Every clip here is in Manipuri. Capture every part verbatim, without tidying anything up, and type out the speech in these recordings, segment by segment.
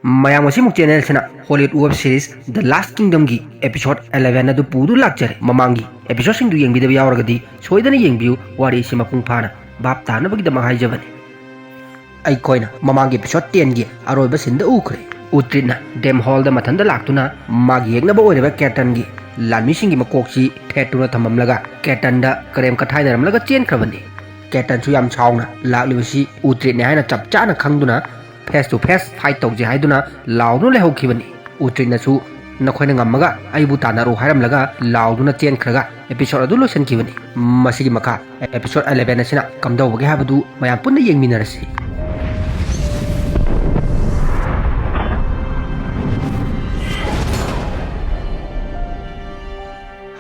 ꯃꯌꯥꯝ, ꯉꯁꯤꯃꯨꯛ ꯆꯦꯅꯦꯜꯁꯤꯅ ꯍꯣꯂꯤꯋꯨꯗ ꯋꯦꯕ ꯁꯤꯔꯤꯁ ꯗ ꯂꯥꯁ ꯀꯤꯡꯗꯝꯒꯤ ꯑꯦꯄꯤꯁꯣꯗ ꯑꯦꯂꯦꯚꯦꯟ ꯑꯗꯨ ꯄꯨꯗꯨ ꯂꯥꯛꯆꯔꯦ꯫ ꯃꯃꯥꯡꯒꯤ ꯑꯦꯄꯤꯁꯣꯗꯁꯤꯡꯗꯨ ꯌꯦꯡꯕꯤꯗꯕ ꯌꯥꯎꯔꯒꯗꯤ ꯁꯣꯏꯗꯅ ꯌꯦꯡꯕꯤꯌꯨ, ꯋꯥꯔꯤ ꯑꯁꯤ ꯃꯄꯨꯡ ꯐꯥꯅ ꯚꯥꯞ ꯇꯥꯅꯕꯒꯤꯗꯃꯛ ꯍꯥꯏꯖꯕꯅꯤ꯫ ꯑꯩꯈꯣꯏꯅ ꯃꯃꯥꯡꯒꯤ ꯑꯦꯄꯤꯁꯣꯗ ꯇꯦꯟꯒꯤ ꯑꯔꯣꯏꯕ ꯁꯤꯟꯗ ꯎꯈ꯭ꯔꯦ꯫ ꯎꯇ꯭ꯔꯤꯠꯅ ꯗꯦꯝ ꯍꯣꯜꯗ ꯃꯊꯟꯇ ꯂꯥꯛꯇꯨꯅ ꯃꯥꯒꯤ ꯌꯦꯛꯅꯕ ꯑꯣꯏꯔꯤꯕ ꯀꯦꯇꯟꯒꯤ ꯂꯥꯟꯃꯤꯁꯤꯡꯒꯤ ꯃꯀꯣꯛꯁꯤ ꯊꯦꯠꯇꯨꯅ ꯊꯝꯃꯝꯂꯒ ꯀꯦꯇꯟꯗ ꯀꯔꯦꯝ ꯀꯊꯥꯏꯅꯔꯝꯂꯒ ꯆꯦꯟꯈ꯭ꯔꯕꯅꯤ꯫ ꯀꯦꯇꯟꯁꯨ ꯌꯥꯝ ꯁꯥꯎꯅ ꯂꯥꯛꯂꯤꯕꯁꯤ ꯎꯇ꯭ꯔꯤꯠꯅꯦ ꯍꯥꯏꯅ ꯆꯞ ꯆꯥꯅ ꯈꯪꯗꯨꯅ ꯐꯦꯁ ꯇꯨ ꯐꯦꯁ ꯐꯥꯏꯠ ꯇꯧꯁꯦ ꯍꯥꯏꯗꯨꯅ ꯂꯥꯎꯗꯨꯅ ꯂꯩꯍꯧꯈꯤꯕꯅꯤ꯫ ꯎꯇ꯭ꯔꯤꯠꯅꯁꯨ "ꯅꯈꯣꯏꯅ ꯉꯝꯃꯒ ꯑꯩꯕꯨ ꯇꯥꯟꯅꯔꯣ" ꯍꯥꯏꯔꯝꯂꯒ ꯂꯥꯎꯗꯨꯅ ꯆꯦꯟꯈ꯭ꯔꯒ ꯑꯦꯄꯤꯁꯣꯗ ꯑꯗꯨ ꯂꯣꯏꯁꯤꯟꯈꯤꯕꯅꯤ꯫ ꯃꯁꯤꯒꯤ ꯃꯈꯥ ꯑꯦꯄꯤꯁꯣꯗ ꯑꯦꯂꯦꯚꯦꯟ ꯑꯁꯤꯅ ꯀꯝꯗꯧꯕꯒꯦ ꯍꯥꯏꯕꯗꯨ ꯃꯌꯥꯝ ꯄꯨꯟꯅ ꯌꯦꯡꯃꯤꯟꯅꯔꯁꯤ꯫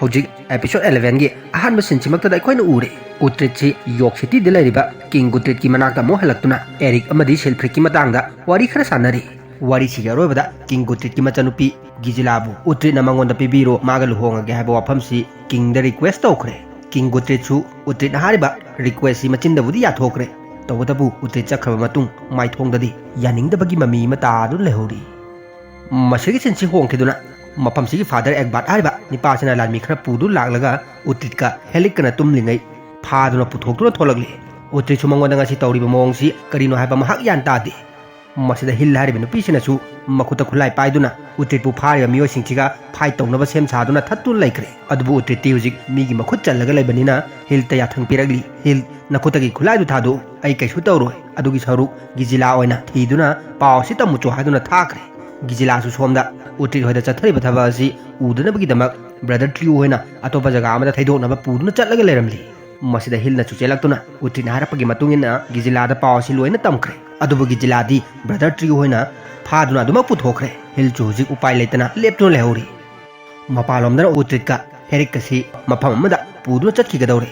ꯍꯧꯖꯤꯛ ꯑꯦꯄꯤꯁꯣꯗ ꯑꯦꯂꯦꯚꯦꯟꯒꯤ ꯑꯍꯥꯟꯕ ꯁꯤꯟꯁꯤꯃꯛꯇꯗ ꯑꯩꯈꯣꯏꯅ ꯎꯔꯦ, ꯎꯇ꯭ꯔꯤꯠꯁꯤ ꯌꯣꯔꯛ ꯁꯤꯇꯤꯗ ꯂꯩꯔꯤꯕ ꯀꯤꯡ ꯒꯨꯇ꯭ꯔꯤꯠꯀꯤ ꯃꯅꯥꯛꯇ ꯑꯃꯨꯛ ꯍꯜꯂꯛꯇꯨꯅ ꯑꯦꯔꯤꯛ ꯑꯃꯗꯤ ꯁꯤꯜꯐ꯭ꯔꯤꯠꯀꯤ ꯃꯇꯥꯡꯗ ꯋꯥꯔꯤ ꯈꯔ ꯁꯥꯟꯅꯔꯤ꯫ ꯋꯥꯔꯤꯁꯤꯒꯤ ꯑꯔꯣꯏꯕꯗ ꯀꯤꯡ ꯒꯨꯇ꯭ꯔꯤꯠꯀꯤ ꯃꯆꯥꯅꯨꯄꯤ ꯒꯤꯖꯤꯂꯥꯕꯨ ꯎꯇ꯭ꯔꯤꯠꯅ ꯃꯉꯣꯟꯗ ꯄꯤꯕꯤꯔꯣ, ꯃꯥꯒ ꯂꯨꯍꯣꯡꯉꯒꯦ ꯍꯥꯏꯕ ꯋꯥꯐꯝꯁꯤ ꯀꯤꯡꯗ ꯔꯤꯀ꯭ꯋꯦꯁ ꯇꯧꯈ꯭ꯔꯦ꯫ ꯀꯤꯡ ꯒꯨꯇ꯭ꯔꯤꯠꯁꯨ ꯎꯇ꯭ꯔꯤꯠꯅ ꯍꯥꯏꯔꯤꯕ ꯔꯤꯀ꯭ꯋꯦꯁꯁꯤ ꯃꯆꯤꯟꯗꯕꯨꯗꯤ ꯌꯥꯊꯣꯛꯈ꯭ꯔꯦ꯫ ꯇꯧꯕꯇꯕꯨ ꯎꯇ꯭ꯔꯤꯠ ꯆꯠꯈ꯭ꯔꯕ ꯃꯇꯨꯡ ꯃꯥꯏꯊꯣꯡꯗꯗꯤ ꯌꯥꯅꯤꯡꯗꯕꯒꯤ ꯃꯃꯤ ꯑꯃ ꯇꯥꯗꯨꯅ ꯂꯩꯍꯧꯔꯤ꯫ ꯃꯁꯤꯒꯤ ꯁꯤꯟꯁꯤ ꯍꯣꯡꯈꯤꯗꯨꯅ ꯃꯐꯝꯁꯤꯒꯤ ꯐꯥꯗꯔ ꯑꯦꯛꯕꯥꯔꯠ ꯍꯥꯏꯔꯤꯕ ꯅꯤꯄꯥꯁꯤꯅ ꯂꯥꯟꯃꯤ ꯈꯔ ꯄꯨꯗꯨꯅ ꯂꯥꯛꯂꯒ ꯎꯇ꯭ꯔꯤꯠꯀ ꯍꯦꯂꯤꯛꯀꯅ ꯇꯨꯝꯂꯤꯉꯩ ꯐꯥꯗꯨꯅ ꯄꯨꯊꯣꯛꯇꯨꯅ ꯊꯣꯛꯂꯛꯂꯤ꯫ ꯎꯇ꯭ꯔꯤꯠꯁꯨ ꯃꯉꯣꯟꯗ ꯉꯁꯤ ꯇꯧꯔꯤꯕ ꯃꯑꯣꯡꯁꯤ ꯀꯔꯤꯅꯣ ꯍꯥꯏꯕ ꯃꯍꯥꯛ ꯒ꯭ꯌꯥꯟ ꯇꯥꯗꯦ꯫ ꯃꯁꯤꯗ ꯍꯤꯜ ꯍꯥꯏꯔꯤꯕ ꯅꯨꯄꯤꯁꯤꯅꯁꯨ ꯃꯈꯨꯠꯇ ꯈꯨꯠꯂꯥꯏ ꯄꯥꯏꯗꯨꯅ ꯎꯇ꯭ꯔꯤꯠꯄꯨ ꯐꯥꯔꯤꯕ ꯃꯤꯑꯣꯏꯁꯤꯡꯁꯤꯒ ꯐꯥꯏꯠ ꯇꯧꯅꯕ ꯁꯦꯝ ꯁꯥꯗꯨꯅ ꯊꯠꯇꯨꯅ ꯂꯩꯈ꯭ꯔꯦ꯫ ꯑꯗꯨꯕꯨ ꯎꯇ꯭ꯔꯤꯠꯇꯤ ꯍꯧꯖꯤꯛ ꯃꯤꯒꯤ ꯃꯈꯨꯠ ꯆꯜꯂꯒ ꯂꯩꯕꯅꯤꯅ ꯍꯤꯜꯇ ꯌꯥꯊꯪ ꯄꯤꯔꯛꯂꯤ꯫ "ꯍꯤꯜ, ꯅꯈꯨꯠꯇꯒꯤ ꯈꯨꯠꯂꯥꯏꯗꯨ ꯊꯥꯗꯣꯛꯎ, ꯑꯩ ꯀꯩꯁꯨ ꯇꯧꯔꯣꯏ꯫ ꯑꯗꯨꯒꯤ ꯁꯔꯨꯛ ꯒꯤꯖꯤꯂꯥ ꯑꯣꯏꯅ ꯊꯤꯗꯨꯅ ꯄꯥꯎ ꯑꯁꯤ ꯇꯝꯃꯨꯆꯣ" ꯍꯥꯏꯗꯨꯅ ꯊꯥꯈ꯭ꯔꯦ꯫ ꯒꯤꯖꯤꯂꯥꯁꯨ ꯁꯣꯝꯗ ꯎꯇ꯭ꯔꯤꯠ ꯍꯣꯏꯗ ꯆꯠꯊꯔꯤꯕ ꯊꯕꯛ ꯑꯁꯤ ꯎꯗꯅꯕꯒꯤꯗꯃꯛ ꯕ꯭ꯔꯗꯔ ꯇ꯭ꯔꯤꯌꯨ ꯍꯣꯏꯅ ꯑꯇꯣꯞꯄ ꯖꯒꯥ ꯑꯃꯗ ꯊꯩꯗꯣꯛꯅꯕ ꯄꯨꯗꯨꯅ ꯆꯠꯂꯒ ꯂꯩꯔꯝꯂꯤ꯫ ꯃꯁꯤꯗ ꯍꯤꯜꯅꯁꯨ ꯆꯦꯜꯂꯛꯇꯨꯅ ꯎꯇ꯭ꯔꯤꯠꯅ ꯍꯥꯏꯔꯛꯄꯒꯤ ꯃꯇꯨꯡ ꯏꯟꯅ ꯒꯤꯖꯤꯂꯥꯗ ꯄꯥꯎ ꯑꯁꯤ ꯂꯣꯏꯅ ꯇꯝꯈ꯭ꯔꯦ꯫ ꯑꯗꯨꯕꯨ ꯒꯤꯖꯤꯂꯥꯗꯤ ꯕ꯭ꯔꯗꯔ ꯇ꯭ꯔꯤꯌꯨ ꯍꯣꯏꯅ ꯐꯥꯗꯨꯅ ꯑꯗꯨꯃꯛ ꯄꯨꯊꯣꯛꯈ꯭ꯔꯦ꯫ ꯍꯤꯜꯁꯨ ꯍꯧꯖꯤꯛ ꯎꯄꯥꯏ ꯂꯩꯇꯅ ꯂꯦꯞꯇꯨꯅ ꯂꯩꯍꯧꯔꯤ꯫ ꯃꯄꯥꯟꯂꯣꯝꯗꯅ ꯎꯇ꯭ꯔꯤꯠꯀ ꯍꯦꯔꯤꯛꯀꯁꯤ ꯃꯐꯝ ꯑꯃꯗ ꯄꯨꯗꯨꯅ ꯆꯠꯈꯤꯒꯗꯧꯔꯦ꯫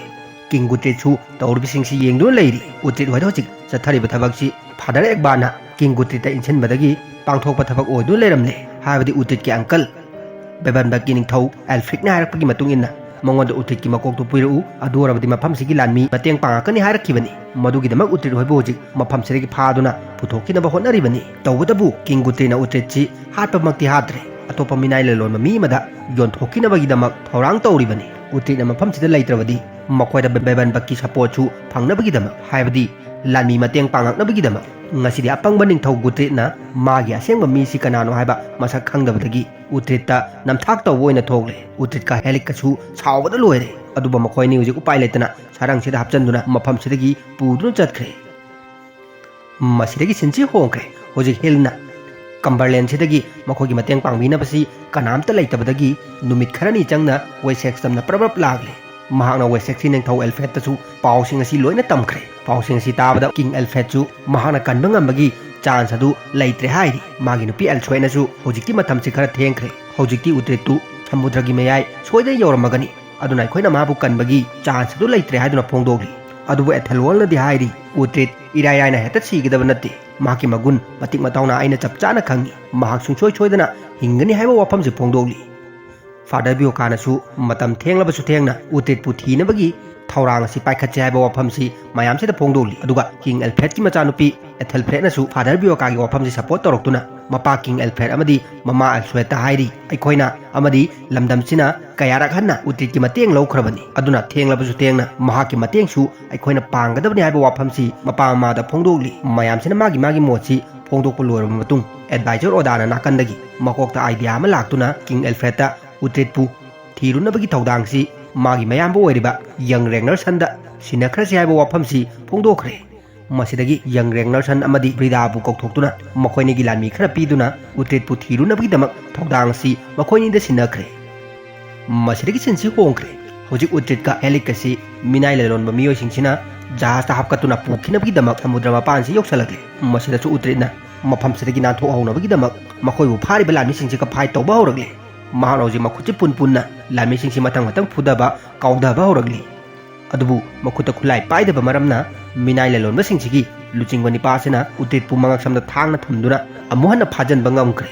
ꯀꯤꯡ ꯒꯨꯇ꯭ꯔꯤꯠꯁꯨ ꯇꯧꯔꯤꯕꯁꯤꯡꯁꯤ ꯌꯦꯡꯗꯨꯅ ꯂꯩꯔꯤ꯫ ꯎꯇ꯭ꯔꯤꯠ ꯍꯣꯏꯗ ꯍꯧꯖꯤꯛ ꯆꯠꯊꯔꯤꯕ ꯊꯕꯛꯁꯤ ꯐꯥꯗꯔ ꯑꯦꯛꯕꯥꯔꯅ ꯀꯤꯡ ꯒꯨꯇ꯭ꯔꯤꯠꯇ ꯏꯟꯁꯤꯟꯕꯗꯒꯤ ꯄꯥꯡꯊꯣꯛꯄ ꯊꯕꯛ ꯑꯣꯏꯗꯨꯅ ꯂꯩꯔꯝꯂꯦ꯫ ꯍꯥꯏꯕꯗꯤ ꯎꯇ꯭ꯔꯤꯠꯀꯤ ꯑꯪꯀꯜ ꯕꯦꯕꯟꯕꯔꯒꯀꯤ ꯅꯤꯡꯊꯧ ꯑꯦꯜꯐ꯭ꯔꯤꯛꯅ ꯍꯥꯏꯔꯛꯄꯒꯤ ꯃꯇꯨꯡ ꯏꯟꯅ ꯃꯉꯣꯟꯗ ꯎꯇ꯭ꯔꯤꯠꯀꯤ ꯃꯀꯣꯛꯇꯨ ꯄꯨꯏꯔꯛꯎ, ꯑꯗꯨ ꯑꯣꯏꯔꯕꯗꯤ ꯃꯐꯝꯁꯤꯒꯤ ꯂꯥꯟꯃꯤ ꯃꯇꯦꯡ ꯄꯥꯡꯉꯛꯀꯅꯤ ꯍꯥꯏꯔꯛꯈꯤꯕꯅꯤ꯫ ꯃꯗꯨꯒꯤꯗꯃꯛ ꯎꯇ꯭ꯔꯤꯠ ꯍꯣꯏꯕꯨ ꯍꯧꯖꯤꯛ ꯃꯐꯝꯁꯤꯗꯒꯤ ꯐꯥꯗꯨꯅ ꯄꯨꯊꯣꯛꯈꯤꯅꯕ ꯍꯣꯠꯅꯔꯤꯕꯅꯤ꯫ ꯇꯧꯕꯇꯕꯨ ꯀꯤꯡ ꯒꯨꯇ꯭ꯔꯤꯠꯅ ꯎꯇ꯭ꯔꯤꯠꯁꯤ ꯍꯥꯠꯄꯃꯛꯇꯤ ꯍꯥꯠꯇ꯭ꯔꯦ, ꯑꯇꯣꯞꯄ ꯃꯤꯅꯥꯏ ꯂꯂꯣꯟꯕ ꯃꯤ ꯑꯃꯗ ꯌꯣꯟꯊꯣꯛꯈꯤꯅꯕꯒꯤꯗꯃꯛ ꯊꯧꯔꯥꯡ ꯇꯧꯔꯤꯕꯅꯤ꯫ ꯎꯇ꯭ꯔꯤꯠꯅ ꯃꯐꯝꯁꯤꯗ ꯂꯩꯇ꯭ꯔꯕꯗꯤ ꯃꯈꯣꯏꯗ ꯕꯦꯕꯟꯕꯛꯀꯤ ꯁꯄꯣꯔꯠꯁꯨ ꯐꯪꯅꯕꯒꯤꯗꯃꯛ, ꯍꯥꯏꯕꯗꯤ ꯂꯥꯟꯃꯤ ꯃꯇꯦꯡ ꯄꯥꯡꯉꯛꯅꯕꯒꯤꯗꯃꯛ꯫ ꯉꯁꯤꯗꯤ ꯑꯄꯪꯕ ꯅꯤꯡꯊꯧ ꯒꯨꯇ꯭ꯔꯤꯠꯅ ꯃꯥꯒꯤ ꯑꯁꯦꯡꯕ ꯃꯤꯁꯤ ꯀꯅꯥꯅꯣ ꯍꯥꯏꯕ ꯃꯁꯛ ꯈꯪꯗꯕꯗꯒꯤ ꯎꯇ꯭ꯔꯤꯠꯇ ꯅꯝꯊꯥꯛ ꯇꯧꯕ ꯑꯣꯏꯅ ꯊꯣꯛꯂꯦ꯫ ꯎꯇ꯭ꯔꯤꯠꯀ ꯍꯦꯂꯤꯛꯀꯁꯨ ꯁꯥꯎꯕꯗ ꯂꯣꯏꯔꯦ꯫ ꯑꯗꯨꯕꯨ ꯃꯈꯣꯏ ꯑꯅꯤ ꯍꯧꯖꯤꯛ ꯎꯄꯥꯏ ꯂꯩꯇꯅ ꯁꯥꯔꯪꯁꯤꯗ ꯍꯥꯞꯆꯤꯟꯗꯨꯅ ꯃꯐꯝꯁꯤꯗꯒꯤ ꯄꯨꯗꯨꯅ ꯆꯠꯈ꯭ꯔꯦ꯫ ꯃꯁꯤꯗꯒꯤ ꯁꯤꯟꯁꯤ ꯍꯣꯡꯈ꯭ꯔꯦ꯫ ꯍꯧꯖꯤꯛ ꯍꯤꯜꯅ ꯀꯝꯕꯔꯂꯦꯟꯁꯤꯗꯒꯤ ꯃꯈꯣꯏꯒꯤ ꯃꯇꯦꯡ ꯄꯥꯡꯕꯤꯅꯕꯁꯤ ꯀꯅꯥꯝꯇ ꯂꯩꯇꯕꯗꯒꯤ ꯅꯨꯃꯤꯠ ꯈꯔꯅꯤ ꯆꯪꯅ ꯋꯦꯁꯦꯛꯁ ꯇꯝꯅ ꯄ꯭ꯔꯞ ꯄ꯭ꯔꯞ ꯂꯥꯛꯂꯦ꯫ ꯃꯍꯥꯛꯅ ꯋꯦꯁꯦꯛꯁꯀꯤ ꯅꯤꯡꯊꯧ ꯑꯦꯜꯐ꯭ꯔꯦꯗꯇꯁꯨ ꯄꯥꯎꯁꯤꯡ ꯑꯁꯤ ꯂꯣꯏꯅ ꯇꯝꯈ꯭ꯔꯦ꯫ ꯄꯥꯎꯁꯤꯡ ꯑꯁꯤ ꯇꯥꯕꯗ ꯀꯤꯡ ꯑꯦꯜꯐ꯭ꯔꯦꯗꯁꯨ ꯃꯍꯥꯛꯅ ꯀꯟꯕ ꯉꯝꯕꯒꯤ ꯆꯥꯟꯁ ꯑꯗꯨ ꯂꯩꯇ꯭ꯔꯦ ꯍꯥꯏꯔꯤ꯫ ꯃꯥꯒꯤ ꯅꯨꯄꯤ ꯑꯦꯜꯁꯣꯏꯅꯁꯨ ꯍꯧꯖꯤꯛꯇꯤ ꯃꯇꯝꯁꯤ ꯈꯔ ꯊꯦꯡꯈ꯭ꯔꯦ, ꯍꯧꯖꯤꯛꯇꯤ ꯎꯇ꯭ꯔꯤꯠꯇꯨ ꯁꯃꯨꯗ꯭ꯔꯒꯤ ꯃꯌꯥꯏ ꯁꯣꯏꯗꯅ ꯌꯧꯔꯝꯃꯒꯅꯤ, ꯑꯗꯨꯅ ꯑꯩꯈꯣꯏꯅ ꯃꯥꯕꯨ ꯀꯟꯕꯒꯤ ꯆꯥꯟꯁ ꯑꯗꯨ ꯂꯩꯇ꯭ꯔꯦ ꯍꯥꯏꯗꯨꯅ ꯐꯣꯡꯗꯣꯛꯂꯤ꯫ ꯑꯗꯨꯕꯨ ꯑꯦꯊꯦꯜꯋꯣꯜꯅꯗꯤ ꯍꯥꯏꯔꯤ, ꯎꯇ꯭ꯔꯤꯠ ꯏꯔꯥꯏ ꯂꯥꯏꯅ ꯍꯦꯛꯇ ꯁꯤꯒꯗꯕ ꯅꯠꯇꯦ, ꯃꯍꯥꯛꯀꯤ ꯃꯒꯨꯟ ꯃꯇꯤꯛ ꯃꯇꯥꯎꯅ ꯑꯩꯅ ꯆꯞ ꯆꯥꯅ ꯈꯪꯏ꯫ ꯃꯍꯥꯛ ꯁꯨꯡꯁꯣꯏ ꯁꯣꯏꯗꯅ ꯍꯤꯡꯒꯅꯤ ꯍꯥꯏꯕ ꯋꯥꯐꯝꯁꯤ ꯐꯣꯡꯗꯣꯛꯂꯤ꯫ ꯐꯥꯗꯔ ꯕꯤꯌꯣꯀꯥꯅꯁꯨ ꯃꯇꯝ ꯊꯦꯡꯂꯕꯁꯨ ꯊꯦꯡꯅ ꯎꯇ꯭ꯔꯤꯠꯄꯨ ꯊꯤꯅꯕꯒꯤ ꯊꯧꯔꯥꯡ ꯑꯁꯤ ꯄꯥꯏꯈꯠꯁꯦ ꯍꯥꯏꯕ ꯋꯥꯐꯝꯁꯤ ꯃꯌꯥꯝꯁꯤꯗ ꯐꯣꯡꯗꯣꯛꯂꯤ꯫ ꯑꯗꯨꯒ ꯀꯤꯡ ꯑꯦꯜꯐ꯭ꯔꯦꯗꯀꯤ ꯃꯆꯥꯅꯨꯄꯤ ꯑꯦꯊꯦꯜꯐ꯭ꯔꯦꯗꯅꯁꯨ ꯐꯥꯗꯔ ꯕꯤꯌꯣꯀꯥꯒꯤ ꯋꯥꯐꯝꯁꯤ ꯁꯄꯣꯔꯠ ꯇꯧꯔꯛꯇꯨꯅ ꯃꯄꯥ ꯀꯤꯡ ꯑꯦꯜꯐ꯭ꯔꯦꯗ ꯑꯃꯗꯤ ꯃꯃꯥ ꯑꯦꯜꯁꯣꯏꯠꯇ ꯍꯥꯏꯔꯤ, ꯑꯩꯈꯣꯏꯅ ꯑꯃꯗꯤ ꯂꯝꯗꯝꯁꯤꯅ ꯀꯌꯥꯔꯛ ꯍꯟꯅ ꯎꯇ꯭ꯔꯤꯠꯀꯤ ꯃꯇꯦꯡ ꯂꯧꯈ꯭ꯔꯕꯅꯤ, ꯑꯗꯨꯅ ꯊꯦꯡꯂꯕꯁꯨ ꯊꯦꯡꯅ ꯃꯍꯥꯛꯀꯤ ꯃꯇꯦꯡꯁꯨ ꯑꯩꯈꯣꯏꯅ ꯄꯥꯡꯒꯗꯕꯅꯤ ꯍꯥꯏꯕ ꯋꯥꯐꯝꯁꯤ ꯃꯄꯥ ꯃꯃꯥꯗ ꯐꯣꯡꯗꯣꯛꯂꯤ꯫ ꯃꯌꯥꯝꯁꯤꯅ ꯃꯥꯒꯤ ꯃꯥꯒꯤ ꯃꯣꯠꯁꯤ ꯐꯣꯡꯗꯣꯛꯄ ꯂꯣꯏꯔꯕ ꯃꯇꯨꯡ ꯑꯦꯗꯚꯥꯏꯖꯔ ꯑꯣꯗꯥꯅ ꯅꯥꯀꯟꯗꯒꯤ ꯃꯀꯣꯛꯇ ꯑꯥꯏꯗꯤꯌꯥ ꯑꯃ ꯂꯥꯛꯇꯨꯅ ꯀꯤꯡ ꯑꯦꯜꯐ꯭ꯔꯦꯗꯇ ꯎꯇ꯭ꯔꯤꯠꯄꯨ ꯊꯤꯔꯨꯅꯕꯒꯤ ꯊꯧꯗꯥꯡꯁꯤ ꯃꯥꯒꯤ ꯃꯌꯥꯝꯕ ꯑꯣꯏꯔꯤꯕ ꯌꯪ ꯔꯦꯒꯅꯔꯁꯟꯗ ꯁꯤꯟꯅꯈ꯭ꯔꯁꯤ ꯍꯥꯏꯕ ꯋꯥꯐꯝꯁꯤ ꯐꯣꯡꯗꯣꯛꯈ꯭ꯔꯦ꯫ ꯃꯁꯤꯗꯒꯤ ꯌꯪ ꯔꯦꯒꯅꯔꯁꯟ ꯑꯃꯗꯤ ꯕ꯭ꯔꯤꯗꯥꯕꯨ ꯀꯧꯊꯣꯛꯇꯨꯅ ꯃꯈꯣꯏꯅꯤꯒꯤ ꯂꯥꯟꯃꯤ ꯈꯔ ꯄꯤꯗꯨꯅ ꯎꯇ꯭ꯔꯤꯠꯄꯨ ꯊꯤꯔꯨꯅꯕꯒꯤꯗꯃꯛ ꯊꯧꯗꯥꯡ ꯑꯁꯤ ꯃꯈꯣꯏꯅꯤꯗ ꯁꯤꯟꯅꯈ꯭ꯔꯦ꯫ ꯃꯁꯤꯗꯒꯤ ꯁꯤꯟꯁꯤ ꯍꯣꯡꯈ꯭ꯔꯦ꯫ ꯍꯧꯖꯤꯛ ꯎꯇ꯭ꯔꯤꯠꯀ ꯍꯦꯂꯤꯛ ꯑꯁꯤ ꯃꯤꯅꯥꯏ ꯂꯂꯣꯟꯕ ꯃꯤꯑꯣꯏꯁꯤꯡꯁꯤꯅ ꯖꯍꯥꯖꯇ ꯍꯥꯞꯀꯠꯇꯨꯅ ꯄꯨꯈꯤꯅꯕꯒꯤꯗꯃꯛ ꯁꯃꯨꯗ꯭ꯔ ꯃꯄꯥꯟꯁꯤ ꯌꯧꯁꯤꯜꯂꯛꯂꯦ꯫ ꯃꯁꯤꯗꯁꯨ ꯎꯇ꯭ꯔꯤꯠꯅ ꯃꯐꯝꯁꯤꯗꯒꯤ ꯅꯥꯟꯊꯣꯛꯍꯧꯅꯕꯒꯤꯗꯃꯛ ꯃꯈꯣꯏꯕꯨ ꯐꯥꯔꯤꯕ ꯂꯥꯟꯃꯤꯁꯤꯡꯁꯤꯒ ꯐꯥꯏꯠ ꯇꯧꯕ ꯍꯧꯔꯛꯂꯦ꯫ ꯃꯍꯥꯛꯅ ꯍꯧꯖꯤꯛ ꯃꯈꯨꯠꯁꯤ ꯄꯨꯟ ꯄꯨꯟꯅ ꯂꯥꯟꯃꯤꯁꯤꯡꯁꯤ ꯃꯊꯪ ꯃꯊꯪ ꯐꯨꯗꯕ, ꯀꯥꯎꯊꯕ ꯍꯧꯔꯛꯂꯤ꯫ ꯑꯗꯨꯕꯨ ꯃꯈꯨꯠꯇ ꯈꯨꯠꯂꯥꯏ ꯄꯥꯏꯗꯕ ꯃꯔꯝꯅ ꯃꯤꯅꯥꯏ ꯂꯂꯣꯟꯕꯁꯤꯡꯁꯤꯒꯤ ꯂꯨꯆꯤꯡꯕ ꯅꯤꯄꯥꯁꯤꯅ ꯎꯇ꯭ꯔꯤꯠꯄꯨ ꯃꯉꯛꯁꯝꯗ ꯊꯥꯡꯅ ꯊꯝꯗꯨꯅ ꯑꯃꯨꯛ ꯍꯟꯅ ꯐꯥꯖꯟꯕ ꯉꯝꯈ꯭ꯔꯦ꯫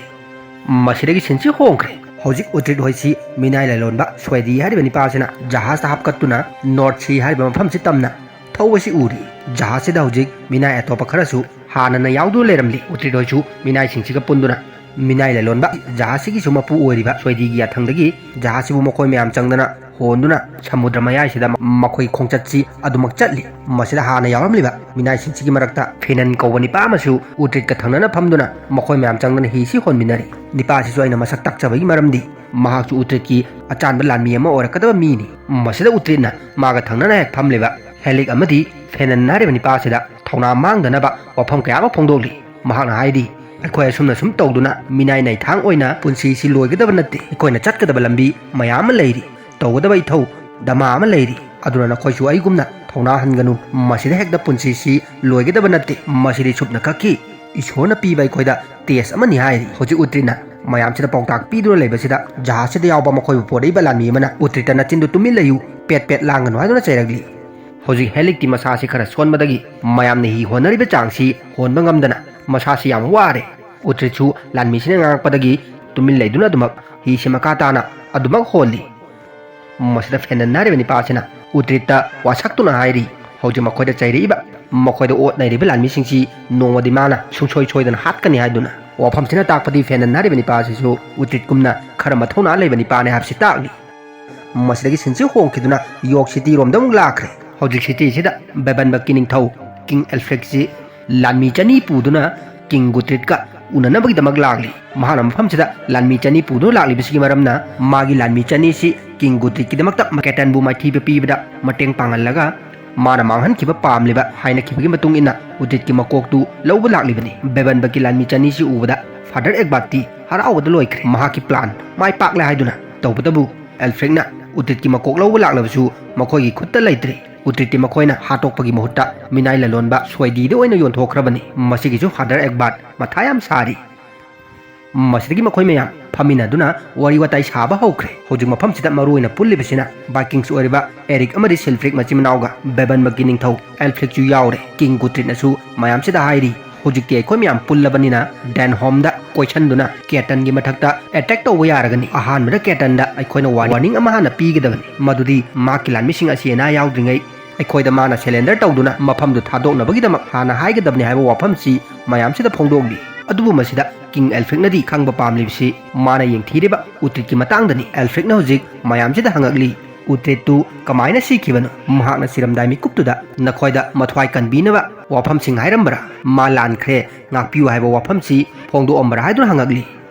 ꯃꯁꯤꯗꯒꯤ ꯁꯤꯟꯁꯤ ꯍꯣꯡꯈ꯭ꯔꯦ꯫ ꯍꯧꯖꯤꯛ ꯎꯇ꯭ꯔꯤꯠ ꯍꯣꯏꯁꯤ ꯃꯤꯅꯥꯏ ꯂꯂꯣꯟꯕ ꯁ꯭ꯋꯦꯗꯤ ꯍꯥꯏꯔꯤꯕ ꯅꯤꯄꯥ ꯑꯁꯤꯅ ꯖꯍꯥꯖꯇ ꯍꯥꯞꯀꯠꯇꯨꯅ ꯅꯣꯔꯠ ꯁꯤ ꯍꯥꯏꯔꯤꯕ ꯃꯐꯝꯁꯤ ꯇꯝꯅ ꯊꯧꯕꯁꯤ ꯎꯔꯤ꯫ ꯖꯍꯥꯖꯁꯤꯗ ꯍꯧꯖꯤꯛ ꯃꯤꯅꯥꯏ ꯑꯇꯣꯞꯄ ꯈꯔꯁꯨ ꯍꯥꯟꯅꯅ ꯌꯥꯎꯗꯨꯅ ꯂꯩꯔꯝꯂꯤ꯫ ꯎꯇ꯭ꯔꯤꯠ ꯍꯣꯏꯁꯨ ꯃꯤꯅꯥꯏꯁꯤꯡꯁꯤꯒ ꯄꯨꯟꯗꯨꯅ ꯃꯤꯅꯥꯏ ꯂꯂꯣꯟꯕ ꯖꯍꯥꯖꯁꯤꯒꯤꯁꯨ ꯃꯄꯨ ꯑꯣꯏꯔꯤꯕ ꯁ꯭ꯋꯦꯗꯤꯒꯤ ꯌꯥꯊꯪꯗꯒꯤ ꯖꯍꯥꯖꯁꯤꯕꯨ ꯃꯈꯣꯏ ꯃꯌꯥꯝ ꯆꯪꯗꯅ ꯍꯣꯟꯗꯨꯅ ꯁꯃꯨꯗ꯭ꯔ ꯃꯌꯥꯏꯁꯤꯗ ꯃꯈꯣꯏ ꯈꯣꯡꯆꯠꯁꯤ ꯑꯗꯨꯃꯛ ꯆꯠꯂꯤ꯫ ꯃꯁꯤꯗ ꯍꯥꯟꯅ ꯌꯥꯎꯔꯝꯂꯤꯕ ꯃꯤꯅꯥꯏꯁꯤꯡꯁꯤꯒꯤ ꯃꯔꯛꯇ ꯐꯦꯅꯟ ꯀꯧꯕ ꯅꯤꯄꯥ ꯑꯃꯁꯨ ꯎꯇ꯭ꯔꯤꯠꯀ ꯊꯪꯅꯅ ꯐꯝꯗꯨꯅ ꯃꯈꯣꯏ ꯃꯌꯥꯝ ꯆꯪꯗꯅ ꯍꯤꯁꯤ ꯍꯣꯟꯃꯤꯟꯅꯔꯤ꯫ ꯅꯤꯄꯥ ꯑꯁꯤꯁꯨ ꯑꯩꯅ ꯃꯁꯛ ꯇꯥꯛꯆꯕꯒꯤ ꯃꯔꯝꯗꯤ ꯃꯍꯥꯛꯁꯨ ꯎꯇ꯭ꯔꯤꯠꯀꯤ ꯑꯆꯥꯟꯕ ꯂꯥꯟꯃꯤ ꯑꯃ ꯑꯣꯏꯔꯛꯀꯗꯕ ꯃꯤꯅꯤ꯫ ꯃꯁꯤꯗ ꯎꯇ꯭ꯔꯤꯠꯅ ꯃꯥꯒ ꯊꯪꯅꯅ ꯍꯦꯛ ꯐꯝꯂꯤꯕ ꯍꯦꯂꯤꯛ ꯑꯃꯗꯤ ꯐꯦꯅꯟ ꯍꯥꯏꯔꯤꯕ ꯅꯤꯄꯥ ꯑꯁꯤꯗ ꯊꯧꯅꯥ ꯃꯥꯡꯗꯅꯕ ꯋꯥꯐꯝ ꯀꯌꯥ ꯑꯃ ꯐꯣꯡꯗꯣꯛꯂꯤ꯫ ꯃꯍꯥꯛꯅ ꯍꯥꯏꯔꯤ, "ꯑꯩꯈꯣꯏ ꯑꯁꯨꯝꯅ ꯁꯨꯝ ꯇꯧꯗꯨꯅ ꯃꯤꯅꯥꯏ ꯅꯩꯊꯥꯡ ꯑꯣꯏꯅ ꯄꯨꯟꯁꯤꯁꯤ ꯂꯣꯏꯒꯗꯕ ꯅꯠꯇꯦ꯫ ꯑꯩꯈꯣꯏꯅ ꯆꯠꯀꯗꯕ ꯂꯝꯕꯤ ꯃꯌꯥꯝ ꯑꯃ ꯂꯩꯔꯤ, ꯇꯧꯒꯗꯕ ꯏꯊꯧ ꯗꯃꯥ ꯑꯃ ꯂꯩꯔꯤ꯫ ꯑꯗꯨꯅ ꯅꯈꯣꯏꯁꯨ ꯑꯩꯒꯨꯝꯅ ꯊꯧꯅꯥ ꯍꯟꯒꯅꯨ꯫ ꯃꯁꯤꯗ ꯍꯦꯛꯇ ꯄꯨꯟꯁꯤꯁꯤ ꯂꯣꯏꯒꯗꯕ ꯅꯠꯇꯦ꯫ ꯃꯁꯤꯗꯤ ꯁꯨꯞꯅ ꯈꯛꯀꯤ ꯏꯁꯣꯔꯅ ꯄꯤꯕ ꯑꯩꯈꯣꯏꯗ ꯇꯦꯁ ꯑꯃꯅꯤ" ꯍꯥꯏꯔꯤ꯫ ꯍꯧꯖꯤꯛ ꯎꯇ꯭ꯔꯤꯠꯅ ꯃꯌꯥꯝꯁꯤꯗ ꯄꯥꯎꯇꯥꯛ ꯄꯤꯗꯨꯅ ꯂꯩꯕꯁꯤꯗ ꯖꯍꯥꯖꯁꯤꯗ ꯌꯥꯎꯕ ꯃꯈꯣꯏꯕꯨ ꯄꯣꯔꯛꯏꯕ ꯂꯥꯟꯃꯤ ꯑꯃꯅ ꯎꯇ꯭ꯔꯤꯠꯇ "ꯅꯆꯤꯟꯗꯨ ꯇꯨꯃꯤꯟ ꯂꯩꯌꯨ, ꯄꯦꯠ ꯄꯦꯠ ꯂꯥꯡꯒꯅꯨ" ꯍꯥꯏꯗꯨꯅ ꯆꯩꯔꯛꯂꯤ꯫ ꯍꯧꯖꯤꯛ ꯍꯦꯂꯤꯛꯇꯤ ꯃꯁꯥꯁꯤ ꯈꯔ ꯁꯣꯟꯕꯗꯒꯤ ꯃꯌꯥꯝꯅ ꯍꯤ ꯍꯣꯟꯅꯔꯤꯕ ꯆꯥꯡꯁꯤ ꯍꯣꯟꯕ ꯉꯝꯗꯅ ꯃꯁꯥꯁꯤ ꯌꯥꯝ ꯋꯥꯔꯦ꯫ ꯎꯇ꯭ꯔꯤꯠꯁꯨ ꯂꯥꯟꯃꯤꯁꯤꯅ ꯉꯥꯡꯉꯛꯄꯗꯒꯤ ꯇꯨꯃꯤꯟ ꯂꯩꯗꯨꯅ ꯑꯗꯨꯃꯛ ꯍꯤꯁꯤ ꯃꯈꯥ ꯇꯥꯅ ꯑꯗꯨꯃꯛ ꯍꯣꯜꯂꯤ꯫ ꯃꯁꯤꯗ ꯐꯦꯅꯟ ꯍꯥꯏꯔꯤꯕ ꯅꯤꯄꯥ ꯑꯁꯤꯅ ꯎꯇ꯭ꯔꯤꯠꯇ ꯋꯥꯁꯛꯇꯨꯅ ꯍꯥꯏꯔꯤ, ꯍꯧꯖꯤꯛ ꯃꯈꯣꯏꯗ ꯆꯩꯔꯛꯏꯕ, ꯃꯈꯣꯏꯗ ꯑꯣꯠ ꯅꯩꯔꯤꯕ ꯂꯥꯟꯃꯤꯁꯤꯡꯁꯤ ꯅꯣꯡꯃꯗꯤ ꯃꯥꯅ ꯁꯨꯡꯁꯣꯏ ꯁꯣꯏꯗꯅ ꯍꯥꯠꯀꯅꯤ ꯍꯥꯏꯗꯨꯅ꯫ ꯋꯥꯐꯝꯁꯤꯅ ꯇꯥꯛꯄꯗꯤ ꯐꯦꯅꯟ ꯍꯥꯏꯔꯤꯕ ꯅꯤꯄꯥ ꯑꯁꯤꯁꯨ ꯎꯇ꯭ꯔꯤꯠꯀꯨꯝꯅ ꯈꯔ ꯃꯊꯧꯅꯥ ꯂꯩꯕ ꯅꯤꯄꯥꯅꯤ ꯍꯥꯏꯕꯁꯤ ꯇꯥꯛꯂꯤ꯫ ꯃꯁꯤꯗꯒꯤ ꯁꯤꯟꯁꯤ ꯍꯣꯡꯈꯤꯗꯨꯅ ꯌꯣꯔꯛ ꯁꯤꯇꯤꯔꯣꯝꯗ ꯑꯃꯨꯛ ꯂꯥꯛꯈ꯭ꯔꯦ꯫ ꯍꯧꯖꯤꯛ ꯁꯤꯇꯤꯁꯤꯗ ꯕꯦꯕꯟꯕꯛꯀꯤ ꯅꯤꯡꯊꯧ ꯀꯤꯡ ꯑꯦꯜꯐ꯭ꯔꯦꯛꯁꯤ ꯂꯥꯟꯃꯤ ꯆꯅꯤ ꯄꯨꯗꯨꯅ ꯀꯤꯡ ꯒꯨꯇ꯭ꯔꯤꯠꯀ ꯎꯅꯅꯕꯒꯤꯗꯃꯛ ꯂꯥꯛꯂꯤ꯫ ꯃꯍꯥꯛꯅ ꯃꯐꯝꯁꯤꯗ ꯂꯥꯟꯃꯤ ꯆꯅꯤ ꯄꯨꯗꯨꯅ ꯂꯥꯛꯂꯤꯕꯁꯤꯒꯤ ꯃꯔꯝꯅ ꯃꯥꯒꯤ ꯂꯥꯟꯃꯤ ꯆꯅꯤꯁꯤ ꯀꯤꯡ ꯒꯨꯇ꯭ꯔꯤꯠꯀꯤꯗꯃꯛꯇ ꯃꯀꯦꯇꯟꯕꯨ ꯃꯥꯏꯊꯤꯕ ꯄꯤꯕꯗ ꯃꯇꯦꯡ ꯄꯥꯡꯍꯜꯂꯒ ꯃꯥꯅ ꯃꯥꯡꯍꯟꯈꯤꯕ ꯄꯥꯝꯂꯤꯕ ꯍꯥꯏꯅꯈꯤꯕꯒꯤ ꯃꯇꯨꯡ ꯏꯟꯅ ꯎꯇ꯭ꯔꯤꯠꯀꯤ ꯃꯀꯣꯛꯇꯨ ꯂꯧꯕ ꯂꯥꯛꯂꯤꯕꯅꯤ꯫ ꯕꯦꯕꯟꯕꯛꯀꯤ ꯂꯥꯟꯃꯤ ꯆꯅꯤꯁꯤ ꯎꯕꯗ ꯐꯥꯗꯔ ꯑꯦꯛꯕꯥꯠꯇꯤ ꯍꯔꯥꯎꯕꯗ ꯂꯣꯏꯈ꯭ꯔꯦ꯫ ꯃꯍꯥꯛꯀꯤ ꯄ꯭ꯂꯥꯟ ꯃꯥꯏ ꯄꯥꯛꯂꯦ ꯍꯥꯏꯗꯨꯅ꯫ ꯇꯧꯕꯇꯕꯨ ꯑꯦꯜꯐ꯭ꯔꯦꯛꯅ ꯎꯇ꯭ꯔꯤꯠꯀꯤ ꯃꯀꯣꯛ ꯂꯧꯕ ꯂꯥꯛꯂꯕꯁꯨ ꯃꯈꯣꯏꯒꯤ ꯈꯨꯠꯇ ꯂꯩꯇ꯭ꯔꯦ꯫ ꯎꯇ꯭ꯔꯤꯠꯇꯤ ꯃꯈꯣꯏꯅ ꯍꯥꯠꯇꯣꯛꯄꯒꯤ ꯃꯍꯨꯠꯇ ꯃꯤꯅꯥꯏ ꯂꯂꯣꯟꯕ ꯁ꯭ꯋꯦꯗꯤꯗ ꯑꯣꯏꯅ ꯌꯣꯟꯊꯣꯛꯈ꯭ꯔꯕꯅꯤ꯫ ꯃꯁꯤꯒꯤꯁꯨ ꯐꯥꯗꯔ ꯑꯦꯛꯕꯥꯠ ꯃꯊꯥ ꯌꯥꯝ ꯁꯥꯔꯤ꯫ ꯃꯁꯤꯗꯒꯤ ꯃꯈꯣꯏ ꯃꯌꯥꯝ ꯐꯝꯃꯤꯟꯅꯗꯨꯅ ꯋꯥꯔꯤ ꯋꯥꯇꯥꯏ ꯁꯥꯕ ꯍꯧꯈ꯭ꯔꯦ꯫ ꯍꯧꯖꯤꯛ ꯃꯐꯝꯁꯤꯗ ꯃꯔꯨꯑꯣꯏꯅ ꯄꯨꯜꯂꯤꯕꯁꯤꯅ ꯚꯥꯏꯀꯤꯡꯁ ꯑꯣꯏꯔꯤꯕ ꯑꯦꯔꯤꯛ ꯑꯃꯗꯤ ꯁꯤꯜꯐ꯭ꯔꯤꯛ ꯃꯆꯤꯟ ꯃꯅꯥꯎꯒ ꯕꯦꯕꯟꯕꯛꯀꯤ ꯅꯤꯡꯊꯧ ꯑꯦꯜꯐ꯭ꯔꯤꯛꯁꯨ ꯌꯥꯎꯔꯦ꯫ ꯀꯤꯡ ꯒꯨꯇ꯭ꯔꯤꯠꯅꯁꯨ ꯃꯌꯥꯝꯁꯤꯗ ꯍꯥꯏꯔꯤ, "ꯍꯧꯖꯤꯛꯇꯤ ꯑꯩꯈꯣꯏ ꯃꯌꯥꯝ ꯄꯨꯜꯂꯕꯅꯤꯅ ꯗꯦꯟꯍꯣꯝꯗ ꯀꯣꯏꯁꯟꯗꯨꯅ ꯀꯦꯇꯟꯒꯤ ꯃꯊꯛꯇ ꯑꯦꯇꯦꯛ ꯇꯧꯕ ꯌꯥꯔꯒꯅꯤ꯫ ꯑꯍꯥꯟꯕꯗ ꯀꯦꯇꯟꯗ ꯑꯩꯈꯣꯏꯅ ꯋꯥꯔꯅꯤꯡ ꯑꯃ ꯍꯥꯟꯅ ꯄꯤꯒꯗꯕꯅꯤ, ꯃꯗꯨꯗꯤ ꯃꯍꯥꯛꯀꯤ ꯂꯥꯟꯃꯤꯁꯤꯡ ꯑꯁꯤ ꯑꯅꯥ ꯌꯥꯎꯗ꯭ꯔꯤꯉꯩ ꯑꯩꯈꯣꯏꯗ ꯃꯥꯅ ꯁꯦꯂꯦꯟꯗꯔ ꯇꯧꯗꯨꯅ ꯃꯐꯝꯗꯨ ꯊꯥꯗꯣꯛꯅꯕꯒꯤꯗꯃꯛ ꯍꯥꯟꯅ ꯍꯥꯏꯒꯗꯕꯅꯤ ꯍꯥꯏꯕ ꯋꯥꯐꯝꯁꯤ ꯃꯌꯥꯝꯁꯤꯗ ꯐꯣꯡꯗꯣꯛꯂꯤ꯫ ꯑꯗꯨꯕꯨ ꯃꯁꯤꯗ ꯀꯤꯡ ꯑꯦꯜꯐ꯭ꯔꯤꯛꯅꯗꯤ ꯈꯪꯕ ꯄꯥꯝꯂꯤꯕꯁꯤ ꯃꯥꯅ ꯌꯦꯡꯊꯤꯔꯤꯕ ꯎꯇ꯭ꯔꯤꯠꯀꯤ ꯃꯇꯥꯡꯗꯅꯤ꯫ ꯑꯦꯜꯐ꯭ꯔꯤꯛꯅ ꯍꯧꯖꯤꯛ ꯃꯌꯥꯝꯁꯤꯗ ꯍꯪꯉꯛꯂꯤ, ꯎꯇ꯭ꯔꯤꯠꯇꯨ ꯀꯃꯥꯏꯅ ꯁꯤꯈꯤꯕꯅꯣ? ꯃꯍꯥꯛꯅ ꯁꯤꯔꯝꯗꯥꯏ ꯃꯤꯀꯨꯞꯇꯨꯗ ꯅꯈꯣꯏꯗ ꯃꯊ꯭ꯋꯥꯏ ꯀꯟꯕꯤꯅꯕ ꯋꯥꯐꯝꯁꯤꯡ ꯍꯥꯏꯔꯝꯕ꯭ꯔꯥ? ꯃꯥ ꯂꯥꯟꯈ꯭ꯔꯦ, ꯉꯥꯛꯄꯤꯌꯨ ꯍꯥꯏꯕ ꯋꯥꯐꯝꯁꯤ ꯐꯣꯡꯗꯣꯛꯑꯝꯕ꯭ꯔꯥ ꯍꯥꯏꯗꯨꯅ ꯍꯪꯉꯛꯂꯤ꯫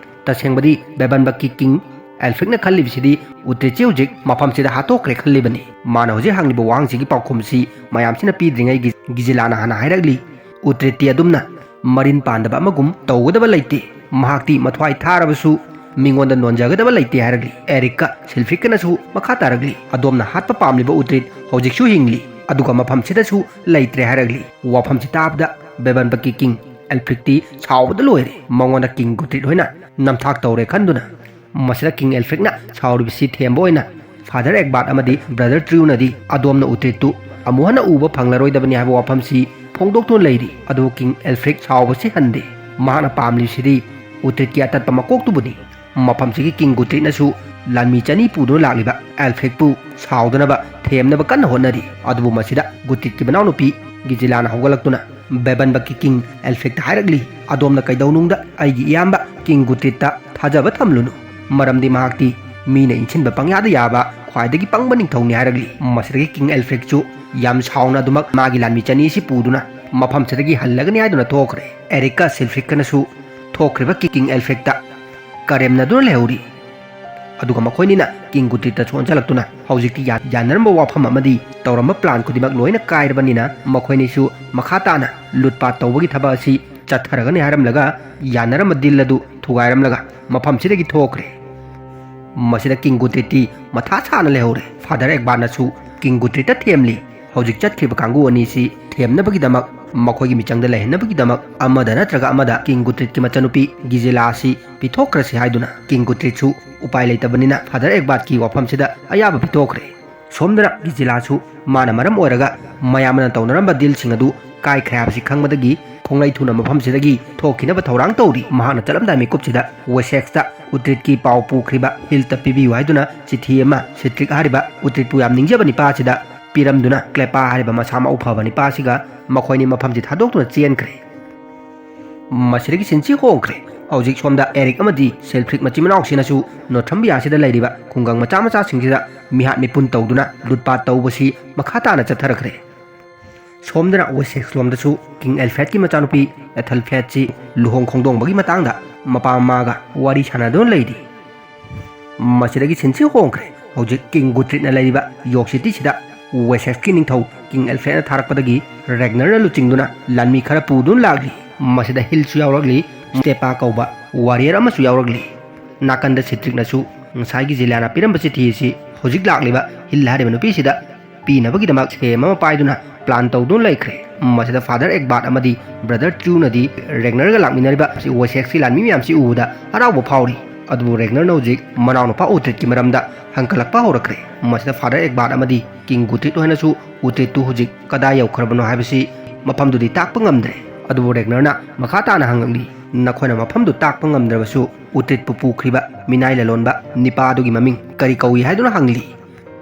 ꯇꯁꯦꯡꯕꯗꯤ ꯕꯦꯕꯟꯕꯛꯀꯤ ꯀꯤꯡ ꯑꯦꯜꯐ꯭ꯔꯤꯛꯅ ꯈꯜꯂꯤꯕꯁꯤꯗꯤ ꯎꯇ꯭ꯔꯤꯠꯁꯤ ꯍꯧꯖꯤꯛ ꯃꯐꯝꯁꯤꯗ ꯍꯥꯠꯇꯣꯛꯈ꯭ꯔꯦ ꯈꯜꯂꯤꯕꯅꯤ꯫ ꯃꯥꯅ ꯍꯧꯖꯤꯛ ꯍꯪꯂꯤꯕ ꯋꯥꯍꯪꯁꯤꯒꯤ ꯄꯥꯎꯈꯨꯝꯁꯤ ꯃꯌꯥꯝꯁꯤꯅ ꯄꯤꯗ꯭ꯔꯤꯉꯩꯒꯤ ꯒꯤꯖꯤꯂꯥꯅ ꯍꯥꯟꯅ ꯍꯥꯏꯔꯛꯂꯤ, ꯎꯇ꯭ꯔꯤꯠꯇꯤ ꯑꯗꯨꯝꯅ ꯃꯔꯤꯟ ꯄꯥꯟꯗꯕ ꯑꯃꯒꯨꯝ ꯇꯧꯒꯗꯕ ꯂꯩꯇꯦ꯫ ꯃꯍꯥꯛꯇꯤ ꯃꯊ꯭ꯋꯥꯏ ꯊꯥꯔꯕꯁꯨ ꯃꯤꯉꯣꯟꯗ ꯅꯣꯟꯖꯒꯗꯕ ꯂꯩꯇꯦ ꯍꯥꯏꯔꯛꯂꯤ꯫ ꯑꯦꯔꯤꯛꯀ ꯁꯤꯜꯐ꯭ꯔꯤꯛꯀꯅꯁꯨ ꯃꯈꯥ ꯇꯥꯔꯛꯂꯤ, ꯑꯗꯣꯝꯅ ꯍꯥꯠꯄ ꯄꯥꯝꯂꯤꯕ ꯎꯇ꯭ꯔꯤꯠ ꯍꯧꯖꯤꯛꯁꯨ ꯍꯤꯡꯂꯤ, ꯑꯗꯨꯒ ꯃꯐꯝꯁꯤꯗꯁꯨ ꯂꯩꯇ꯭ꯔꯦ ꯍꯥꯏꯔꯛꯂꯤ꯫ ꯋꯥꯐꯝꯁꯤ ꯇꯥꯕꯗ ꯕꯦꯕꯟꯕꯛꯀꯤ ꯀꯤꯡ ꯑꯦꯜꯐ꯭ꯔꯤꯛꯇꯤ ꯁꯥꯎꯕꯗ ꯂꯣꯏꯔꯦ꯫ ꯃꯉꯣꯟꯗ ꯀꯤꯡ ꯒꯨꯇ꯭ꯔꯤꯠ ꯍꯣꯏꯅ ꯅꯝꯊꯥꯛ ꯇꯧꯔꯦ ꯈꯟꯗꯨꯅ꯫ ꯃꯁꯤꯗ ꯀꯤꯡ ꯑꯦꯜꯐ꯭ꯔꯤꯛꯅ ꯁꯥꯎꯔꯤꯕꯁꯤ ꯊꯦꯝꯕ ꯑꯣꯏꯅ ꯐꯥꯗꯔ ꯑꯦꯛꯕꯥꯠ ꯑꯃꯗꯤ ꯕ꯭ꯔꯗꯔ ꯇ꯭ꯔꯤꯌꯨꯅꯗꯤ ꯑꯗꯣꯝꯅ ꯎꯇ꯭ꯔꯤꯠꯇꯨ ꯑꯃꯨꯛ ꯍꯟꯅ ꯎꯕ ꯐꯪꯂꯔꯣꯏꯗꯕꯅꯤ ꯍꯥꯏꯕ ꯋꯥꯐꯝꯁꯤ ꯐꯣꯡꯗꯣꯛꯇꯨꯅ ꯂꯩꯔꯤ꯫ ꯑꯗꯨꯕꯨ ꯀꯤꯡ ꯑꯦꯜꯐ꯭ꯔꯤꯛ ꯁꯥꯎꯕꯁꯤ ꯍꯟꯗꯦ꯫ ꯃꯍꯥꯛꯅ ꯄꯥꯝꯂꯤꯕꯁꯤꯗꯤ ꯎꯇ꯭ꯔꯤꯠꯀꯤ ꯑꯇꯠꯄ ꯃꯀꯣꯛꯇꯨꯕꯨꯅꯤ꯫ ꯃꯐꯝꯁꯤꯒꯤ ꯀꯤꯡ ꯒꯨꯇ꯭ꯔꯤꯠꯅꯁꯨ ꯂꯥꯟꯃꯤ ꯆꯅꯤ ꯄꯨꯗꯨꯅ ꯂꯥꯛꯂꯤꯕ ꯑꯦꯜꯐ꯭ꯔꯤꯛꯄꯨ ꯁꯥꯎꯗꯅꯕ ꯊꯦꯝꯅꯕ ꯀꯟꯅ ꯍꯣꯠꯅꯔꯤ꯫ ꯑꯗꯨꯕꯨ ꯃꯁꯤꯗ ꯒꯨꯇ꯭ꯔꯤꯠꯀꯤ ꯃꯅꯥꯎꯅꯨꯄꯤ ꯒꯤꯖꯤꯂꯥꯅ ꯍꯧꯒꯠꯂꯛꯇꯨꯅ ꯕꯦꯕꯟꯕꯛꯀꯤ ꯀꯤꯡ ꯑꯦꯜꯐ꯭ꯔꯤꯛꯇ ꯍꯥꯏꯔꯛꯂꯤ, "ꯑꯗꯣꯝꯅ ꯀꯩꯗꯧꯅꯨꯡꯗ ꯑꯩꯒꯤ ꯏꯌꯥꯝꯕ ꯀꯤꯡ ꯒꯨꯇ꯭ꯔꯤꯠꯇ ꯊꯥꯖꯕ ꯊꯝꯂꯨꯅꯨ, ꯃꯔꯝꯗꯤ ꯃꯍꯥꯛꯇꯤ ꯃꯤꯅ ꯏꯟꯁꯤꯟꯕ ꯄꯪꯌꯥꯗ ꯌꯥꯕ ꯈ꯭ꯋꯥꯏꯗꯒꯤ ꯄꯪꯕ ꯅꯤꯡꯊꯧꯅꯤ" ꯍꯥꯏꯔꯛꯂꯤ꯫ ꯃꯁꯤꯗꯒꯤ ꯀꯤꯡ ꯑꯦꯜꯐ꯭ꯔꯤꯛꯁꯨ ꯌꯥꯝ ꯁꯥꯎꯅ ꯑꯗꯨꯃꯛ ꯃꯥꯒꯤ ꯂꯥꯟꯃꯤ ꯆꯅꯤ ꯑꯁꯤ ꯄꯨꯗꯨꯅ ꯃꯐꯝꯁꯤꯗꯒꯤ ꯍꯜꯂꯒꯅꯤ ꯍꯥꯏꯗꯨꯅ ꯊꯣꯛꯈ꯭ꯔꯦ꯫ ꯑꯦꯔꯤꯛꯀ ꯁꯤꯜꯐ꯭ꯔꯤꯛꯀꯅꯁꯨ ꯊꯣꯛꯈ꯭ꯔꯤꯕ ꯀꯤꯡ ꯑꯦꯜꯐ꯭ꯔꯤꯛꯇ ꯀꯔꯦꯝꯅꯗꯨꯅ ꯂꯩꯍꯧꯔꯤ꯫ ꯑꯗꯨꯒ ꯃꯈꯣꯏꯅꯤꯅ ꯀꯤꯡ ꯒꯨꯇ꯭ꯔꯤꯠꯇ ꯁꯣꯟꯖꯜꯂꯛꯇꯨꯅ ꯍꯧꯖꯤꯛꯇꯤ ꯌꯥ-, ꯌꯥꯅꯔꯝꯕ ꯋꯥꯐꯝ ꯑꯃꯗꯤ ꯇꯧꯔꯝꯕ ꯄ꯭ꯂꯥꯟ ꯈꯨꯗꯤꯡꯃꯛ ꯂꯣꯏꯅ ꯀꯥꯏꯔꯕꯅꯤꯅ ꯃꯈꯣꯏꯅꯤꯁꯨ ꯃꯈꯥ ꯇꯥꯅ ꯂꯨꯠꯄꯥꯠ ꯇꯧꯕꯒꯤ ꯊꯕꯛ ꯑꯁꯤ ꯆꯠꯊꯔꯒꯅꯤ ꯍꯥꯏꯔꯝꯂꯒ ꯌꯥꯅꯔꯝꯕ ꯗꯤꯜ ꯑꯗꯨ ꯊꯨꯒꯥꯏꯔꯝꯂꯒ ꯃꯐꯝꯁꯤꯗꯒꯤ ꯊꯣꯛꯈ꯭ꯔꯦ꯫ ꯃꯁꯤꯗ ꯀꯤꯡ ꯒꯨꯇ꯭ꯔꯤꯠꯇꯤ ꯃꯊꯥ ꯁꯥꯅ ꯂꯩꯍꯧꯔꯦ꯫ ꯐꯥꯗꯔ ꯑꯦꯛꯕꯥꯔꯅꯁꯨ ꯀꯤꯡ ꯒꯨꯇ꯭ꯔꯤꯠꯇ ꯊꯦꯝꯂꯤ꯫ ꯍꯧꯖꯤꯛ ꯆꯠꯈ꯭ꯔꯤꯕ ꯀꯥꯡꯕꯨ ꯑꯅꯤꯁꯤ ꯊꯦꯝꯅꯕꯒꯤꯗꯃꯛ, ꯃꯈꯣꯏꯒꯤ ꯃꯤꯆꯪꯗ ꯂꯩꯍꯟꯅꯕꯒꯤꯗꯃꯛ ꯑꯃꯗ ꯅꯠꯇ꯭ꯔꯒ ꯑꯃꯗ ꯀꯤꯡ ꯒꯨꯇ꯭ꯔꯤꯠꯀꯤ ꯃꯆꯟꯅꯨꯄꯤ ꯒꯤꯖꯦꯂꯥ ꯑꯁꯤ ꯄꯤꯊꯣꯛꯈ꯭ꯔꯁꯤ ꯍꯥꯏꯗꯨꯅ ꯀꯤꯡ ꯒꯨꯇ꯭ꯔꯤꯠꯁꯨ ꯎꯄꯥꯏ ꯂꯩꯇꯕꯅꯤꯅ ꯐꯥꯗꯔ ꯑꯦꯛꯕꯥꯔꯠꯀꯤ ꯋꯥꯐꯝꯁꯤꯗ ꯑꯌꯥꯕ ꯄꯤꯊꯣꯛꯈ꯭ꯔꯦ꯫ ꯁꯣꯝꯗꯅ ꯒꯤꯖꯦꯂꯥꯁꯨ ꯃꯥꯅ ꯃꯔꯝ ꯑꯣꯏꯔꯒ ꯃꯌꯥꯝꯅ ꯇꯧꯅꯔꯝꯕ ꯗꯤꯜꯁꯤꯡ ꯑꯗꯨ ꯀꯥꯏꯈ꯭ꯔꯦ ꯍꯥꯏꯕꯁꯤ ꯈꯪꯕꯗꯒꯤ ꯈꯣꯡꯂꯩ ꯊꯨꯅ ꯃꯐꯝꯁꯤꯗꯒꯤ ꯊꯣꯛꯈꯤꯅꯕ ꯊꯧꯔꯥꯡ ꯇꯧꯔꯤ꯫ ꯃꯍꯥꯛꯅ ꯆꯠꯂꯝꯗꯥꯏ ꯃꯤꯀꯨꯞꯁꯤꯗ ꯋꯦꯁꯦꯛꯁꯇ ꯎꯇ꯭ꯔꯤꯠꯀꯤ ꯄꯥꯎ ꯄꯨꯈ꯭ꯔꯤꯕ ꯍꯤꯜꯇ ꯄꯤꯕꯤꯌꯨ ꯍꯥꯏꯗꯨꯅ ꯆꯤꯊꯤ ꯑꯃ ꯁꯤꯇ꯭ꯔꯤꯛ ꯍꯥꯏꯔꯤꯕ ꯎꯇ꯭ꯔꯤꯠꯄꯨ ꯌꯥꯝ ꯅꯤꯡꯖꯕ ꯅꯤꯄꯥ ꯑꯁꯤꯗ ꯄꯤꯔꯝꯗꯨꯅ ꯀ꯭ꯂꯦꯄꯥ ꯍꯥꯏꯔꯤꯕ ꯃꯁꯥ ꯃꯎ ꯐꯕ ꯅꯤꯄꯥ ꯑꯁꯤꯒ ꯃꯈꯣꯏꯅꯤ ꯃꯐꯝꯁꯤ ꯊꯥꯗꯣꯛꯇꯨꯅ ꯆꯦꯟꯈ꯭ꯔꯦ꯫ ꯃꯁꯤꯗꯒꯤ ꯁꯤꯟꯁꯤ ꯍꯣꯡꯈ꯭ꯔꯦ꯫ ꯍꯧꯖꯤꯛ ꯁꯣꯝꯗ ꯑꯦꯔꯤꯛ ꯑꯃꯗꯤ ꯁꯦꯜꯐ꯭ꯔꯤꯛ ꯃꯆꯤꯟ ꯃꯅꯥꯎꯁꯤꯅꯁꯨ ꯅꯣꯊ꯭ꯔꯝꯕꯤꯌꯥꯁꯤꯗ ꯂꯩꯔꯤꯕ ꯈꯨꯡꯒꯪ ꯃꯆꯥ ꯃꯆꯥꯁꯤꯡꯁꯤꯗ ꯃꯤꯍꯥꯠ ꯃꯤꯄꯨꯟ ꯇꯧꯗꯨꯅ ꯂꯨꯠꯄꯥꯠ ꯇꯧꯕꯁꯤ ꯃꯈꯥ ꯇꯥꯅ ꯆꯠꯊꯔꯛꯈ꯭ꯔꯦ꯫ ꯁꯣꯝꯗꯅ ꯋꯦꯁꯦꯛꯁ ꯂꯣꯝꯗꯁꯨ ꯀꯤꯡ ꯑꯦꯜꯐ꯭ꯔꯦꯗꯀꯤ ꯃꯆꯥꯅꯨꯄꯤ ꯑꯦꯊꯜꯐ꯭ꯔꯦꯗꯁꯤ ꯂꯨꯍꯣꯡ ꯈꯣꯡꯗꯣꯡꯕꯒꯤ ꯃꯇꯥꯡꯗ ꯃꯄꯥ ꯃꯃꯥꯒ ꯋꯥꯔꯤ ꯁꯥꯟꯅꯗꯨꯅ ꯂꯩꯔꯤ꯫ ꯃꯁꯤꯗꯒꯤ ꯁꯤꯟꯁꯤ ꯍꯣꯡꯈ꯭ꯔꯦ꯫ ꯍꯧꯖꯤꯛ ꯀꯤꯡ ꯒꯨꯇ꯭ꯔꯤꯠꯅ ꯂꯩꯔꯤꯕ ꯌꯣꯔꯛ ꯁꯤꯇꯤꯁꯤꯗ ꯋꯦꯁꯦꯛꯁꯀꯤ ꯅꯤꯡꯊꯧ ꯀꯤꯡ ꯑꯦꯜꯐ꯭ꯔꯦꯗꯅ ꯊꯥꯔꯛꯄꯗꯒꯤ ꯔꯦꯒꯅꯔꯅ ꯂꯨꯆꯤꯡꯗꯨꯅ ꯂꯥꯟꯃꯤ ꯈꯔ ꯄꯨꯗꯨꯅ ꯂꯥꯛꯂꯤ꯫ ꯃꯁꯤꯗ ꯍꯤꯜꯁꯨ ꯌꯥꯎꯔꯛꯂꯤ, ꯁ꯭ꯇꯦꯄꯥ ꯀꯧꯕ ꯋꯥꯔꯤꯌꯔ ꯑꯃꯁꯨ ꯌꯥꯎꯔꯛꯂꯤ꯫ ꯅꯥꯀꯟꯗ ꯁꯤꯇ꯭ꯔꯤꯛꯅꯁꯨ ꯉꯁꯥꯏꯒꯤ ꯖꯤꯂꯤꯌꯥꯅ ꯄꯤꯔꯝꯕ ꯆꯤꯊꯤ ꯑꯁꯤ ꯍꯧꯖꯤꯛ ꯂꯥꯛꯂꯤꯕ ꯍꯤꯜ ꯍꯥꯏꯔꯤꯕ ꯅꯨꯄꯤꯁꯤꯗ ꯄꯤꯅꯕꯒꯤꯗꯃꯛ ꯁꯦꯝ ꯑꯃ ꯄꯥꯏꯗꯨꯅ ꯄ꯭ꯂꯥꯟ ꯇꯧꯗꯨꯅ ꯂꯩꯈ꯭ꯔꯦ꯫ ꯃꯁꯤꯗ ꯐꯥꯗꯔ ꯑꯦꯛꯕꯥꯔꯠ ꯑꯃꯗꯤ ꯕ꯭ꯔꯗꯔ ꯇ꯭ꯔꯨꯅꯗꯤ ꯔꯦꯒꯅꯔꯒ ꯂꯥꯛꯃꯤꯟꯅꯔꯤꯕ ꯋꯦꯁꯦꯛꯁꯀꯤ ꯂꯥꯟꯃꯤ ꯃꯌꯥꯝꯁꯤ ꯎꯕꯗ ꯍꯔꯥꯎꯕ ꯐꯥꯎꯔꯤ꯫ ꯑꯗꯨꯕꯨ ꯔꯦꯒꯅꯔꯅ ꯍꯧꯖꯤꯛ ꯃꯅꯥꯎꯅꯨꯄꯥ ꯎꯇ꯭ꯔꯤꯠꯀꯤ ꯃꯔꯝꯗ ꯍꯪꯀꯠꯂꯛꯄ ꯍꯧꯔꯛꯈ꯭ꯔꯦ꯫ ꯃꯁꯤꯗ ꯐꯥꯗꯔ ꯑꯦꯛꯕꯥꯔꯠ ꯑꯃꯗꯤ ꯀꯤꯡ ꯒꯨꯇ꯭ꯔꯤꯠ ꯍꯣꯏꯅꯁꯨ ꯎꯇ꯭ꯔꯤꯠꯇꯨ ꯍꯧꯖꯤꯛ ꯀꯗꯥꯏ ꯌꯧꯈ꯭ꯔꯕꯅꯣ ꯍꯥꯏꯕꯁꯤ ꯃꯐꯝꯗꯨꯗꯤ ꯇꯥꯛꯄ ꯉꯝꯗ꯭ꯔꯦ꯫ ꯑꯗꯨꯕꯨ ꯔꯦꯒꯅꯔꯅ ꯃꯈꯥ ꯇꯥꯅ ꯍꯪꯂꯛꯂꯤ, "ꯅꯈꯣꯏꯅ ꯃꯐꯝꯗꯨ ꯇꯥꯛꯄ ꯉꯝꯗ꯭ꯔꯕꯁꯨ ꯎꯇ꯭ꯔꯤꯠꯄꯨ ꯄꯨꯈ꯭ꯔꯤꯕ ꯃꯤꯅꯥꯏ ꯂꯂꯣꯟꯕ ꯅꯤꯄꯥ ꯑꯗꯨꯒꯤ ꯃꯃꯤꯡ ꯀꯔꯤ ꯀꯧꯏ ꯍꯥꯏꯗꯨꯅ ꯍꯪꯂꯤ?"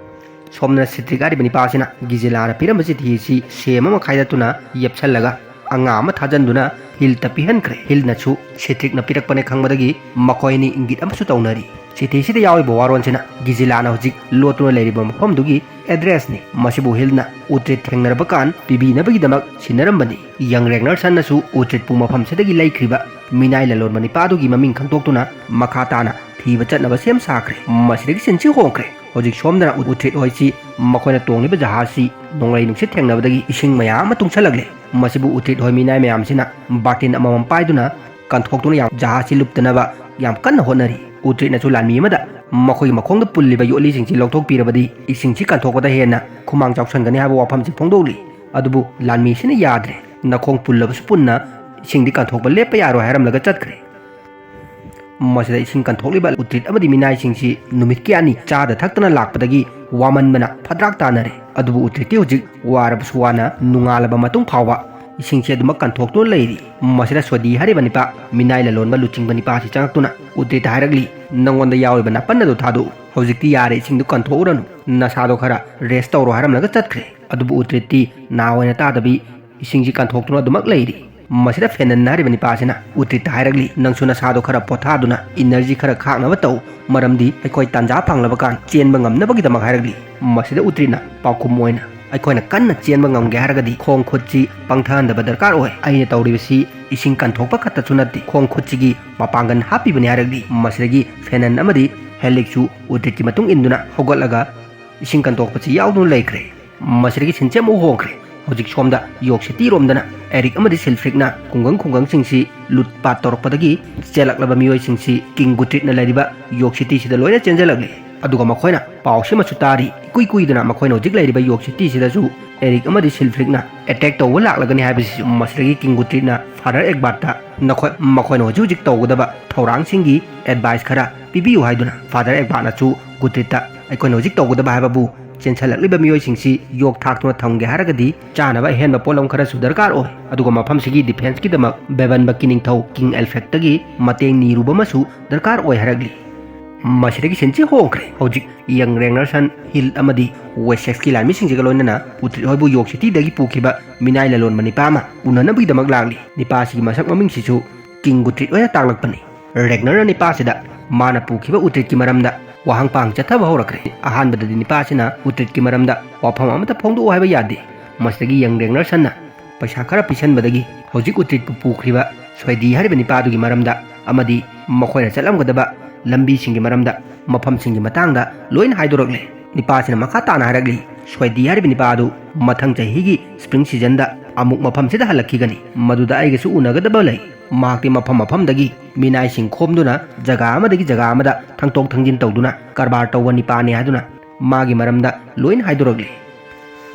ꯁꯣꯝꯅ ꯁꯤꯇ꯭ꯔꯤꯛ ꯍꯥꯏꯔꯤꯕ ꯅꯤꯄꯥ ꯑꯁꯤꯅ ꯒꯤꯖꯤꯂꯥꯅ ꯄꯤꯔꯝꯕ ꯆꯤꯊꯤ ꯑꯁꯤ ꯁꯦꯝ ꯑꯃ ꯈꯥꯏꯗꯠꯇꯨꯅ ꯌꯦꯞꯁꯜꯂꯒ ꯑꯉꯥ ꯑꯃ ꯊꯥꯖꯟꯗꯨꯅ ꯍꯤꯜꯇ ꯄꯤꯍꯟꯈ꯭ꯔꯦ꯫ ꯍꯤꯜꯅꯁꯨ ꯁꯤꯇ꯭ꯔꯤꯛꯅ ꯄꯤꯔꯛꯄꯅꯦ ꯈꯪꯕꯗꯒꯤ ꯃꯈꯣꯏ ꯑꯅꯤ ꯏꯪꯒꯤꯠ ꯑꯃꯁꯨ ꯇꯧꯅꯔꯤ꯫ ꯆꯤꯊꯤꯁꯤꯗ ꯌꯥꯎꯔꯤꯕ ꯋꯥꯔꯣꯜꯁꯤꯅ ꯒꯤꯖꯤꯂꯥꯅ ꯍꯧꯖꯤꯛ ꯂꯣꯠꯇꯨꯅ ꯂꯩꯔꯤꯕ ꯃꯐꯝꯗꯨꯒꯤ ꯑꯦꯗ꯭ꯔꯦꯁꯅꯤ꯫ ꯃꯁꯤꯕꯨ ꯍꯤꯜꯅ ꯎꯇ꯭ꯔꯤꯠ ꯊꯦꯡꯅꯔꯕ ꯀꯥꯟ ꯄꯤꯕꯤꯅꯕꯒꯤꯗꯃꯛ ꯁꯤꯟꯅꯔꯝꯕꯅꯤ꯫ ꯌꯪ ꯔꯦꯒꯅꯔꯁꯟꯅꯁꯨ ꯎꯇ꯭ꯔꯤꯠꯄꯨ ꯃꯐꯝꯁꯤꯗꯒꯤ ꯂꯩꯈ꯭ꯔꯤꯕ ꯃꯤꯅꯥꯏ ꯂꯂꯣꯟꯕ ꯅꯤꯄꯥꯗꯨꯒꯤ ꯃꯃꯤꯡ ꯈꯪꯗꯣꯛꯇꯨꯅ ꯃꯈꯥ ꯇꯥꯅ ꯊꯤꯕ ꯆꯠꯅꯕ ꯁꯦꯝ ꯁꯥꯈ꯭ꯔꯦ꯫ ꯃꯁꯤꯗꯒꯤ ꯁꯤꯟꯁꯤ ꯍꯣꯡꯈ꯭ꯔꯦ꯫ ꯍꯧꯖꯤꯛ ꯁꯣꯝꯗꯅ ꯎꯇ꯭ꯔꯤꯠ ꯍꯣꯏꯁꯤ ꯃꯈꯣꯏꯅ ꯇꯣꯡꯂꯤꯕ ꯖꯍꯥꯖꯁꯤ ꯅꯣꯡꯂꯩ ꯅꯨꯡꯁꯤꯠ ꯊꯦꯡꯅꯕꯗꯒꯤ ꯏꯁꯤꯡ ꯃꯌꯥꯝ ꯑꯃ ꯇꯨꯡꯁꯜꯂꯛꯂꯦ꯫ ꯃꯁꯤꯕꯨ ꯎꯇ꯭ꯔꯤꯠ ꯍꯣꯏ ꯃꯤꯅꯥꯏ ꯃꯌꯥꯝꯁꯤꯅ ꯕꯥꯔꯇꯤꯟ ꯑꯃꯃꯝ ꯄꯥꯏꯗꯨꯅ ꯀꯟꯊꯣꯛꯇꯨꯅ ꯌꯥꯝ ꯖꯍꯥꯖꯁꯤ ꯂꯨꯞꯇꯅꯕ ꯌꯥꯝ ꯀꯟꯅ ꯍꯣꯠꯅꯔꯤ꯫ ꯎꯇ꯭ꯔꯤꯠꯅꯁꯨ ꯂꯥꯟꯃꯤ ꯑꯃꯗ ꯃꯈꯣꯏꯒꯤ ꯃꯈꯣꯡꯗ ꯄꯨꯜꯂꯤꯕ ꯌꯣꯠꯂꯤꯁꯤꯡꯁꯤ ꯂꯧꯊꯣꯛꯄꯤꯔꯕꯗꯤ ꯏꯁꯤꯡꯁꯤ ꯀꯟꯊꯣꯛꯄꯗ ꯍꯦꯟꯅ ꯈꯨꯃꯥꯡ ꯆꯥꯎꯁꯟꯒꯅꯤ ꯍꯥꯏꯕ ꯋꯥꯐꯝꯁꯤ ꯐꯣꯡꯗꯣꯛꯂꯤ꯫ ꯑꯗꯨꯕꯨ ꯂꯥꯟꯃꯤꯁꯤꯅ ꯌꯥꯗ꯭ꯔꯦ꯫ "ꯅꯈꯣꯡ ꯄꯨꯜꯂꯕꯁꯨ ꯄꯨꯟꯅ ꯏꯁꯤꯡꯗꯤ ꯀꯟꯊꯣꯛꯄ ꯂꯦꯞꯄ ꯌꯥꯔꯣꯏ" ꯍꯥꯏꯔꯝꯂꯒ ꯆꯠꯈ꯭ꯔꯦ꯫ ꯃꯁꯤꯗ ꯏꯁꯤꯡ ꯀꯟꯊꯣꯛꯂꯤꯕ ꯎꯇ꯭ꯔꯤꯠ ꯑꯃꯗꯤ ꯃꯤꯅꯥꯏꯁꯤꯡꯁꯤ ꯅꯨꯃꯤꯠ ꯀꯌꯥꯅꯤ ꯆꯥꯗ ꯊꯛꯇꯅ ꯂꯥꯛꯄꯗꯒꯤ ꯋꯥꯃꯟꯕꯅ ꯐꯗ꯭ꯔꯥꯛ ꯇꯥꯅꯔꯦ꯫ ꯑꯗꯨꯕꯨ ꯎꯇ꯭ꯔꯤꯠꯇꯤ ꯍꯧꯖꯤꯛ ꯋꯥꯔꯕꯁꯨ ꯋꯥꯅ ꯅꯣꯡꯉꯥꯜꯂꯕ ꯃꯇꯨꯡ ꯐꯥꯎꯕ ꯏꯁꯤꯡꯁꯤ ꯑꯗꯨꯃꯛ ꯀꯟꯊꯣꯛꯇꯨꯅ ꯂꯩꯔꯤ꯫ ꯃꯁꯤꯗ ꯁ꯭ꯋꯥꯗꯤ ꯍꯥꯏꯔꯤꯕ ꯅꯤꯄꯥ, ꯃꯤꯅꯥꯏ ꯂꯂꯣꯟꯕ ꯂꯨꯆꯤꯡꯕ ꯅꯤꯄꯥꯁꯤ ꯆꯪꯉꯛꯇꯨꯅ ꯎꯇ꯭ꯔꯤꯠꯇ ꯍꯥꯏꯔꯛꯂꯤ, "ꯅꯪꯉꯣꯟꯗ ꯌꯥꯎꯔꯤꯕ ꯅꯥꯄꯟ ꯑꯗꯨ ꯊꯥꯗꯣꯛꯎ꯫ ꯍꯧꯖꯤꯛꯇꯤ ꯌꯥꯔꯦ, ꯏꯁꯤꯡꯗꯨ ꯀꯟꯊꯣꯛꯎꯔꯅꯨ꯫ ꯅꯁꯥꯗꯣ ꯈꯔ ꯔꯦꯁ ꯇꯧꯔꯣ" ꯍꯥꯏꯔꯝꯂꯒ ꯆꯠꯈ꯭ꯔꯦ꯫ ꯑꯗꯨꯕꯨ ꯎꯇ꯭ꯔꯤꯠꯇꯤ ꯅꯥ ꯑꯣꯏꯅ ꯇꯥꯗꯕꯤ ꯏꯁꯤꯡꯁꯤ ꯀꯟꯊꯣꯛꯇꯨꯅ ꯑꯗꯨꯃꯛ ꯂꯩꯔꯤ꯫ ꯃꯁꯤꯗ ꯐꯦꯅꯟ ꯍꯥꯏꯔꯤꯕ ꯅꯤꯄꯥꯁꯤꯅ ꯎꯇ꯭ꯔꯤꯠꯇ ꯍꯥꯏꯔꯛꯂꯤ, "ꯅꯪꯁꯨ ꯅꯁꯥꯗꯣ ꯈꯔ ꯄꯣꯊꯥꯗꯨꯅ ꯏꯅꯔꯖꯤ ꯈꯔ ꯈꯥꯛꯅꯕ ꯇꯧ, ꯃꯔꯝꯗꯤ ꯑꯩꯈꯣꯏ ꯇꯥꯟꯖꯥ ꯐꯪꯂꯕ ꯀꯥꯟ ꯆꯦꯟꯕ ꯉꯝꯅꯕꯒꯤꯗꯃꯛ" ꯍꯥꯏꯔꯛꯂꯤ꯫ ꯃꯁꯤꯗ ꯎꯇ꯭ꯔꯤꯠꯅ ꯄꯥꯎꯈꯨꯝ ꯑꯣꯏꯅ, "ꯑꯩꯈꯣꯏꯅ ꯀꯟꯅ ꯆꯦꯟꯕ ꯉꯝꯒꯦ ꯍꯥꯏꯔꯒꯗꯤ ꯈꯣꯡ ꯈꯨꯠꯁꯤ ꯄꯪꯊꯍꯟꯗꯕ ꯗꯔꯀꯥꯔ ꯑꯣꯏ꯫ ꯑꯩꯅ ꯇꯧꯔꯤꯕꯁꯤ ꯏꯁꯤꯡ ꯀꯟꯊꯣꯛꯄ ꯈꯛꯇꯁꯨ ꯅꯠꯇꯦ, ꯈꯣꯡ ꯈꯨꯠꯁꯤꯒꯤ ꯃꯄꯥꯡꯒꯜ ꯍꯥꯞꯄꯤꯕꯅꯤ" ꯍꯥꯏꯔꯛꯂꯤ꯫ ꯃꯁꯤꯗꯒꯤ ꯐꯦꯅꯟ ꯑꯃꯗꯤ ꯍꯦꯂꯤꯛꯁꯨ ꯎꯇ꯭ꯔꯤꯠꯀꯤ ꯃꯇꯨꯡ ꯏꯟꯗꯨꯅ ꯍꯧꯒꯠꯂꯒ ꯏꯁꯤꯡ ꯀꯟꯊꯣꯛꯄꯁꯤ ꯌꯥꯎꯗꯨꯅ ꯂꯩꯈ꯭ꯔꯦ꯫ ꯃꯁꯤꯗꯒꯤ ꯁꯤꯟꯁꯦ ꯑꯃꯨꯛ ꯍꯣꯡꯈ꯭ꯔꯦ꯫ ꯍꯧꯖꯤꯛ ꯁꯣꯝꯗ ꯌꯣꯔꯛ ꯁꯤꯇꯤ ꯔꯣꯝꯗꯅ ꯑꯦꯔꯤꯛ ꯑꯃꯗꯤ ꯁꯤꯜꯐ꯭ꯔꯤꯛꯅ ꯈꯨꯡꯒꯪ ꯈꯨꯡꯒꯪꯁꯤꯡꯁꯤ ꯂꯨꯠ ꯄꯥꯠ ꯇꯧꯔꯛꯄꯗꯒꯤ ꯆꯦꯜꯂꯛꯂꯕ ꯃꯤꯑꯣꯏꯁꯤꯡꯁꯤ ꯀꯤꯡ ꯒꯨꯇ꯭ꯔꯤꯠꯅ ꯂꯩꯔꯤꯕ ꯌꯣꯔꯛ ꯁꯤꯇꯤꯁꯤꯗ ꯂꯣꯏꯅ ꯆꯦꯟꯁꯤꯜꯂꯛꯂꯤ꯫ ꯑꯗꯨꯒ ꯃꯈꯣꯏꯅ ꯄꯥꯎꯁꯤꯃꯁꯨ ꯇꯥꯔꯤ, ꯏꯀꯨꯏ ꯀꯨꯏꯗꯅ ꯃꯈꯣꯏꯅ ꯍꯧꯖꯤꯛ ꯂꯩꯔꯤꯕ ꯌꯣꯔꯛ ꯁꯤꯇꯤꯁꯤꯗꯁꯨ ꯑꯦꯔꯤꯛ ꯑꯃꯗꯤ ꯁꯤꯜꯐ꯭ꯔꯤꯛꯅ ꯑꯦꯇꯦꯛ ꯇꯧꯕ ꯂꯥꯛꯂꯒꯅꯤ ꯍꯥꯏꯕꯁꯤꯁꯨ꯫ ꯃꯁꯤꯗꯒꯤ ꯀꯤꯡ ꯒꯨꯇ꯭ꯔꯤꯠꯅ ꯐꯥꯗꯔ ꯑꯦꯛꯕꯥꯔꯠꯇ ꯅꯈꯣꯏ, ꯃꯈꯣꯏꯅ ꯍꯧꯖꯤꯛ ꯍꯧꯖꯤꯛ ꯇꯧꯒꯗꯕ ꯊꯧꯔꯥꯡꯁꯤꯡꯒꯤ ꯑꯦꯗꯚꯥꯏꯁ ꯈꯔ ꯄꯤꯕꯤꯌꯨ ꯍꯥꯏꯗꯨꯅ ꯐꯥꯗꯔ ꯑꯦꯛꯕꯥꯔꯠꯅꯁꯨ ꯒꯨꯇ꯭ꯔꯤꯠꯇ ꯑꯩꯈꯣꯏꯅ ꯍꯧꯖꯤꯛ ꯇꯧꯒꯗꯕ ꯍꯥꯏꯕꯕꯨ ꯆꯦꯟꯁꯤꯜꯂꯛꯂꯤꯕ ꯃꯤꯑꯣꯏꯁꯤꯡꯁꯤ ꯌꯣꯛ ꯊꯥꯛꯇꯨꯅ ꯊꯝꯒꯦ ꯍꯥꯏꯔꯒꯗꯤ ꯆꯥꯅꯕ ꯑꯍꯦꯟꯕ ꯄꯣꯠꯂꯝ ꯈꯔꯁꯨ ꯗꯔꯀꯥꯔ ꯑꯣꯏ꯫ ꯑꯗꯨꯒ ꯃꯐꯝꯁꯤꯒꯤ ꯗꯤꯐꯦꯟꯁꯀꯤꯗꯃꯛ ꯕꯦꯕꯟꯕꯀꯤ ꯅꯤꯡꯊꯧ ꯀꯤꯡ ꯑꯦꯜꯐ꯭ꯔꯦꯗꯇꯒꯤ ꯃꯇꯦꯡ ꯅꯤꯔꯨꯕ ꯑꯃꯁꯨ ꯗꯔꯀꯥꯔ ꯑꯣꯏ ꯍꯥꯏꯔꯛꯂꯤ꯫ ꯃꯁꯤꯗꯒꯤ ꯁꯤꯟꯁꯤ ꯍꯣꯡꯈ꯭ꯔꯦ꯫ ꯍꯧꯖꯤꯛ ꯌꯪ ꯔꯦꯒꯅꯔꯁꯟ ꯍꯤꯜ ꯑꯃꯗꯤ ꯋꯦꯁꯦꯛꯁꯀꯤ ꯂꯥꯟꯃꯤꯁꯤꯡꯁꯤꯒ ꯂꯣꯏꯅꯅ ꯎꯇ꯭ꯔꯤꯠ ꯍꯣꯏꯕꯨ ꯌꯣꯛ ꯁꯤꯇꯤꯗꯒꯤ ꯄꯨꯈꯤꯕ ꯃꯤꯅꯥꯏ ꯂꯂꯣꯟꯕ ꯅꯤꯄꯥ ꯑꯃ ꯎꯅꯅꯕꯒꯤꯗꯃꯛ ꯂꯥꯛꯂꯤ꯫ ꯅꯤꯄꯥꯁꯤꯒꯤ ꯃꯁꯛ ꯃꯃꯤꯡꯁꯤꯁꯨ ꯀꯤꯡ ꯒꯨꯇ꯭ꯔꯤꯠ ꯑꯣꯏꯅ ꯇꯥꯛꯂꯛꯄꯅꯤ꯫ ꯔꯦꯒꯅꯔꯅ ꯅꯤꯄꯥꯁꯤꯗ ꯃꯥꯅ ꯄꯨꯈꯤꯕ ꯎꯇ꯭ꯔꯤꯠꯀꯤ ꯃꯔꯝꯗ ꯋꯥꯍꯪ ꯄꯥꯎꯍꯪ ꯆꯠꯊꯕ ꯍꯧꯔꯛꯈ꯭ꯔꯦ꯫ ꯑꯍꯥꯟꯕꯗꯗꯤ ꯅꯤꯄꯥꯁꯤꯅ ꯎꯇ꯭ꯔꯤꯠꯀꯤ ꯃꯔꯝꯗ ꯋꯥꯐꯝ ꯑꯃꯠꯇ ꯐꯣꯡꯗꯣꯛꯎ ꯍꯥꯏꯕ ꯌꯥꯗꯦ꯫ ꯃꯁꯤꯗꯒꯤ ꯌꯪ ꯔꯦꯒꯅꯔꯁꯟꯅ ꯄꯩꯁꯥ ꯈꯔ ꯄꯤꯁꯟꯕꯗꯒꯤ ꯍꯧꯖꯤꯛ ꯎꯇ꯭ꯔꯤꯠꯄꯨ ꯄꯨꯈ꯭ꯔꯤꯕ ꯁ꯭ꯋꯦꯗꯤ ꯍꯥꯏꯔꯤꯕ ꯅꯤꯄꯥꯗꯨꯒꯤ ꯃꯔꯝꯗ ꯑꯃꯗꯤ ꯃꯈꯣꯏꯅ ꯆꯠꯂꯝꯒꯗꯕ ꯂꯝꯕꯤꯁꯤꯡꯒꯤ ꯃꯔꯝꯗ, ꯃꯐꯝꯁꯤꯡꯒꯤ ꯃꯇꯥꯡꯗ ꯂꯣꯏꯅ ꯍꯥꯏꯗꯣꯔꯛꯂꯦ꯫ ꯅꯤꯄꯥꯁꯤꯅ ꯃꯈꯥ ꯇꯥꯅ ꯍꯥꯏꯔꯛꯂꯤ, ꯁ꯭ꯋꯦꯗꯤ ꯍꯥꯏꯔꯤꯕ ꯅꯤꯄꯥ ꯑꯗꯨ ꯃꯊꯪ ꯆꯍꯤꯒꯤ ꯁ꯭ꯄ꯭ꯔꯤꯡ ꯁꯤꯖꯟꯗ ꯑꯃꯨꯛ ꯃꯐꯝꯁꯤꯗ ꯍꯜꯂꯛꯈꯤꯒꯅꯤ꯫ ꯃꯗꯨꯗ ꯑꯩꯒꯁꯨ ꯎꯅꯒꯗꯕ ꯂꯩ꯫ ꯃꯍꯥꯛꯇꯤ ꯃꯐꯝ ꯃꯐꯝꯗꯒꯤ ꯃꯤꯅꯥꯏꯁꯤꯡ ꯈꯣꯝꯗꯨꯅ ꯖꯒꯥ ꯑꯃꯗꯒꯤ ꯖꯒꯥ ꯑꯃꯗ ꯊꯪꯇꯣꯛ ꯊꯪꯖꯤꯟ ꯇꯧꯗꯨꯅ ꯀꯔꯕꯥꯔ ꯇꯧꯕ ꯅꯤꯄꯥꯅꯤ ꯍꯥꯏꯗꯨꯅ ꯃꯥꯒꯤ ꯃꯔꯝꯗ ꯂꯣꯏꯅ ꯍꯥꯏꯗꯣꯔꯛꯂꯤ꯫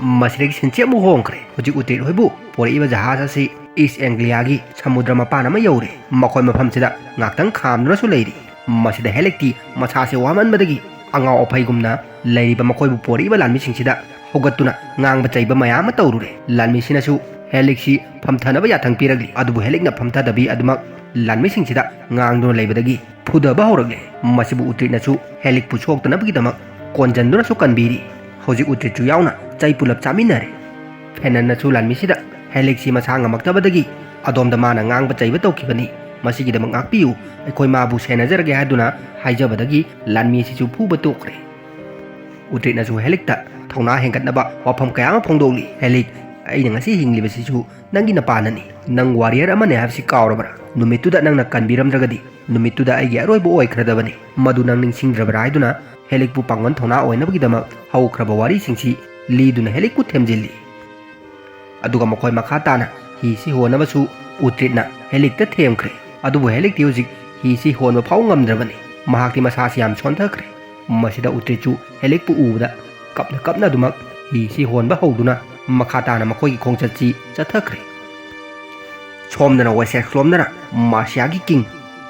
ꯃꯁꯤꯗꯒꯤ ꯁꯤꯟꯁꯤ ꯑꯃꯨꯛ ꯍꯣꯡꯈ꯭ꯔꯦ꯫ ꯍꯧꯖꯤꯛ ꯎꯇ꯭ꯔꯤꯠ ꯍꯣꯏꯕꯨ ꯄꯣꯔꯛꯏꯕ ꯖꯍꯥꯖ ꯑꯁꯤ ꯏꯁ ꯑꯦꯡꯒ꯭ꯂꯤꯌꯥꯒꯤ ꯁꯃꯨꯗ꯭ꯔ ꯃꯄꯥꯟ ꯑꯃ ꯌꯧꯔꯦ꯫ ꯃꯈꯣꯏ ꯃꯐꯝꯁꯤꯗ ꯉꯥꯛꯇꯪ ꯈꯥꯝꯗꯨꯅꯁꯨ ꯂꯩꯔꯤ꯫ ꯃꯁꯤꯗ ꯍꯦꯂꯤꯛꯇꯤ ꯃꯁꯥꯁꯦ ꯋꯥꯃꯟꯕꯗꯒꯤ ꯑꯉꯥꯎ ꯑꯐꯩꯒꯨꯝꯅ ꯂꯩꯔꯤꯕ ꯃꯈꯣꯏꯕꯨ ꯄꯣꯔꯛꯏꯕ ꯂꯥꯟꯃꯤꯁꯤꯡꯁꯤꯗ ꯍꯧꯒꯠꯇꯨꯅ ꯉꯥꯡꯕ ꯆꯩꯕ ꯃꯌꯥꯝ ꯑꯃ ꯇꯧꯔꯨꯔꯦ꯫ ꯂꯥꯟꯃꯤꯁꯤꯅꯁꯨ ꯍꯦꯂꯤꯛꯁꯤ ꯐꯝꯊꯅꯕ ꯌꯥꯊꯪ ꯄꯤꯔꯛꯂꯤ꯫ ꯑꯗꯨꯕꯨ ꯍꯦꯂꯤꯛꯅ ꯐꯝꯊꯗꯕꯤ ꯑꯗꯨꯃꯛ ꯂꯥꯟꯃꯤꯁꯤꯡꯁꯤꯗ ꯉꯥꯡꯗꯨꯅ ꯂꯩꯕꯗꯒꯤ ꯐꯨꯗꯕ ꯍꯧꯔꯛꯂꯦ꯫ ꯃꯁꯤꯕꯨ ꯎꯇ꯭ꯔꯤꯠꯅꯁꯨ ꯍꯦꯂꯤꯛꯄꯨ ꯁꯣꯛꯇꯅꯕꯒꯤꯗꯃꯛ ꯀꯣꯟꯖꯟꯗꯨꯅꯁꯨ ꯀꯟꯕꯤꯔꯤ꯫ ꯍꯧꯖꯤꯛ ꯎꯇ꯭ꯔꯤꯠꯁꯨ ꯌꯥꯎꯅ ꯆꯩ ꯄꯨꯂꯞ ꯆꯥꯃꯤꯟꯅꯔꯦ꯫ ꯐꯦꯅꯟꯅꯁꯨ ꯂꯥꯟꯃꯤꯁꯤꯗ ꯍꯦꯂꯤꯛꯁꯤ ꯃꯁꯥ ꯉꯝꯃꯛꯇꯕꯗꯒꯤ ꯑꯗꯣꯝꯗ ꯃꯥꯅ ꯉꯥꯡꯕ ꯆꯩꯕ ꯇꯧꯈꯤꯕꯅꯤ, ꯃꯁꯤꯒꯤꯗꯃꯛ ꯉꯥꯛꯄꯤꯌꯨ, ꯑꯩꯈꯣꯏ ꯃꯥꯕꯨ ꯁꯦꯟꯅꯖꯔꯒꯦ ꯍꯥꯏꯗꯨꯅ ꯍꯥꯏꯖꯕꯗꯒꯤ ꯂꯥꯟꯃꯤ ꯑꯁꯤꯁꯨ ꯐꯨꯕ ꯇꯣꯛꯈ꯭ꯔꯦ꯫ ꯎꯇ꯭ꯔꯤꯠꯅꯁꯨ ꯍꯦꯂꯤꯛꯇ ꯊꯧꯅꯥ ꯍꯦꯟꯒꯠꯅꯕ ꯋꯥꯐꯝ ꯀꯌꯥ ꯑꯃ ꯐꯣꯡꯗꯣꯛꯂꯤ꯫ ꯍꯦꯂꯤꯛ, ꯑꯩꯅ ꯉꯁꯤ ꯍꯤꯡꯂꯤꯕꯁꯤꯁꯨ ꯅꯪꯒꯤ ꯅꯄꯥꯅꯅꯤ꯫ ꯅꯪ ꯋꯥꯔꯤꯌꯔ ꯑꯃꯅꯤ ꯍꯥꯏꯕꯁꯤ ꯀꯥꯎꯔꯕ꯭ꯔꯥ? ꯅꯨꯃꯤꯠꯇꯨꯗ ꯅꯪꯅ ꯀꯟꯕꯤꯔꯝꯗ꯭ꯔꯒꯗꯤ ꯅꯨꯃꯤꯠꯇꯨꯗ ꯑꯩꯒꯤ ꯑꯔꯣꯏꯕ ꯑꯣꯏꯈ꯭ꯔꯗꯕꯅꯤ꯫ ꯃꯗꯨ ꯅꯪ ꯅꯤꯡꯁꯤꯡꯗ꯭ꯔꯕ꯭ꯔꯥ ꯍꯥꯏꯗꯨꯅ ꯍꯦꯂꯤꯛꯄꯨ ꯄꯥꯡꯒꯜ ꯊꯧꯅꯥ ꯑꯣꯏꯅꯕꯒꯤꯗꯃꯛ ꯍꯧꯈ꯭ꯔꯕ ꯋꯥꯔꯤꯁꯤꯡꯁꯤ ꯂꯤꯗꯨꯅ ꯍꯦꯂꯤꯛꯄꯨ ꯊꯦꯝꯖꯤꯜꯂꯤ꯫ ꯑꯗꯨꯒ ꯃꯈꯣꯏ ꯃꯈꯥ ꯇꯥꯅ ꯍꯤꯁꯤ ꯍꯣꯟꯅꯕꯁꯨ ꯎꯇ꯭ꯔꯤꯠꯅ ꯍꯦꯂꯤꯛꯇ ꯊꯦꯝꯈ꯭ꯔꯦ꯫ ꯑꯗꯨꯕꯨ ꯍꯦꯂꯤꯛꯇꯤ ꯍꯧꯖꯤꯛ ꯍꯤꯁꯤ ꯍꯣꯟꯕ ꯐꯥꯎ ꯉꯝꯗ꯭ꯔꯕꯅꯤ꯫ ꯃꯍꯥꯛꯇꯤ ꯃꯁꯥꯁꯤ ꯌꯥꯝ ꯁꯣꯟꯊꯈ꯭ꯔꯦ꯫ ꯃꯁꯤꯗ ꯎꯇ꯭ꯔꯤꯠꯁꯨ ꯍꯦꯂꯤꯛꯄꯨ ꯎꯕꯗ ꯀꯞꯅ ꯀꯞꯅ ꯑꯗꯨꯃꯛ ꯍꯤꯁꯤ ꯍꯣꯟꯕ ꯍꯧꯗꯨꯅ ꯃꯈꯥ ꯇꯥꯅ ꯃꯈꯣꯏꯒꯤ ꯈꯣꯡꯆꯠꯁꯤ ꯆꯠꯊꯈ꯭ꯔꯦ꯫ ꯁꯣꯝꯗꯅ ꯋꯦꯁꯦꯛꯁ ꯂꯣꯝꯗꯅ ꯃꯥꯔꯁꯤꯌꯥꯒꯤ ꯀꯤꯡ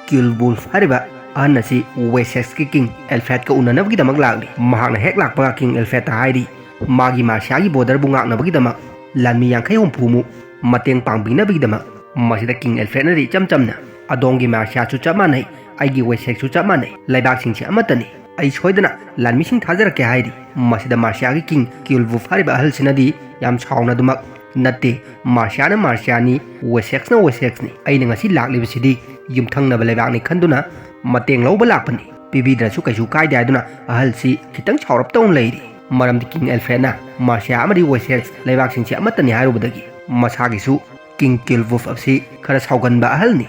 ꯀꯤꯜ ꯋꯨꯜꯐ ꯍꯥꯏꯔꯤꯕ ꯑꯍꯟ ꯑꯁꯤ ꯋꯦꯁꯦꯛꯁꯀꯤ ꯀꯤꯡ ꯑꯦꯜꯐ꯭ꯔꯦꯗꯀ ꯎꯅꯅꯕꯒꯤꯗꯃꯛ ꯂꯥꯛꯂꯤ꯫ ꯃꯍꯥꯛꯅ ꯍꯦꯛ ꯂꯥꯛꯄꯒ ꯀꯤꯡ ꯑꯦꯜꯐ꯭ꯔꯦꯗꯇ ꯍꯥꯏꯔꯤ, ꯃꯥꯒꯤ ꯃꯥꯔꯁꯤꯌꯥꯒꯤ ꯕꯣꯔꯗꯔꯕꯨ ꯉꯥꯛꯅꯕꯒꯤꯗꯃꯛ ꯂꯥꯟꯃꯤ ꯌꯥꯡꯈꯩ ꯍꯨꯝꯐꯨꯃꯨꯛ ꯃꯇꯦꯡ ꯄꯥꯡꯕꯤꯅꯕꯒꯤꯗꯃꯛ꯫ ꯃꯁꯤꯗ ꯀꯤꯡ ꯑꯦꯜꯐ꯭ꯔꯦꯗꯅꯗꯤ ꯏꯆꯝ ꯆꯝꯅ, "ꯑꯗꯣꯝꯒꯤ ꯃꯥꯔꯁꯤꯌꯥꯁꯨ ꯆꯞ ꯃꯥꯟꯅꯩ, ꯑꯩꯒꯤ ꯋꯦꯁꯦꯛꯁꯨ ꯆꯞ ꯃꯥꯟꯅꯩ, ꯂꯩꯕꯥꯛꯁꯤꯡꯁꯤ ꯑꯃꯠꯇꯅꯤ, ꯑꯩ ꯁꯣꯏꯗꯅ ꯂꯥꯟꯃꯤꯁꯤꯡ ꯊꯥꯖꯔꯛꯀꯦ" ꯍꯥꯏꯔꯤ꯫ ꯃꯁꯤꯗ ꯃꯥꯔꯁꯤꯌꯥꯒꯤ ꯀꯤꯡ ꯀꯤꯜ ꯋꯨꯜꯐ ꯍꯥꯏꯔꯤꯕ ꯑꯍꯜꯁꯤꯅꯗꯤ ꯌꯥꯝ ꯁꯥꯎꯅꯗꯨꯃꯛ, "ꯅꯠꯇꯦ, ꯃꯥꯔꯁꯤꯌꯥꯅ ꯃꯥꯔꯁꯤꯌꯥꯅꯤ, ꯋꯦꯁꯦꯛꯁꯅ ꯋꯦꯁꯦꯛꯁꯅꯤ, ꯑꯩꯅ ꯉꯁꯤ ꯂꯥꯛꯂꯤꯕꯁꯤꯗꯤ ꯌꯨꯝꯊꯪꯅꯕ ꯂꯩꯕꯥꯛꯅꯤ ꯈꯟꯗꯨꯅ ꯃꯇꯦꯡ ꯂꯧꯕ ꯂꯥꯛꯄꯅꯤ, ꯄꯤꯕꯤꯗ꯭ꯔꯁꯨ ꯀꯩꯁꯨ ꯀꯥꯏꯗꯦ" ꯍꯥꯏꯗꯨꯅ ꯑꯍꯜꯁꯤ ꯈꯤꯇꯪ ꯁꯥꯎꯔꯞ ꯇꯧꯅ ꯂꯩꯔꯤ꯫ ꯃꯔꯝꯗꯤ ꯀꯤꯡ ꯑꯦꯜꯐ꯭ꯔꯦꯗꯅ ꯃꯥꯔꯁꯤꯌꯥ ꯑꯃꯗꯤ ꯋꯦꯁꯦꯛꯁ ꯂꯩꯕꯥꯛꯁꯤꯡꯁꯤ ꯑꯃꯠꯇꯅꯤ ꯍꯥꯏꯔꯨꯕꯗꯒꯤ꯫ ꯃꯁꯥꯒꯤꯁꯨ ꯀꯤꯡ ꯀꯤꯜ ꯋꯨꯜꯐ ꯑꯁꯤ ꯈꯔ ꯁꯥꯎꯒꯟꯕ ꯑꯍꯜꯅꯤ꯫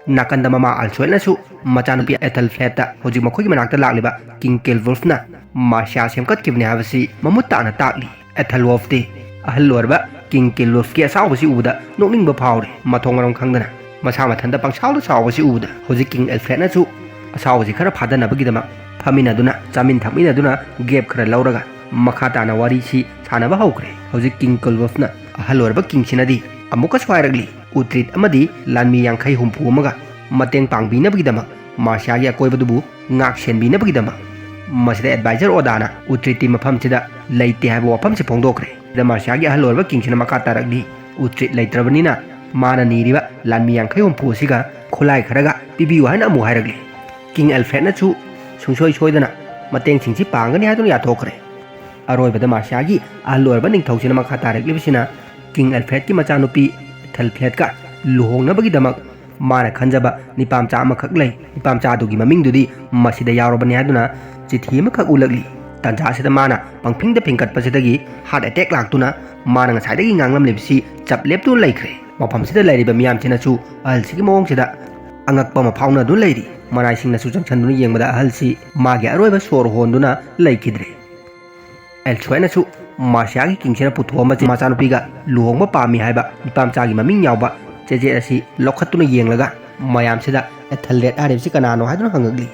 ꯅꯥꯀꯟꯗ ꯃꯃꯥ ꯑꯜꯁꯣꯏꯜꯅꯁꯨ ꯃꯆꯥꯅꯨꯄꯤ ꯑꯦꯊꯜꯐ꯭ꯔꯦꯗꯇ ꯍꯧꯖꯤꯛ ꯃꯈꯣꯏꯒꯤ ꯃꯅꯥꯛꯇ ꯂꯥꯛꯂꯤꯕ ꯀꯤꯡ ꯀꯤꯜ ꯋꯨꯜꯐꯅ ꯃꯥꯔꯁꯤꯌꯥ ꯁꯦꯝꯒꯠꯈꯤꯕꯅꯤ ꯍꯥꯏꯕꯁꯤ ꯃꯃꯨꯠ ꯇꯥꯅ ꯇꯥꯛꯂꯤ꯫ ꯑꯦꯊꯜꯋꯣꯜꯐꯇꯤ ꯑꯍꯜ ꯑꯣꯏꯔꯕ ꯀꯤꯡ ꯀꯤꯜꯋꯨꯜꯐꯀꯤ ꯑꯁꯥꯎꯕꯁꯤ ꯎꯕꯗ ꯅꯣꯛꯅꯤꯡꯕ ꯐꯥꯎꯔꯤ꯫ ꯃꯊꯣꯡ ꯃꯔꯝ ꯈꯪꯗꯅ ꯃꯁꯥ ꯃꯊꯟꯇ ꯄꯪꯁꯥꯎꯗ ꯁꯥꯎꯕꯁꯤ ꯎꯕꯗ ꯍꯧꯖꯤꯛ ꯀꯤꯡ ꯑꯦꯜꯐ꯭ꯔꯦꯗꯅꯁꯨ ꯑꯁꯥꯎꯕꯁꯤ ꯈꯔ ꯐꯥꯗꯅꯕꯒꯤꯗꯃꯛ ꯐꯝꯃꯤꯟꯅꯗꯨꯅ, ꯆꯥꯃꯤꯟ ꯊꯛꯃꯤꯟꯅꯗꯨꯅ, ꯒꯦꯞ ꯈꯔ ꯂꯧꯔꯒ ꯃꯈꯥ ꯇꯥꯅ ꯋꯥꯔꯤꯁꯤ ꯁꯥꯟꯅꯕ ꯍꯧꯈ꯭ꯔꯦ꯫ ꯍꯧꯖꯤꯛ ꯀꯤꯡ ꯀꯤꯜꯋꯨꯜꯐꯅ ꯑꯍꯜ ꯑꯣꯏꯔꯕ ꯀꯤꯡꯁꯤꯅꯗꯤ ꯑꯃꯨꯛꯀꯁꯨ ꯍꯥꯏꯔꯛꯂꯤ, ꯎꯇ꯭ꯔꯤꯠ ꯑꯃꯗꯤ ꯂꯥꯟꯃꯤ ꯌꯥꯡꯈꯩ ꯍꯨꯝꯐꯨ ꯑꯃꯒ ꯃꯇꯦꯡ ꯄꯥꯡꯕꯤꯅꯕꯒꯤꯗꯃꯛ, ꯃꯥꯔꯁꯤꯌꯥꯒꯤ ꯑꯀꯣꯏꯕꯗꯨꯕꯨ ꯉꯥꯛ ꯁꯦꯟꯕꯤꯅꯕꯒꯤꯗꯃꯛ꯫ ꯃꯁꯤꯗ ꯑꯦꯗꯚꯥꯏꯖꯔ ꯑꯣꯗꯥꯅ ꯎꯇ꯭ꯔꯤꯠꯇꯤ ꯃꯐꯝꯁꯤꯗ ꯂꯩꯇꯦ ꯍꯥꯏꯕ ꯋꯥꯐꯝꯁꯤ ꯐꯣꯡꯗꯣꯛꯈ꯭ꯔꯦ꯫ ꯁꯤꯗ ꯃꯥꯔꯁꯤꯌꯥꯒꯤ ꯑꯍꯜ ꯑꯣꯏꯔꯕ ꯀꯤꯡꯁꯤꯅ ꯃꯈꯥ ꯇꯥꯔꯛꯂꯤ, ꯎꯇ꯭ꯔꯤꯠ ꯂꯩꯇ꯭ꯔꯕꯅꯤꯅ ꯃꯥꯅ ꯅꯤꯔꯤꯕ ꯂꯥꯟꯃꯤ ꯌꯥꯡꯈꯩ ꯍꯨꯝꯐꯨ ꯑꯁꯤꯒ ꯈꯨꯠꯂꯥꯏ ꯈꯔꯒ ꯄꯤꯕꯤꯌꯨ ꯍꯥꯏꯅ ꯑꯃꯨꯛ ꯍꯥꯏꯔꯛꯂꯤ꯫ ꯀꯤꯡ ꯑꯦꯜꯐ꯭ꯔꯦꯗꯅꯁꯨ ꯁꯨꯡꯁꯣꯏ ꯁꯣꯏꯗꯅ ꯃꯇꯦꯡꯁꯤꯡꯁꯤ ꯄꯥꯡꯒꯅꯤ ꯍꯥꯏꯗꯨꯅ ꯌꯥꯊꯣꯛꯈ꯭ꯔꯦ꯫ ꯑꯔꯣꯏꯕꯗ ꯃꯥꯔꯁꯤꯌꯥꯒꯤ ꯑꯍꯜ ꯑꯣꯏꯔꯕ ꯅꯤꯡꯊꯧꯁꯤꯅ ꯃꯈꯥ ꯇꯥꯔꯛꯂꯤꯕꯁꯤꯅ ꯀꯤꯡ ꯑꯦꯜꯐ꯭ꯔꯦꯗꯀꯤ ꯃꯆꯥꯅꯨꯄꯤ ꯑꯦꯊꯦꯜꯐ꯭ꯂꯦꯠꯀ ꯂꯨꯍꯣꯡꯅꯕꯒꯤꯗꯃꯛ ꯃꯥꯅ ꯈꯟꯖꯕ ꯅꯤꯄꯥꯝꯆꯥ ꯑꯃꯈꯛ ꯂꯩ꯫ ꯅꯤꯄꯥꯝꯆꯥ ꯑꯗꯨꯒꯤ ꯃꯃꯤꯡꯗꯨꯗꯤ ꯃꯁꯤꯗ ꯌꯥꯎꯔꯕꯅꯤ ꯍꯥꯏꯗꯨꯅ ꯆꯤꯊꯤ ꯑꯃꯈꯛ ꯎꯠꯂꯛꯂꯤ꯫ ꯇꯥꯟꯖꯥ ꯑꯁꯤꯗ ꯃꯥꯅ ꯄꯪꯐꯤꯡꯗ ꯐꯤꯡꯒꯠꯄꯁꯤꯗꯒꯤ ꯍꯥꯔꯠ ꯑꯦꯇꯦꯛ ꯂꯥꯛꯇꯨꯅ ꯃꯥꯅ ꯉꯁꯥꯏꯗꯒꯤ ꯉꯥꯡꯂꯝꯂꯤꯕꯁꯤ ꯆꯞ ꯂꯦꯞꯇꯨꯅ ꯂꯩꯈ꯭ꯔꯦ꯫ ꯃꯐꯝꯁꯤꯗ ꯂꯩꯔꯤꯕ ꯃꯤꯌꯥꯝꯁꯤꯅꯁꯨ ꯑꯍꯜꯁꯤꯒꯤ ꯃꯑꯣꯡꯁꯤꯗ ꯑꯉꯛꯄ ꯑꯃ ꯐꯥꯎꯅꯗꯨꯅ ꯂꯩꯔꯤ꯫ ꯃꯅꯥꯏꯁꯤꯡꯅꯁꯨ ꯆꯪꯁꯤꯟꯗꯨꯅ ꯌꯦꯡꯕꯗ ꯑꯍꯜꯁꯤ ꯃꯥꯒꯤ ꯑꯔꯣꯏꯕ ꯁꯣꯔ ꯍꯣꯟꯗꯨꯅ ꯂꯩꯈꯤꯗ꯭ꯔꯦ꯫ ꯑꯦꯜꯁꯋꯦꯅꯁꯨ ꯃꯥꯔꯁꯤꯌꯥꯒꯤ ꯀꯤꯡꯁꯤꯅ ꯄꯨꯊꯣꯛꯑꯝꯕ ꯃꯆꯥꯅꯨꯄꯤꯒ ꯂꯨꯍꯣꯡꯕ ꯄꯥꯝꯃꯤ ꯍꯥꯏꯕ ꯅꯤꯄꯥꯝꯆꯥꯒꯤ ꯃꯃꯤꯡ ꯌꯥꯎꯕ ꯆꯦꯆꯦꯠ ꯑꯁꯤ ꯂꯧꯈꯠꯇꯨꯅ ꯌꯦꯡꯂꯒ ꯃꯌꯥꯝꯁꯤꯗ ꯑꯦꯊꯦꯜꯔꯦꯗ ꯍꯥꯏꯔꯤꯕꯁꯤ ꯀꯅꯥꯅꯣ ꯍꯥꯏꯗꯨꯅ ꯍꯪꯉꯛꯂꯤ꯫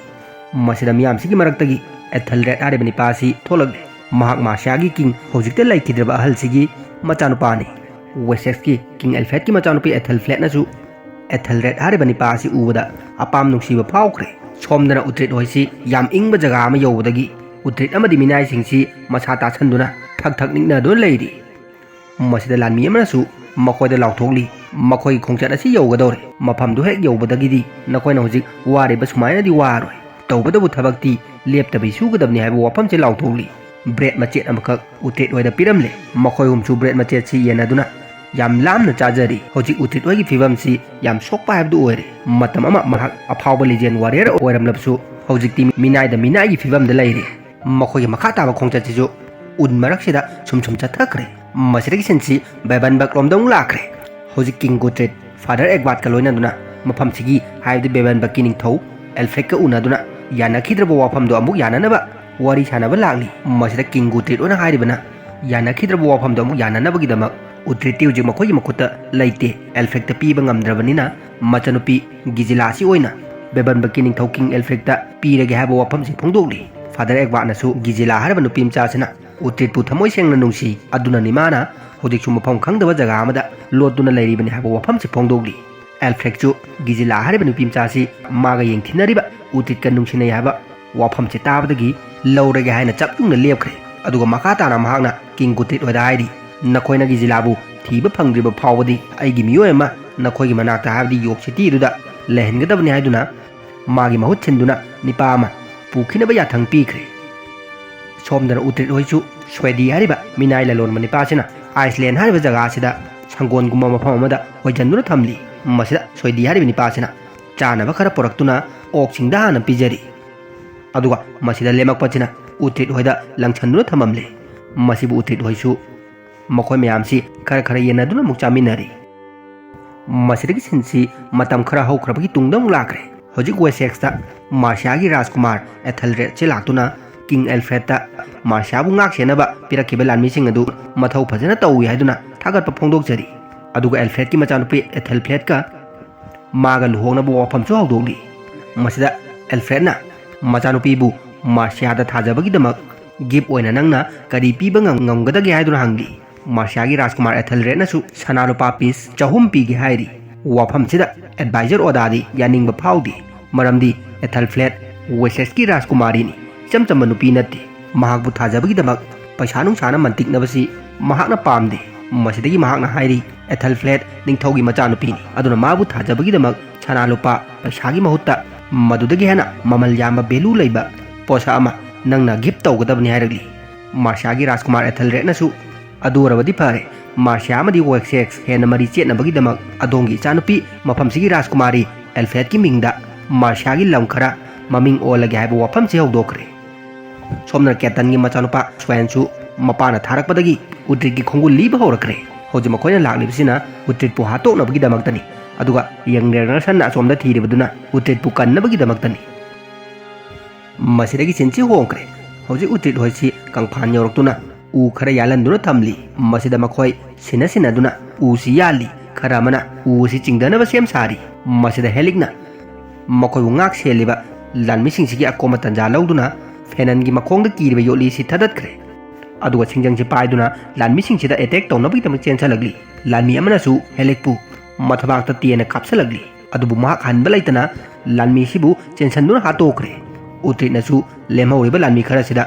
ꯃꯁꯤꯗ ꯃꯤꯌꯥꯝꯁꯤꯒꯤ ꯃꯔꯛꯇꯒꯤ ꯑꯦꯊꯦꯜꯔꯦꯗ ꯍꯥꯏꯔꯤꯕ ꯅꯤꯄꯥ ꯑꯁꯤ ꯊꯣꯛꯂꯛꯂꯦ꯫ ꯃꯍꯥꯛ ꯃꯥꯔꯁꯤꯌꯥꯒꯤ ꯀꯤꯡ, ꯍꯧꯖꯤꯛꯇ ꯂꯩꯈꯤꯗ꯭ꯔꯕ ꯑꯍꯜꯁꯤꯒꯤ ꯃꯆꯥꯅꯨꯄꯥꯅꯤ꯫ ꯋꯦꯁꯦꯛꯁꯀꯤ ꯀꯤꯡ ꯑꯦꯜꯐ꯭ꯔꯦꯗꯀꯤ ꯃꯆꯥꯅꯨꯄꯤ ꯑꯦꯊꯦꯜꯐ꯭ꯂꯦꯠꯅꯁꯨ ꯑꯦꯊꯦꯜꯔꯦꯗ ꯍꯥꯏꯔꯤꯕ ꯅꯤꯄꯥ ꯑꯁꯤ ꯎꯕꯗ ꯑꯄꯥꯝ ꯅꯨꯡꯁꯤꯕ ꯐꯥꯎꯈ꯭ꯔꯦ꯫ ꯁꯣꯝꯗꯅ ꯎꯇ꯭ꯔꯤꯠ ꯍꯣꯏꯁꯤ ꯌꯥꯝ ꯏꯪꯕ ꯖꯒꯥ ꯑꯃ ꯌꯧꯕꯗꯒꯤ ꯎꯇ꯭ꯔꯤꯠ ꯑꯃꯗꯤ ꯃꯤꯅꯥꯏꯁꯤꯡꯁꯤ ꯃꯁꯥ ꯇꯥꯁꯟꯗꯨꯅ ꯊꯛ ꯊꯛ ꯅꯤꯛꯅꯗꯨꯅ ꯂꯩꯔꯤ꯫ ꯃꯁꯤꯗ ꯂꯥꯟꯃꯤ ꯑꯃꯅꯁꯨ ꯃꯈꯣꯏꯗ ꯂꯥꯎꯊꯣꯛꯂꯤ, "ꯃꯈꯣꯏꯒꯤ ꯈꯣꯡꯆꯠ ꯑꯁꯤ ꯌꯧꯒꯗꯧꯔꯦ꯫ ꯃꯐꯝꯗꯨ ꯍꯦꯛ ꯌꯧꯕꯗꯒꯤꯗꯤ ꯅꯈꯣꯏꯅ ꯍꯧꯖꯤꯛ ꯋꯥꯔꯤꯕ ꯁꯨꯃꯥꯏꯅꯗꯤ ꯋꯥꯔꯣꯏ꯫ ꯇꯧꯕꯇꯕꯨ ꯊꯕꯛꯇꯤ ꯂꯦꯞꯇꯕꯤ ꯁꯨꯒꯗꯕꯅꯤ" ꯍꯥꯏꯕ ꯋꯥꯐꯝꯁꯦ ꯂꯥꯎꯊꯣꯛꯂꯤ꯫ ꯕ꯭ꯔꯦꯗ ꯃꯆꯦꯠ ꯑꯃꯈꯛ ꯎꯇ꯭ꯔꯤꯠ ꯍꯣꯏꯗ ꯄꯤꯔꯝꯂꯦ꯫ ꯃꯈꯣꯏ ꯑꯍꯨꯝꯁꯨ ꯕ꯭ꯔꯦꯗ ꯃꯆꯦꯠꯁꯤ ꯌꯦꯟꯅꯗꯨꯅ ꯌꯥꯝ ꯂꯥꯝꯅ ꯆꯥꯖꯔꯤ꯫ ꯍꯧꯖꯤꯛ ꯎꯇ꯭ꯔꯤꯠ ꯍꯣꯏꯒꯤ ꯐꯤꯕꯝꯁꯤ ꯌꯥꯝ ꯁꯣꯛꯄ ꯍꯥꯏꯕꯗꯨ ꯑꯣꯏꯔꯦ꯫ ꯃꯇꯝ ꯑꯃ ꯃꯍꯥꯛ ꯑꯐꯥꯎꯕ ꯂꯤꯖꯦꯟ ꯋꯥꯔꯤꯌꯔ ꯑꯣꯏꯔꯝꯂꯕꯁꯨ ꯍꯧꯖꯤꯛꯇꯤ ꯃꯤꯅꯥꯏꯗ ꯃꯤꯅꯥꯏꯒꯤ ꯐꯤꯕꯝꯗ ꯂꯩꯔꯦ꯫ ꯃꯈꯣꯏꯒꯤ ꯃꯈꯥ ꯇꯥꯕ ꯈꯣꯡꯆꯠꯁꯤꯁꯨ ꯎꯟ ꯃꯔꯛꯁꯤꯗ ꯁꯨꯝ ꯁꯨꯝ ꯆꯠꯊꯈ꯭ꯔꯦ꯫ ꯃꯁꯤꯗꯒꯤ ꯁꯤꯟꯁꯤ ꯕꯦꯕꯟꯕꯛ ꯂꯣꯝꯗ ꯑꯃꯨꯛ ꯂꯥꯛꯈ꯭ꯔꯦ꯫ ꯍꯧꯖꯤꯛ ꯀꯤꯡ ꯒꯨꯇ꯭ꯔꯤꯠ ꯐꯥꯗꯔ ꯑꯦꯒꯕꯥꯠꯀ ꯂꯣꯏꯅꯗꯨꯅ ꯃꯐꯝꯁꯤꯒꯤ, ꯍꯥꯏꯕꯗꯤ ꯕꯦꯕꯟꯕꯛꯀꯤ ꯅꯤꯡꯊꯧ ꯑꯦꯜꯐ꯭ꯔꯦꯗꯀ ꯎꯅꯗꯨꯅ ꯌꯥꯅꯈꯤꯗ꯭ꯔꯕ ꯋꯥꯐꯝꯗꯣ ꯑꯃꯨꯛ ꯌꯥꯅꯅꯕ ꯋꯥꯔꯤ ꯁꯥꯟꯅꯕ ꯂꯥꯛꯂꯤ꯫ ꯃꯁꯤꯗ ꯀꯤꯡ ꯒꯨꯇ꯭ꯔꯤꯠ ꯍꯣꯏꯅ ꯍꯥꯏꯔꯤꯕꯅ ꯌꯥꯅꯈꯤꯗ꯭ꯔꯕ ꯋꯥꯐꯝꯗꯣ ꯑꯃꯨꯛ ꯌꯥꯅꯅꯕꯒꯤꯗꯃꯛ ꯎꯇ꯭ꯔꯤꯠꯇꯤ ꯍꯧꯖꯤꯛ ꯃꯈꯣꯏꯒꯤ ꯃꯈꯨꯠꯇ ꯂꯩꯇꯦ꯫ ꯑꯦꯜꯐ꯭ꯔꯦꯗꯇ ꯄꯤꯕ ꯉꯝꯗ꯭ꯔꯕꯅꯤꯅ ꯃꯆꯥꯅꯨꯄꯤ ꯒꯤꯖꯤꯂꯥꯁꯤ ꯑꯣꯏꯅ ꯕꯦꯕꯟꯕꯛꯀꯤ ꯅꯤꯡꯊꯧ ꯀꯤꯡ ꯑꯦꯜꯐ꯭ꯔꯦꯗꯇ ꯄꯤꯔꯒꯦ ꯍꯥꯏꯕ ꯋꯥꯐꯝꯁꯤ ꯐꯣꯡꯗꯣꯛꯂꯤ꯫ ꯐꯥꯗꯔ ꯑꯦꯒꯕꯥꯠꯅꯁꯨ ꯒꯤꯖꯤꯂꯥ ꯍꯥꯏꯔꯤꯕ ꯅꯨꯄꯤ ꯃꯆꯥꯁꯤꯅ ꯎꯇ꯭ꯔꯤꯠꯄꯨ ꯊꯃꯣꯏ ꯁꯦꯡꯅ ꯅꯨꯡꯁꯤ, ꯑꯗꯨꯅꯅꯤ ꯃꯥꯅ ꯍꯧꯖꯤꯛꯁꯨ ꯃꯐꯝ ꯈꯪꯗꯕ ꯖꯒꯥ ꯑꯃꯗ ꯂꯣꯠꯇꯨꯅ ꯂꯩꯔꯤꯕꯅꯤ ꯍꯥꯏꯕ ꯋꯥꯐꯝꯁꯤ ꯐꯣꯡꯗꯣꯛꯂꯤ꯫ ꯑꯦꯜꯐ꯭ꯔꯦꯗꯁꯨ ꯒꯤꯖꯤꯂꯥ ꯍꯥꯏꯔꯤꯕ ꯅꯨꯄꯤ ꯃꯆꯥꯁꯤ ꯃꯥꯒ ꯌꯦꯡꯊꯤꯅꯔꯤꯕ ꯎꯇ꯭ꯔꯤꯠꯀ ꯅꯨꯡꯁꯤꯅꯩ ꯍꯥꯏꯕ ꯋꯥꯐꯝꯁꯤ ꯇꯥꯕꯗꯒꯤ ꯂꯧꯔꯒꯦ ꯍꯥꯏꯅ ꯆꯞ ꯌꯨꯡꯅ ꯂꯦꯞꯈ꯭ꯔꯦ꯫ ꯑꯗꯨꯒ ꯃꯈꯥ ꯇꯥꯅ ꯃꯍꯥꯛꯅ ꯀꯤꯡ ꯒꯨꯇ꯭ꯔꯤꯠ ꯍꯣꯏꯗ ꯍꯥꯏꯔꯤ, "ꯅꯈꯣꯏꯅ ꯒꯤꯖꯤꯂꯥꯕꯨ ꯊꯤꯕ ꯐꯪꯗ꯭ꯔꯤꯕ ꯐꯥꯎꯕꯗꯤ ꯑꯩꯒꯤ ꯃꯤꯑꯣꯏ ꯑꯃ ꯅꯈꯣꯏꯒꯤ ꯃꯅꯥꯛꯇ, ꯍꯥꯏꯕꯗꯤ ꯌꯣꯔꯛ ꯁꯤꯇꯤꯗꯨꯗ ꯂꯩꯍꯟꯒꯗꯕꯅꯤ ꯍꯥꯏꯗꯨꯅ ꯃꯥꯒꯤ ꯃꯍꯨꯠ ꯁꯤꯟꯗꯨꯅ ꯅꯤꯄꯥ ꯑꯃ ꯄꯨꯈꯤꯅꯕ ꯌꯥꯊꯪ ꯄꯤꯈ꯭ꯔꯦ꯫ ꯁꯣꯝꯗꯅ ꯎꯇ꯭ꯔꯤꯠ ꯍꯣꯏꯁꯨ ꯁ꯭ꯋꯦꯗꯤ ꯍꯥꯏꯔꯤꯕ ꯃꯤꯅꯥꯏ ꯂꯂꯣꯟꯕ ꯅꯤꯄꯥꯁꯤꯅ ꯑꯥꯏꯁꯂꯦꯟ ꯍꯥꯏꯔꯤꯕ ꯖꯒꯥ ꯑꯁꯤꯗ ꯁꯪꯒꯣꯟꯒꯨꯝꯕ ꯃꯐꯝ ꯑꯃꯗ ꯍꯣꯏꯖꯟꯗꯨꯅ ꯊꯝꯂꯤ꯫ ꯃꯁꯤꯗ ꯁ꯭ꯋꯦꯗꯤ ꯍꯥꯏꯔꯤꯕ ꯅꯤꯄꯥꯁꯤꯅ ꯆꯥꯅꯕ ꯈꯔ ꯄꯨꯔꯛꯇꯨꯅ ꯑꯣꯛꯁꯤꯡꯗ ꯍꯥꯟꯅ ꯄꯤꯖꯔꯤ꯫ ꯑꯗꯨꯒ ꯃꯁꯤꯗ ꯂꯦꯝꯃꯛꯄꯁꯤꯅ ꯎꯇ꯭ꯔꯤꯠ ꯍꯣꯏꯗ ꯂꯪꯁꯟꯗꯨꯅ ꯊꯝꯃꯝꯂꯦ꯫ ꯃꯁꯤꯕꯨ ꯎꯇ꯭ꯔꯤꯠ ꯍꯣꯏꯁꯨ ꯃꯈꯣꯏ ꯃꯌꯥꯝꯁꯤ ꯈꯔ ꯈꯔ ꯌꯦꯟꯅꯗꯨꯅ ꯑꯃꯨꯛ ꯆꯥꯃꯤꯟꯅꯔꯤ꯫ ꯃꯁꯤꯗꯒꯤ ꯁꯤꯟꯁꯤ ꯃꯇꯝ ꯈꯔ ꯍꯧꯈ꯭ꯔꯕꯒꯤ ꯇꯨꯡꯗ ꯑꯃꯨꯛ ꯂꯥꯛꯈ꯭ꯔꯦ꯫ ꯍꯧꯖꯤꯛ ꯋꯦꯁꯦꯛꯁꯇ ꯃꯥꯔꯁꯤꯌꯥꯒꯤ ꯔꯥꯖꯀꯨꯃꯥꯔ ꯑꯦꯊꯦꯜꯔꯦꯗꯁꯦ ꯂꯥꯛꯇꯨꯅ ꯀꯤꯡ ꯑꯦꯜꯐ꯭ꯔꯦꯗꯇ ꯃꯥꯔꯁꯤꯌꯥꯕꯨ ꯉꯥꯛ ꯁꯦꯟꯅꯕ ꯄꯤꯔꯛꯈꯤꯕ ꯂꯥꯟꯃꯤꯁꯤꯡ ꯑꯗꯨ ꯃꯊꯧ ꯐꯖꯅ ꯇꯧꯏ ꯍꯥꯏꯗꯨꯅ ꯊꯥꯒꯠꯄ ꯐꯣꯡꯗꯣꯛꯆꯔꯤ꯫ ꯑꯗꯨꯒ ꯑꯦꯜꯐ꯭ꯔꯦꯗꯀꯤ ꯃꯆꯥꯅꯨꯄꯤ ꯑꯦꯊꯦꯜꯐ꯭ꯂꯦꯠꯀ ꯃꯥꯒ ꯂꯨꯍꯣꯡꯅꯕ ꯋꯥꯐꯝꯁꯨ ꯍꯧꯗꯣꯛꯂꯤ꯫ ꯃꯁꯤꯗ ꯑꯦꯜꯐ꯭ꯔꯦꯗꯅ ꯃꯆꯥꯅꯨꯄꯤꯕꯨ ꯃꯥꯔꯁꯤꯌꯥꯗ ꯊꯥꯖꯕꯒꯤꯗꯃꯛ ꯒꯤꯐ ꯑꯣꯏꯅ ꯅꯪꯅ ꯀꯔꯤ ꯄꯤꯕ ꯉꯝ-, ꯉꯝꯒꯗꯒꯦ ꯍꯥꯏꯗꯨꯅ ꯍꯪꯂꯤ꯫ ꯃꯥꯔꯁꯤꯌꯥꯒꯤ ꯔꯥꯖꯀꯨꯃꯥꯔ ꯑꯦꯊꯦꯜꯔꯦꯗꯅꯁꯨ ꯁꯅꯥ ꯂꯨꯄꯥ ꯄꯤꯁ ꯆꯍꯨꯝ ꯄꯤꯒꯦ ꯍꯥꯏꯔꯤ꯫ ꯋꯥꯐꯝꯁꯤꯗ ꯑꯦꯗꯚꯥꯏꯖꯔ ꯑꯣꯗꯥꯗꯤ ꯌꯥꯅꯤꯡꯕ ꯐꯥꯎꯗꯦ, ꯃꯔꯝꯗꯤ ꯑꯦꯊꯦꯜꯐ꯭ꯂꯦꯠ ꯋꯦꯁꯦꯁꯀꯤ ꯔꯥꯖꯀꯨꯃꯥꯔꯤꯅꯤ, ꯏꯆꯝ ꯆꯝꯕ ꯅꯨꯄꯤ ꯅꯠꯇꯦ꯫ ꯃꯍꯥꯛꯄꯨ ꯊꯥꯖꯕꯒꯤꯗꯃꯛ ꯄꯩꯁꯥ ꯅꯨꯡꯁꯥꯅ ꯃꯟꯇꯤꯛꯅꯕꯁꯤ ꯃꯍꯥꯛꯅ ꯄꯥꯝꯗꯦ꯫ ꯃꯁꯤꯗꯒꯤ ꯃꯍꯥꯛꯅ ꯍꯥꯏꯔꯤ, ꯑꯦꯊꯦꯜꯐ꯭ꯂꯦꯠ ꯅꯤꯡꯊꯧꯒꯤ ꯃꯆꯥꯅꯨꯄꯤꯅꯤ, ꯑꯗꯨꯅ ꯃꯥꯕꯨ ꯊꯥꯖꯕꯒꯤꯗꯃꯛ ꯁꯅꯥ ꯂꯨꯄꯥ ꯄꯩꯁꯥꯒꯤ ꯃꯍꯨꯠꯇ ꯃꯗꯨꯗꯒꯤ ꯍꯦꯟꯅ ꯃꯃꯜ ꯌꯥꯝꯕ ꯚꯦꯂꯨ ꯂꯩꯕ ꯄꯣꯠꯁꯛ ꯑꯃ ꯅꯪꯅ ꯒꯤꯐ ꯇꯧꯒꯗꯕꯅꯤ ꯍꯥꯏꯔꯛꯂꯤ꯫ ꯃꯥꯔꯁꯤꯌꯥꯒꯤ ꯔꯥꯖꯀꯨꯃꯥꯔ ꯑꯦꯊꯦꯜꯔꯦꯗꯅꯁꯨ, "ꯑꯗꯨ ꯑꯣꯏꯔꯕꯗꯤ ꯐꯔꯦ, ꯃꯥꯔꯁꯤꯌꯥ ꯑꯃꯗꯤ ꯋꯦꯛꯁꯦꯛꯁ ꯍꯦꯟꯅ ꯃꯔꯤ ꯆꯦꯠꯅꯕꯒꯤꯗꯃꯛ ꯑꯗꯣꯝꯒꯤ ꯏꯆꯥꯅꯨꯄꯤ ꯃꯐꯝꯁꯤꯒꯤ ꯔꯥꯖꯀꯨꯃꯥꯔꯤ ꯑꯦꯜꯐ꯭ꯔꯦꯗꯀꯤ ꯃꯤꯡꯗ ꯃꯥꯔꯁꯤꯌꯥꯒꯤ ꯂꯝ ꯈꯔ ꯃꯃꯤꯡ ꯑꯣꯜꯂꯒꯦ" ꯍꯥꯏꯕ ꯋꯥꯐꯝꯁꯤ ꯍꯧꯗꯣꯛꯈ꯭ꯔꯦ꯫ ꯁꯣꯝꯗꯅ ꯀꯦꯇꯟꯒꯤ ꯃꯆꯥꯅꯨꯄꯥ ꯁ꯭ꯋꯦꯟꯁꯨ ꯃꯄꯥꯅ ꯊꯥꯔꯛꯄꯗꯒꯤ ꯎꯇ꯭ꯔꯤꯠꯀꯤ ꯈꯣꯡꯒꯨꯜ ꯂꯤꯕ ꯍꯧꯔꯛꯈ꯭ꯔꯦ꯫ ꯍꯧꯖꯤꯛ ꯃꯈꯣꯏꯅ ꯂꯥꯛꯂꯤꯕꯁꯤꯅ ꯎꯇ꯭ꯔꯤꯠꯄꯨ ꯍꯥꯠꯇꯣꯛꯅꯕꯒꯤꯗꯃꯛꯇꯅꯤ꯫ ꯑꯗꯨꯒ ꯌꯪ ꯔꯦꯒꯅꯔꯁꯟꯅ ꯑꯁꯣꯝꯗ ꯊꯤꯔꯤꯕꯗꯨꯅ ꯎꯇ꯭ꯔꯤꯠꯄꯨ ꯀꯟꯅꯕꯒꯤꯗꯃꯛꯇꯅꯤ꯫ ꯃꯁꯤꯗꯒꯤ ꯁꯤꯟꯁꯤ ꯍꯣꯡꯈ꯭ꯔꯦ꯫ ꯍꯧꯖꯤꯛ ꯎꯇ꯭ꯔꯤꯠ ꯍꯣꯏꯁꯤ ꯀꯪꯐꯥꯟ ꯌꯧꯔꯛꯇꯨꯅ ꯎ ꯈꯔ ꯌꯥꯜꯍꯟꯗꯨꯅ ꯊꯝꯂꯤ꯫ ꯃꯁꯤꯗ ꯃꯈꯣꯏ ꯁꯤꯟꯅ ꯁꯤꯟꯅꯗꯨꯅ ꯎꯁꯤ ꯌꯥꯜꯂꯤ꯫ ꯈꯔ ꯑꯃꯅ ꯎ ꯑꯁꯤ ꯆꯤꯡꯊꯅꯕ ꯁꯦꯝ ꯁꯥꯔꯤ꯫ ꯃꯁꯤꯗ ꯍꯦꯂꯤꯛꯅ ꯃꯈꯣꯏꯕꯨ ꯉꯥꯛ ꯁꯦꯜꯂꯤꯕ ꯂꯥꯟꯃꯤꯁꯤꯡꯁꯤꯒꯤ ꯑꯀꯣꯝꯕ ꯇꯟꯖꯥ ꯂꯧꯗꯨꯅ ꯐꯦꯅꯟꯒꯤ ꯃꯈꯣꯡꯗ ꯀꯤꯔꯤꯕ ꯌꯣꯠꯂꯤ ꯑꯁꯤ ꯊꯥꯗꯠꯈ꯭ꯔꯦ꯫ ꯑꯗꯨꯒ ꯁꯤꯡꯖꯪꯁꯤ ꯄꯥꯏꯗꯨꯅ ꯂꯥꯟꯃꯤꯁꯤꯡꯁꯤꯗ ꯑꯦꯇꯦꯛ ꯇꯧꯅꯕꯒꯤꯗꯃꯛ ꯆꯦꯟꯁꯤꯜꯂꯛꯂꯤ꯫ ꯂꯥꯟꯃꯤ ꯑꯃꯅꯁꯨ ꯍꯦꯂꯤꯛꯄꯨ ꯃꯊꯕꯥꯛꯇ ꯇꯦꯟꯅ ꯀꯥꯞꯁꯤꯜꯂꯛꯂꯤ꯫ ꯑꯗꯨꯕꯨ ꯃꯍꯥꯛ ꯍꯟꯕ ꯂꯩꯇꯅ ꯂꯥꯟꯃꯤꯁꯤꯕꯨ ꯆꯦꯟꯁꯤꯟꯗꯨꯅ ꯍꯥꯠꯇꯣꯛꯈ꯭ꯔꯦ꯫ ꯎꯇ꯭ꯔꯤꯠꯅꯁꯨ ꯂꯦꯝꯍꯧꯔꯤꯕ ꯂꯥꯟꯃꯤ ꯈꯔꯁꯤꯗ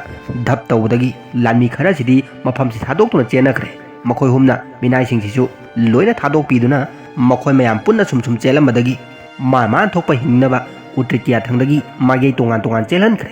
ꯙꯞ ꯇꯧꯕꯗꯒꯤ ꯂꯥꯟꯃꯤ ꯈꯔꯁꯤꯗꯤ ꯃꯐꯝꯁꯤ ꯊꯥꯗꯣꯛꯇꯨꯅ ꯆꯦꯟꯅꯈ꯭ꯔꯦ꯫ ꯃꯈꯣꯏ ꯑꯍꯨꯝꯅ ꯃꯤꯅꯥꯏꯁꯤꯡꯁꯤꯁꯨ ꯂꯣꯏꯅ ꯊꯥꯗꯣꯛꯄꯤꯗꯨꯅ ꯃꯈꯣꯏ ꯃꯌꯥꯝ ꯄꯨꯟꯅ ꯁꯨꯝ ꯁꯨꯝ ꯆꯦꯜꯂꯝꯕꯗꯒꯤ ꯃꯥ ꯃꯥꯅ ꯊꯣꯛꯄ ꯍꯤꯡꯅꯕ ꯎꯇ꯭ꯔꯤꯠꯀꯤ ꯌꯥꯊꯪꯗꯒꯤ ꯃꯥꯏꯀꯩ ꯇꯣꯉꯥꯟ ꯇꯣꯉꯥꯟ ꯆꯦꯜꯍꯟꯈ꯭ꯔꯦ꯫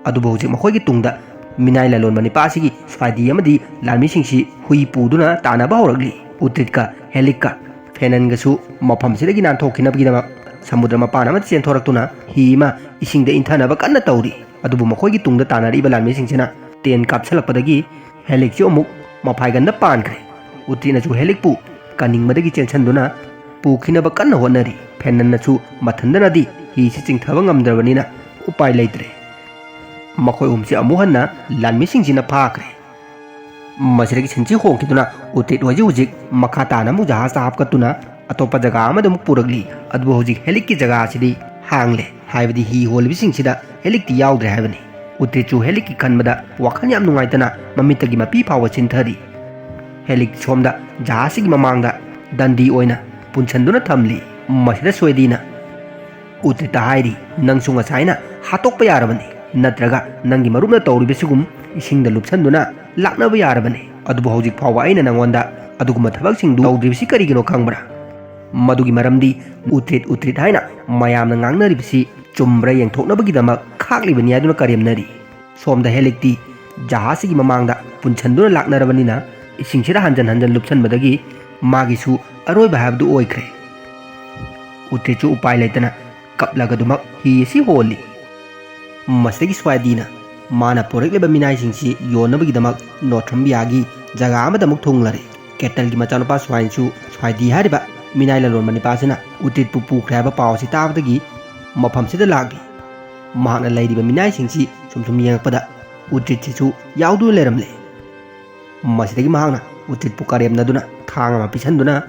ꯑꯗꯨꯕꯨ ꯍꯧꯖꯤꯛ ꯃꯈꯣꯏꯒꯤ ꯇꯨꯡꯗ ꯃꯤꯅꯥꯏ ꯂꯂꯣꯟꯕ ꯅꯤꯄꯥ ꯑꯁꯤꯒꯤ ꯁ꯭ꯋꯥꯏꯗꯤ ꯑꯃꯗꯤ ꯂꯥꯟꯃꯤꯁꯤꯡꯁꯤ ꯍꯨꯏ ꯄꯨꯗꯨꯅ ꯇꯥꯟꯅꯕ ꯍꯧꯔꯛꯂꯤ꯫ ꯎꯇ꯭ꯔꯤꯠꯀ ꯍꯦꯂꯤꯛꯀ ꯐꯦꯅꯟꯒꯁꯨ ꯃꯐꯝꯁꯤꯗꯒꯤ ꯅꯥꯟꯊꯣꯛꯈꯤꯅꯕꯒꯤꯗꯃꯛ ꯁꯃꯨꯗ꯭ꯔ ꯃꯄꯥꯟ ꯑꯃꯗ ꯆꯦꯟꯊꯣꯔꯛꯇꯨꯅ ꯍꯤ ꯑꯃ ꯏꯁꯤꯡꯗ ꯏꯟꯊꯅꯕ ꯀꯟꯅ ꯇꯧꯔꯤ꯫ ꯑꯗꯨꯕꯨ ꯃꯈꯣꯏꯒꯤ ꯇꯨꯡꯗ ꯇꯥꯟꯅꯔꯛꯏꯕ ꯂꯥꯟꯃꯤꯁꯤꯡꯁꯤꯅ ꯇꯦꯟ ꯀꯥꯞꯁꯤꯜꯂꯛꯄꯗꯒꯤ ꯍꯦꯂꯤꯛꯁꯨ ꯑꯃꯨꯛ ꯃꯐꯥꯏꯒꯟꯗ ꯄꯥꯟꯈ꯭ꯔꯦ꯫ ꯎꯇ꯭ꯔꯤꯠꯅꯁꯨ ꯍꯦꯂꯤꯛꯄꯨ ꯀꯟꯅꯤꯡꯕꯗꯒꯤ ꯆꯦꯟꯁꯤꯟꯗꯨꯅ ꯄꯨꯈꯤꯅꯕ ꯀꯟꯅ ꯍꯣꯠꯅꯔꯤ꯫ ꯐꯦꯅꯟꯅꯁꯨ ꯃꯊꯟꯗꯅꯗꯤ ꯍꯤꯁꯤ ꯆꯤꯡꯊꯕ ꯉꯝꯗ꯭ꯔꯕꯅꯤꯅ ꯎꯄꯥꯏ ꯂꯩꯇ꯭ꯔꯦ꯫ ꯃꯈꯣꯏ ꯑꯍꯨꯝꯁꯤ ꯑꯃꯨꯛ ꯍꯟꯅ ꯂꯥꯟꯃꯤꯁꯤꯡꯁꯤꯅ ꯐꯥꯈ꯭ꯔꯦ꯫ ꯃꯁꯤꯗꯒꯤ ꯁꯤꯟꯁꯤ ꯍꯣꯡꯈꯤꯗꯨꯅ ꯎꯇ꯭ꯔꯤꯠ ꯍꯣꯏꯁꯤ ꯍꯧꯖꯤꯛ ꯃꯈꯥ ꯇꯥꯅ ꯑꯃꯨꯛ ꯖꯍꯥꯖꯇ ꯍꯥꯞꯀꯠꯇꯨꯅ ꯑꯇꯣꯞꯄ ꯖꯒꯥ ꯑꯃꯗ ꯑꯃꯨꯛ ꯄꯨꯔꯛꯂꯤ꯫ ꯑꯗꯨꯕꯨ ꯍꯧꯖꯤꯛ ꯍꯦꯂꯤꯛꯀꯤ ꯖꯒꯥ ꯑꯁꯤꯗꯤ ꯍꯥꯡꯂꯦ꯫ ꯍꯥꯏꯕꯗꯤ ꯍꯤ ꯍꯣꯜꯂꯤꯕꯁꯤꯡꯁꯤꯗ ꯍꯦꯂꯤꯛꯇꯤ ꯌꯥꯎꯗ꯭ꯔꯦ ꯍꯥꯏꯕꯅꯤ꯫ ꯎꯇ꯭ꯔꯤꯠꯁꯨ ꯍꯦꯂꯤꯛꯀꯤ ꯈꯟꯕꯗ ꯋꯥꯈꯜ ꯌꯥꯝ ꯅꯨꯡꯉꯥꯏꯇꯅ ꯃꯃꯤꯠꯇꯒꯤ ꯃꯄꯤ ꯐꯥꯎꯕ ꯆꯤꯟꯊꯔꯤ꯫ ꯍꯦꯂꯤꯛ ꯁꯣꯝꯗ ꯖꯍꯥꯖꯁꯤꯒꯤ ꯃꯃꯥꯡꯗ ꯗꯟꯗꯤ ꯑꯣꯏꯅ ꯄꯨꯟꯁꯤꯟꯗꯨꯅ ꯊꯝꯂꯤ꯫ ꯃꯁꯤꯗ ꯁ꯭ꯋꯦꯗꯤꯅ ꯎꯇ꯭ꯔꯤꯠꯇ ꯍꯥꯏꯔꯤ, "ꯅꯪꯁꯨ ꯉꯁꯥꯏꯅ ꯍꯥꯠꯇꯣꯛꯄ ꯌꯥꯔꯕꯅꯤ, ꯅꯠꯇ꯭ꯔꯒ ꯅꯪꯒꯤ ꯃꯔꯨꯞꯅ ꯇꯧꯔꯤꯕꯁꯤꯒꯨꯝ ꯏꯁꯤꯡꯗ ꯂꯨꯞꯁꯟꯗꯨꯅ ꯂꯥꯛꯅꯕ ꯌꯥꯔꯕꯅꯤ꯫ ꯑꯗꯨꯕꯨ ꯍꯧꯖꯤꯛ ꯐꯥꯎꯕ ꯑꯩꯅ ꯅꯪꯉꯣꯟꯗ ꯑꯗꯨꯒꯨꯝꯕ ꯊꯕꯛꯁꯤꯡꯗꯨ ꯇꯧꯗ꯭ꯔꯤꯕꯁꯤ ꯀꯔꯤꯒꯤꯅꯣ ꯈꯪꯕ꯭ꯔꯥ? ꯃꯗꯨꯒꯤ ꯃꯔꯝꯗꯤ ꯎꯇ꯭ꯔꯤꯠ ꯎꯇ꯭ꯔꯤꯠ ꯍꯥꯏꯅ ꯃꯌꯥꯝꯅ ꯉꯥꯡꯅꯔꯤꯕꯁꯤ ꯆꯨꯝꯕ꯭ꯔꯥ ꯌꯦꯡꯊꯣꯛꯅꯕꯒꯤꯗꯃꯛ ꯈꯥꯛꯂꯤꯕꯅꯤ" ꯍꯥꯏꯗꯨꯅ ꯀꯔꯦꯝꯅꯔꯤ꯫ ꯁꯣꯝꯗ ꯍꯦꯂꯤꯛꯇꯤ ꯖꯍꯥꯖꯁꯤꯒꯤ ꯃꯃꯥꯡꯗ ꯄꯨꯟꯁꯤꯟꯗꯨꯅ ꯂꯥꯛꯅꯔꯕꯅꯤꯅ ꯏꯁꯤꯡꯁꯤꯗ ꯍꯟꯖꯟ ꯍꯟꯖꯟ ꯂꯨꯞꯁꯟꯕꯗꯒꯤ ꯃꯥꯒꯤꯁꯨ ꯑꯔꯣꯏꯕ ꯍꯥꯏꯕꯗꯨ ꯑꯣꯏꯈ꯭ꯔꯦ꯫ ꯎꯇ꯭ꯔꯤꯠꯁꯨ ꯎꯄꯥꯏ ꯂꯩꯇꯅ ꯀꯞꯂꯒ ꯑꯗꯨꯃꯛ ꯍꯤ ꯑꯁꯤ ꯍꯣꯜꯂꯤ꯫ ꯃꯁꯤꯗꯒꯤ ꯁ꯭ꯋꯥꯏꯗꯤꯅ ꯃꯥꯅ ꯄꯨꯔꯛꯂꯤꯕ ꯃꯤꯅꯥꯏꯁꯤꯡꯁꯤ ꯌꯣꯟꯅꯕꯒꯤꯗꯃꯛ ꯅꯣꯔꯊꯝꯕꯤꯌꯥꯒꯤ ꯖꯒꯥ ꯑꯃꯗ ꯑꯃꯨꯛ ꯊꯨꯡꯂꯔꯦ꯫ ꯀꯦꯇꯜꯒꯤ ꯃꯆꯥꯅꯨꯄꯥ ꯁ꯭ꯋꯥꯏꯟꯁꯨ ꯁ꯭ꯋꯥꯏꯗꯤ ꯍꯥꯏꯔꯤꯕ ꯃꯤꯅꯥꯏ ꯂꯂꯣꯟꯕ ꯅꯤꯄꯥꯁꯤꯅ ꯎꯇ꯭ꯔꯤꯠꯄꯨ ꯄꯨꯈ꯭ꯔꯦ ꯍꯥꯏꯕ ꯄꯥꯎ ꯑꯁꯤ ꯇꯥꯕꯗꯒꯤ ꯃꯐꯝꯁꯤꯗ ꯂꯥꯛꯂꯤ꯫ ꯃꯍꯥꯛꯅ ꯂꯩꯔꯤꯕ ꯃꯤꯅꯥꯏꯁꯤꯡꯁꯤ ꯁꯨꯝ ꯁꯨꯝ ꯌꯦꯡꯉꯛꯄꯗ ꯎꯇ꯭ꯔꯤꯠꯁꯤꯁꯨ ꯌꯥꯎꯗꯨꯅ ꯂꯩꯔꯝꯂꯦ꯫ ꯃꯁꯤꯗꯒꯤ ꯃꯍꯥꯛꯅ ꯎꯇ꯭ꯔꯤꯠꯄꯨ ꯀꯔꯦꯝꯅꯗꯨꯅ ꯊꯥꯡ ꯑꯃ ꯄꯤꯁꯟꯗꯨꯅ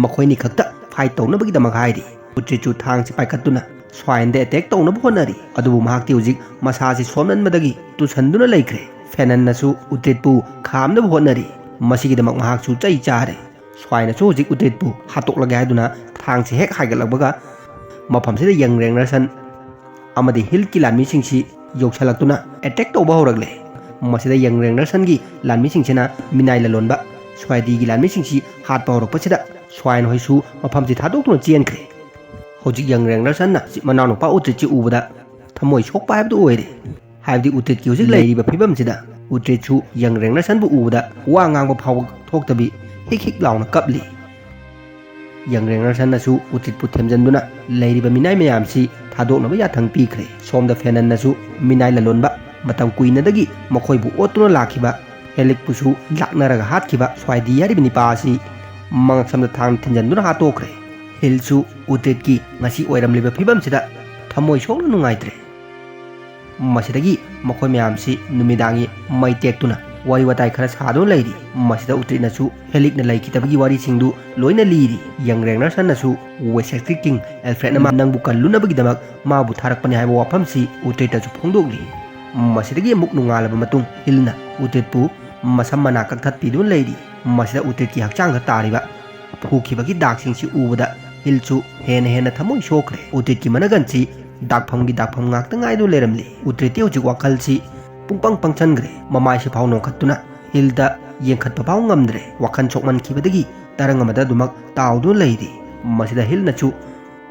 ꯃꯈꯣꯏꯅꯤ ꯈꯛꯇ ꯐꯥꯏꯠ ꯇꯧꯅꯕꯒꯤꯗꯃꯛ ꯍꯥꯏꯔꯤ꯫ ꯎꯇ꯭ꯔꯤꯠꯁꯨ ꯊꯥꯡꯁꯤ ꯄꯥꯏꯈꯠꯇꯨꯅ ꯁ꯭ꯋꯥꯏꯟꯗ ꯑꯦꯇꯦꯛ ꯇꯧꯅꯕ ꯍꯣꯠꯅꯔꯤ꯫ ꯑꯗꯨꯕꯨ ꯃꯍꯥꯛꯇꯤ ꯍꯧꯖꯤꯛ ꯃꯁꯥꯁꯤ ꯁꯣꯟꯃꯟꯕꯗꯒꯤ ꯇꯨꯁꯟꯗꯨꯅ ꯂꯩꯈ꯭ꯔꯦ꯫ ꯐꯦꯅꯟꯅꯁꯨ ꯎꯇ꯭ꯔꯤꯠꯄꯨ ꯈꯥꯝꯅꯕ ꯍꯣꯠꯅꯔꯤ꯫ ꯃꯁꯤꯒꯤꯗꯃꯛ ꯃꯍꯥꯛꯁꯨ ꯆꯩ ꯆꯥꯔꯦ꯫ ꯁ꯭ꯋꯥꯏꯟꯅꯁꯨ ꯍꯧꯖꯤꯛ ꯎꯇ꯭ꯔꯤꯠꯄꯨ ꯍꯥꯠꯇꯣꯛꯂꯒꯦ ꯍꯥꯏꯗꯨꯅ ꯊꯥꯡꯁꯤ ꯍꯦꯛ ꯍꯥꯏꯒꯠꯂꯛꯄꯒ ꯃꯐꯝꯁꯤꯗ ꯌꯪ ꯔꯦꯡꯅꯔꯁꯟ ꯑꯃꯗꯤ ꯍꯤꯜꯀꯤ ꯂꯥꯟꯃꯤꯁꯤꯡꯁꯤ ꯌꯧꯁꯤꯜꯂꯛꯇꯨꯅ ꯑꯦꯇꯦꯛ ꯇꯧꯕ ꯍꯧꯔꯛꯂꯦ꯫ ꯃꯁꯤꯗ ꯌꯪ ꯔꯦꯡꯅꯔꯁꯟꯒꯤ ꯂꯥꯟꯃꯤꯁꯤꯡꯁꯤꯅ ꯃꯤꯅꯥꯏ ꯂꯂꯣꯟꯕ ꯁ꯭ꯋꯥꯏꯗꯤꯒꯤ ꯂꯥꯟꯃꯤꯁꯤꯡꯁꯤ ꯍꯥꯠꯄ ꯍꯧꯔꯛꯄꯁꯤꯗ ꯁ꯭ꯋꯥꯏꯟ ꯍꯣꯏꯁꯨ ꯃꯐꯝꯁꯤ ꯊꯥꯗꯣꯛꯇꯨꯅ ꯆꯦꯟꯈ꯭ꯔꯦ꯫ ꯍꯧꯖꯤꯛ ꯌꯪ ꯔꯦꯡꯅꯔꯁꯟꯅ ꯃꯅꯥꯎꯅꯨꯄꯥ ꯎꯇ꯭ꯔꯤꯠꯁꯤ ꯎꯕꯗ ꯊꯃꯣꯏ ꯁꯣꯛꯄ ꯍꯥꯏꯕꯗꯨ ꯑꯣꯏꯔꯦ꯫ ꯍꯥꯏꯕꯗꯤ ꯎꯇ꯭ꯔꯤꯠꯀꯤ ꯍꯧꯖꯤꯛ ꯂꯩꯔꯤꯕ ꯐꯤꯕꯝꯁꯤꯗ ꯎꯇ꯭ꯔꯤꯠꯁꯨ ꯌꯪ ꯔꯦꯡꯅꯔꯁꯟꯕꯨ ꯎꯕꯗ ꯋꯥ ꯉꯥꯡꯕ ꯐꯥꯎꯕ ꯊꯣꯛꯇꯕꯤ ꯍꯤꯛ ꯍꯤꯛ ꯂꯥꯎꯅ ꯀꯞꯂꯤ꯫ ꯌꯪ ꯔꯦꯡꯅꯔꯁꯟꯅꯁꯨ ꯎꯇ꯭ꯔꯤꯠꯄꯨ ꯊꯦꯝꯖꯤꯟꯗꯨꯅ ꯂꯩꯔꯤꯕ ꯃꯤꯅꯥꯏ ꯃꯌꯥꯝꯁꯤ ꯊꯥꯗꯣꯛꯅꯕ ꯌꯥꯊꯪ ꯄꯤꯈ꯭ꯔꯦ꯫ ꯁꯣꯝꯗ ꯐꯦꯅꯟꯅꯁꯨ ꯃꯤꯅꯥꯏ ꯂꯂꯣꯟꯕ ꯃꯇꯝ ꯀꯨꯏꯅꯗꯒꯤ ꯃꯈꯣꯏꯕꯨ ꯑꯣꯠꯇꯨꯅ ꯂꯥꯛꯈꯤꯕ ꯍꯦꯂꯤꯛꯄꯨꯁꯨ ꯂꯥꯛꯅꯔꯒ ꯍꯥꯠꯈꯤꯕ ꯁ꯭ꯋꯥꯏꯗꯤ ꯍꯥꯏꯔꯤꯕ ꯅꯤꯄꯥ ꯑꯁꯤ ꯃꯉꯛꯁꯝꯗ ꯊꯥꯡꯅ ꯊꯤꯟꯖꯤꯟꯗꯨꯅ ꯍꯥꯠꯇꯣꯛꯈ꯭ꯔꯦ꯫ ꯍꯤꯜꯁꯨ ꯎꯇ꯭ꯔꯤꯠꯀꯤ ꯉꯁꯤ ꯑꯣꯏꯔꯝꯂꯤꯕ ꯐꯤꯕꯝꯁꯤꯗ ꯊꯃꯣꯏ ꯁꯣꯛꯅ ꯅꯨꯡꯉꯥꯏꯇ꯭ꯔꯦ꯫ ꯃꯁꯤꯗꯒꯤ ꯃꯈꯣꯏ ꯃꯌꯥꯝꯁꯤ ꯅꯨꯃꯤꯗꯥꯡꯒꯤ ꯃꯩ ꯇꯦꯛꯇꯨꯅ ꯋꯥꯔꯤ ꯋꯥꯇꯥꯏ ꯈꯔ ꯁꯥꯗꯨꯅ ꯂꯩꯔꯤ꯫ ꯃꯁꯤꯗ ꯎꯇ꯭ꯔꯤꯠꯅꯁꯨ ꯍꯦꯂꯤꯛꯅ ꯂꯩꯈꯤꯗꯕꯒꯤ ꯋꯥꯔꯤꯁꯤꯡꯗꯨ ꯂꯣꯏꯅ ꯂꯤꯔꯤ꯫ ꯌꯪ ꯔꯦꯡꯅꯔꯁꯟꯅꯁꯨ ꯋꯦꯁꯦꯛꯁꯀꯤ ꯀꯤꯡ ꯑꯦꯜꯐ꯭ꯔꯦꯗꯅ ꯃꯥ ꯅꯪꯕꯨ ꯀꯜꯂꯨꯅꯕꯒꯤꯗꯃꯛ ꯃꯥꯕꯨ ꯊꯥꯔꯛꯄꯅꯤ ꯍꯥꯏꯕ ꯋꯥꯐꯝꯁꯤ ꯎꯇ꯭ꯔꯤꯠꯇꯁꯨ ꯐꯣꯡꯗꯣꯛꯂꯤ꯫ ꯃꯁꯤꯗꯒꯤ ꯑꯃꯨꯛ ꯅꯣꯡꯉꯥꯜꯂꯕ ꯃꯇꯨꯡ ꯍꯤꯜꯅ ꯎꯇ꯭ꯔꯤꯠꯄꯨ ꯃꯁꯝ ꯃꯅꯥ ꯀꯛꯊꯠꯄꯤꯗꯨꯅ ꯂꯩꯔꯤ꯫ ꯃꯁꯤꯗ ꯎꯇ꯭ꯔꯤꯠꯀꯤ ꯍꯛꯆꯥꯡꯗ ꯇꯥꯔꯤꯕ ꯐꯨꯈꯤꯕꯒꯤ ꯗꯥꯛꯁꯤꯡꯁꯤ ꯎꯕꯗ ꯍꯤꯜꯁꯨ ꯍꯦꯟꯅ ꯍꯦꯟꯅ ꯊꯃꯣꯏ ꯁꯣꯛꯈ꯭ꯔꯦ꯫ ꯎꯇ꯭ꯔꯤꯠꯀꯤ ꯃꯅꯒꯟꯁꯤ ꯗꯥꯛꯐꯝꯒꯤ ꯗꯥꯛꯐꯝ ꯉꯥꯛꯇ ꯉꯥꯏꯗꯨꯅ ꯂꯩꯔꯝꯂꯤ꯫ ꯎꯇ꯭ꯔꯤꯠꯇꯤ ꯍꯧꯖꯤꯛ ꯋꯥꯈꯜꯁꯤ ꯄꯨꯡꯄꯪ ꯄꯪꯁꯟꯈ꯭ꯔꯦ꯫ ꯃꯃꯥꯏꯁꯤ ꯐꯥꯎ ꯅꯣꯡꯈꯠꯇꯨꯅ ꯍꯤꯜꯗ ꯌꯦꯡꯈꯠꯄ ꯐꯥꯎ ꯉꯝꯗ꯭ꯔꯦ꯫ ꯋꯥꯈꯜ ꯁꯣꯛꯃꯟꯈꯤꯕꯗꯒꯤ ꯇꯔꯪ ꯑꯃꯗ ꯑꯗꯨꯃꯛ ꯇꯥꯎꯗꯨꯅ ꯂꯩꯔꯤ꯫ ꯃꯁꯤꯗ ꯍꯤꯜꯅꯁꯨ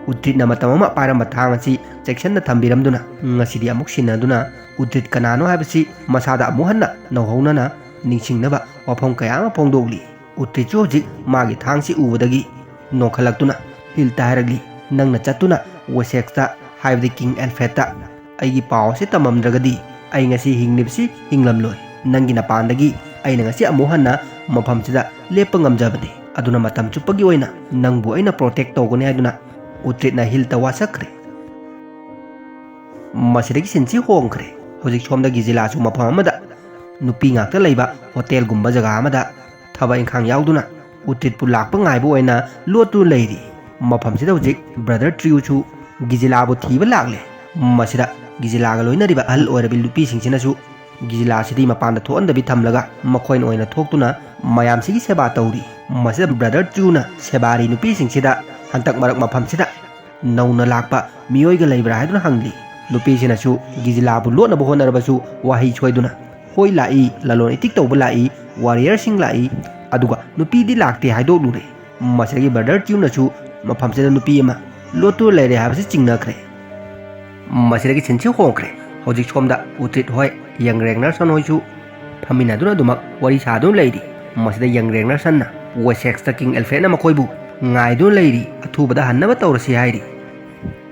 ꯎꯇ꯭ꯔꯤꯠꯅ ꯃꯇꯝ ꯑꯃ ꯄꯥꯏꯔꯝꯕ ꯊꯥꯡ ꯑꯁꯤ ꯆꯦꯛꯁꯤꯟꯅ ꯊꯝꯕꯤꯔꯝꯗꯨꯅ ꯉꯁꯤꯗꯤ ꯑꯃꯨꯛ ꯁꯤꯟꯅꯗꯨꯅ ꯎꯇ꯭ꯔꯤꯠ ꯀꯅꯥꯅꯣ ꯍꯥꯏꯕꯁꯤ ꯃꯁꯥꯗ ꯑꯃꯨꯛ ꯍꯟꯅ ꯅꯧꯍꯧꯅꯅ ꯅꯤꯡꯁꯤꯡꯅꯕ ꯋꯥꯐꯝ ꯀꯌꯥ ꯑꯃ ꯐꯣꯡꯗꯣꯛꯂꯤ꯫ ꯎꯇ꯭ꯔꯤꯠꯁꯨ ꯍꯧꯖꯤꯛ ꯃꯥꯒꯤ ꯊꯥꯡꯁꯤ ꯎꯕꯗꯒꯤ ꯅꯣꯛꯈꯠꯂꯛꯇꯨꯅ ꯍꯤꯜꯇ ꯍꯥꯏꯔꯛꯂꯤ, "ꯅꯪꯅ ꯆꯠꯇꯨꯅ ꯋꯦꯁꯦꯛꯁꯇ, ꯍꯥꯏꯕꯗꯤ ꯀꯤꯡ ꯑꯦꯜꯐ꯭ꯔꯦꯗꯇ ꯑꯩꯒꯤ ꯄꯥꯎ ꯑꯁꯤ ꯇꯝꯃꯝꯗ꯭ꯔꯒꯗꯤ ꯑꯩ ꯉꯁꯤ ꯍꯤꯡꯂꯤꯕꯁꯤ ꯍꯤꯡꯂꯝꯂꯣꯏ꯫ ꯅꯪꯒꯤ ꯅꯄꯥꯟꯗꯒꯤ ꯑꯩꯅ ꯉꯁꯤ ꯑꯃꯨꯛ ꯍꯟꯅ ꯃꯐꯝꯁꯤꯗ ꯂꯦꯞꯄ ꯉꯝꯖꯕꯅꯤ꯫ ꯑꯗꯨꯅ ꯃꯇꯝ ꯆꯨꯞꯄꯒꯤ ꯑꯣꯏꯅ ꯅꯪꯕꯨ ꯑꯩꯅ ꯄ꯭ꯔꯣꯇꯦꯛ ꯇꯧꯒꯅꯤ" ꯍꯥꯏꯗꯨꯅ ꯎꯇ꯭ꯔꯤꯠꯅ ꯍꯤꯜꯇ ꯋꯥꯁꯛꯈ꯭ꯔꯦ꯫ ꯃꯁꯤꯗꯒꯤ ꯁꯤꯟꯁꯤ ꯍꯣꯡꯈ꯭ꯔꯦ꯫ ꯍꯧꯖꯤꯛ ꯁꯣꯝꯗ ꯒꯤꯖꯤꯂꯥꯁꯨ ꯃꯐꯝ ꯑꯃꯗ ꯅꯨꯄꯤ ꯉꯥꯛꯇ ꯂꯩꯕ ꯍꯣꯇꯦꯜꯒꯨꯝꯕ ꯖꯒꯥ ꯑꯃꯗ ꯊꯕꯛ ꯏꯪꯈꯥꯡ ꯌꯥꯎꯗꯨꯅ ꯎꯇ꯭ꯔꯤꯠꯄꯨ ꯂꯥꯛꯄ ꯉꯥꯏꯕ ꯑꯣꯏꯅ ꯂꯣꯠꯇꯨꯅ ꯂꯩꯔꯤ꯫ ꯃꯐꯝꯁꯤꯗ ꯍꯧꯖꯤꯛ ꯕ꯭ꯔꯗꯔ ꯇ꯭ꯔꯤꯌꯨꯁꯨ ꯒꯤꯖꯤꯂꯥꯕꯨ ꯊꯤꯕ ꯂꯥꯛꯂꯦ꯫ ꯃꯁꯤꯗ ꯒꯤꯖꯤꯂꯥꯒ ꯂꯣꯏꯅꯔꯤꯕ ꯑꯍꯜ ꯑꯣꯏꯔꯕꯤ ꯅꯨꯄꯤꯁꯤꯡꯁꯤꯅꯁꯨ ꯒꯤꯖꯤꯂꯥꯁꯤꯗꯤ ꯃꯄꯥꯟꯗ ꯊꯣꯛꯍꯟꯗꯕꯤ ꯊꯝꯂꯒ ꯃꯈꯣꯏꯅ ꯑꯣꯏꯅ ꯊꯣꯛꯇꯨꯅ ꯃꯌꯥꯝꯁꯤꯒꯤ ꯁꯦꯕꯥ ꯇꯧꯔꯤ꯫ ꯃꯁꯤꯗ ꯕ꯭ꯔꯗꯔ ꯇ꯭ꯔꯤꯌꯨꯅ ꯁꯦꯕꯥꯔꯤ ꯅꯨꯄꯤꯁꯤꯡꯁꯤꯗ ꯍꯟꯗꯛ ꯃꯔꯛ ꯃꯐꯝꯁꯤꯗ ꯅꯧꯅ ꯂꯥꯛꯄ ꯃꯤꯑꯣꯏꯒ ꯂꯩꯕ꯭ꯔꯥ ꯍꯥꯏꯗꯨꯅ ꯍꯪꯂꯤ꯫ ꯅꯨꯄꯤꯁꯤꯅꯁꯨ ꯒꯤꯖꯤꯂꯥꯕꯨ ꯂꯣꯠꯅꯕ ꯍꯣꯠꯅꯔꯕꯁꯨ ꯋꯥꯍꯩ ꯁꯣꯏꯗꯨꯅ, ꯄꯣꯏ ꯂꯥꯛꯏ, ꯂꯂꯣꯟ ꯏꯇꯤꯛ ꯇꯧꯕ ꯂꯥꯛꯏ, ꯋꯥꯔꯤꯌꯔꯁꯤꯡ ꯂꯥꯛꯏ, ꯑꯗꯨꯒ ꯅꯨꯄꯤꯗꯤ ꯂꯥꯛꯇꯦ ꯍꯥꯏꯗꯣꯛꯂꯨꯔꯦ꯫ ꯃꯁꯤꯗꯒꯤ ꯕ꯭ꯔꯗꯔ ꯇ꯭ꯌꯨꯅꯁꯨ ꯃꯐꯝꯁꯤꯗ ꯅꯨꯄꯤ ꯑꯃ ꯂꯣꯠꯇꯨꯅ ꯂꯩꯔꯦ ꯍꯥꯏꯕꯁꯤ ꯆꯤꯡꯅꯈ꯭ꯔꯦ꯫ ꯃꯁꯤꯗꯒꯤ ꯁꯤꯟꯁꯤ ꯍꯣꯡꯈ꯭ꯔꯦ꯫ ꯍꯧꯖꯤꯛ ꯁꯣꯝꯗ ꯎꯇ꯭ꯔꯤꯠ ꯍꯣꯏ, ꯌꯪ ꯔꯦꯒꯅꯔꯁꯟ ꯍꯣꯏꯁꯨ ꯐꯝꯃꯤꯟꯅꯗꯨꯅ ꯑꯗꯨꯃꯛ ꯋꯥꯔꯤ ꯁꯥꯗꯨꯅ ꯂꯩꯔꯤ꯫ ꯃꯁꯤꯗ ꯌꯪ ꯔꯦꯒꯅꯔꯁꯟꯅ ꯋꯦꯁꯦꯛꯁꯇ ꯀꯤꯡ ꯑꯦꯜꯐ꯭ꯔꯦꯗꯅ ꯃꯈꯣꯏꯕꯨ ꯉꯥꯏꯗꯨꯅ ꯂꯩꯔꯤ, ꯑꯊꯨꯕꯗ ꯍꯟꯅꯕ ꯇꯧꯔꯁꯤ ꯍꯥꯏꯔꯤ꯫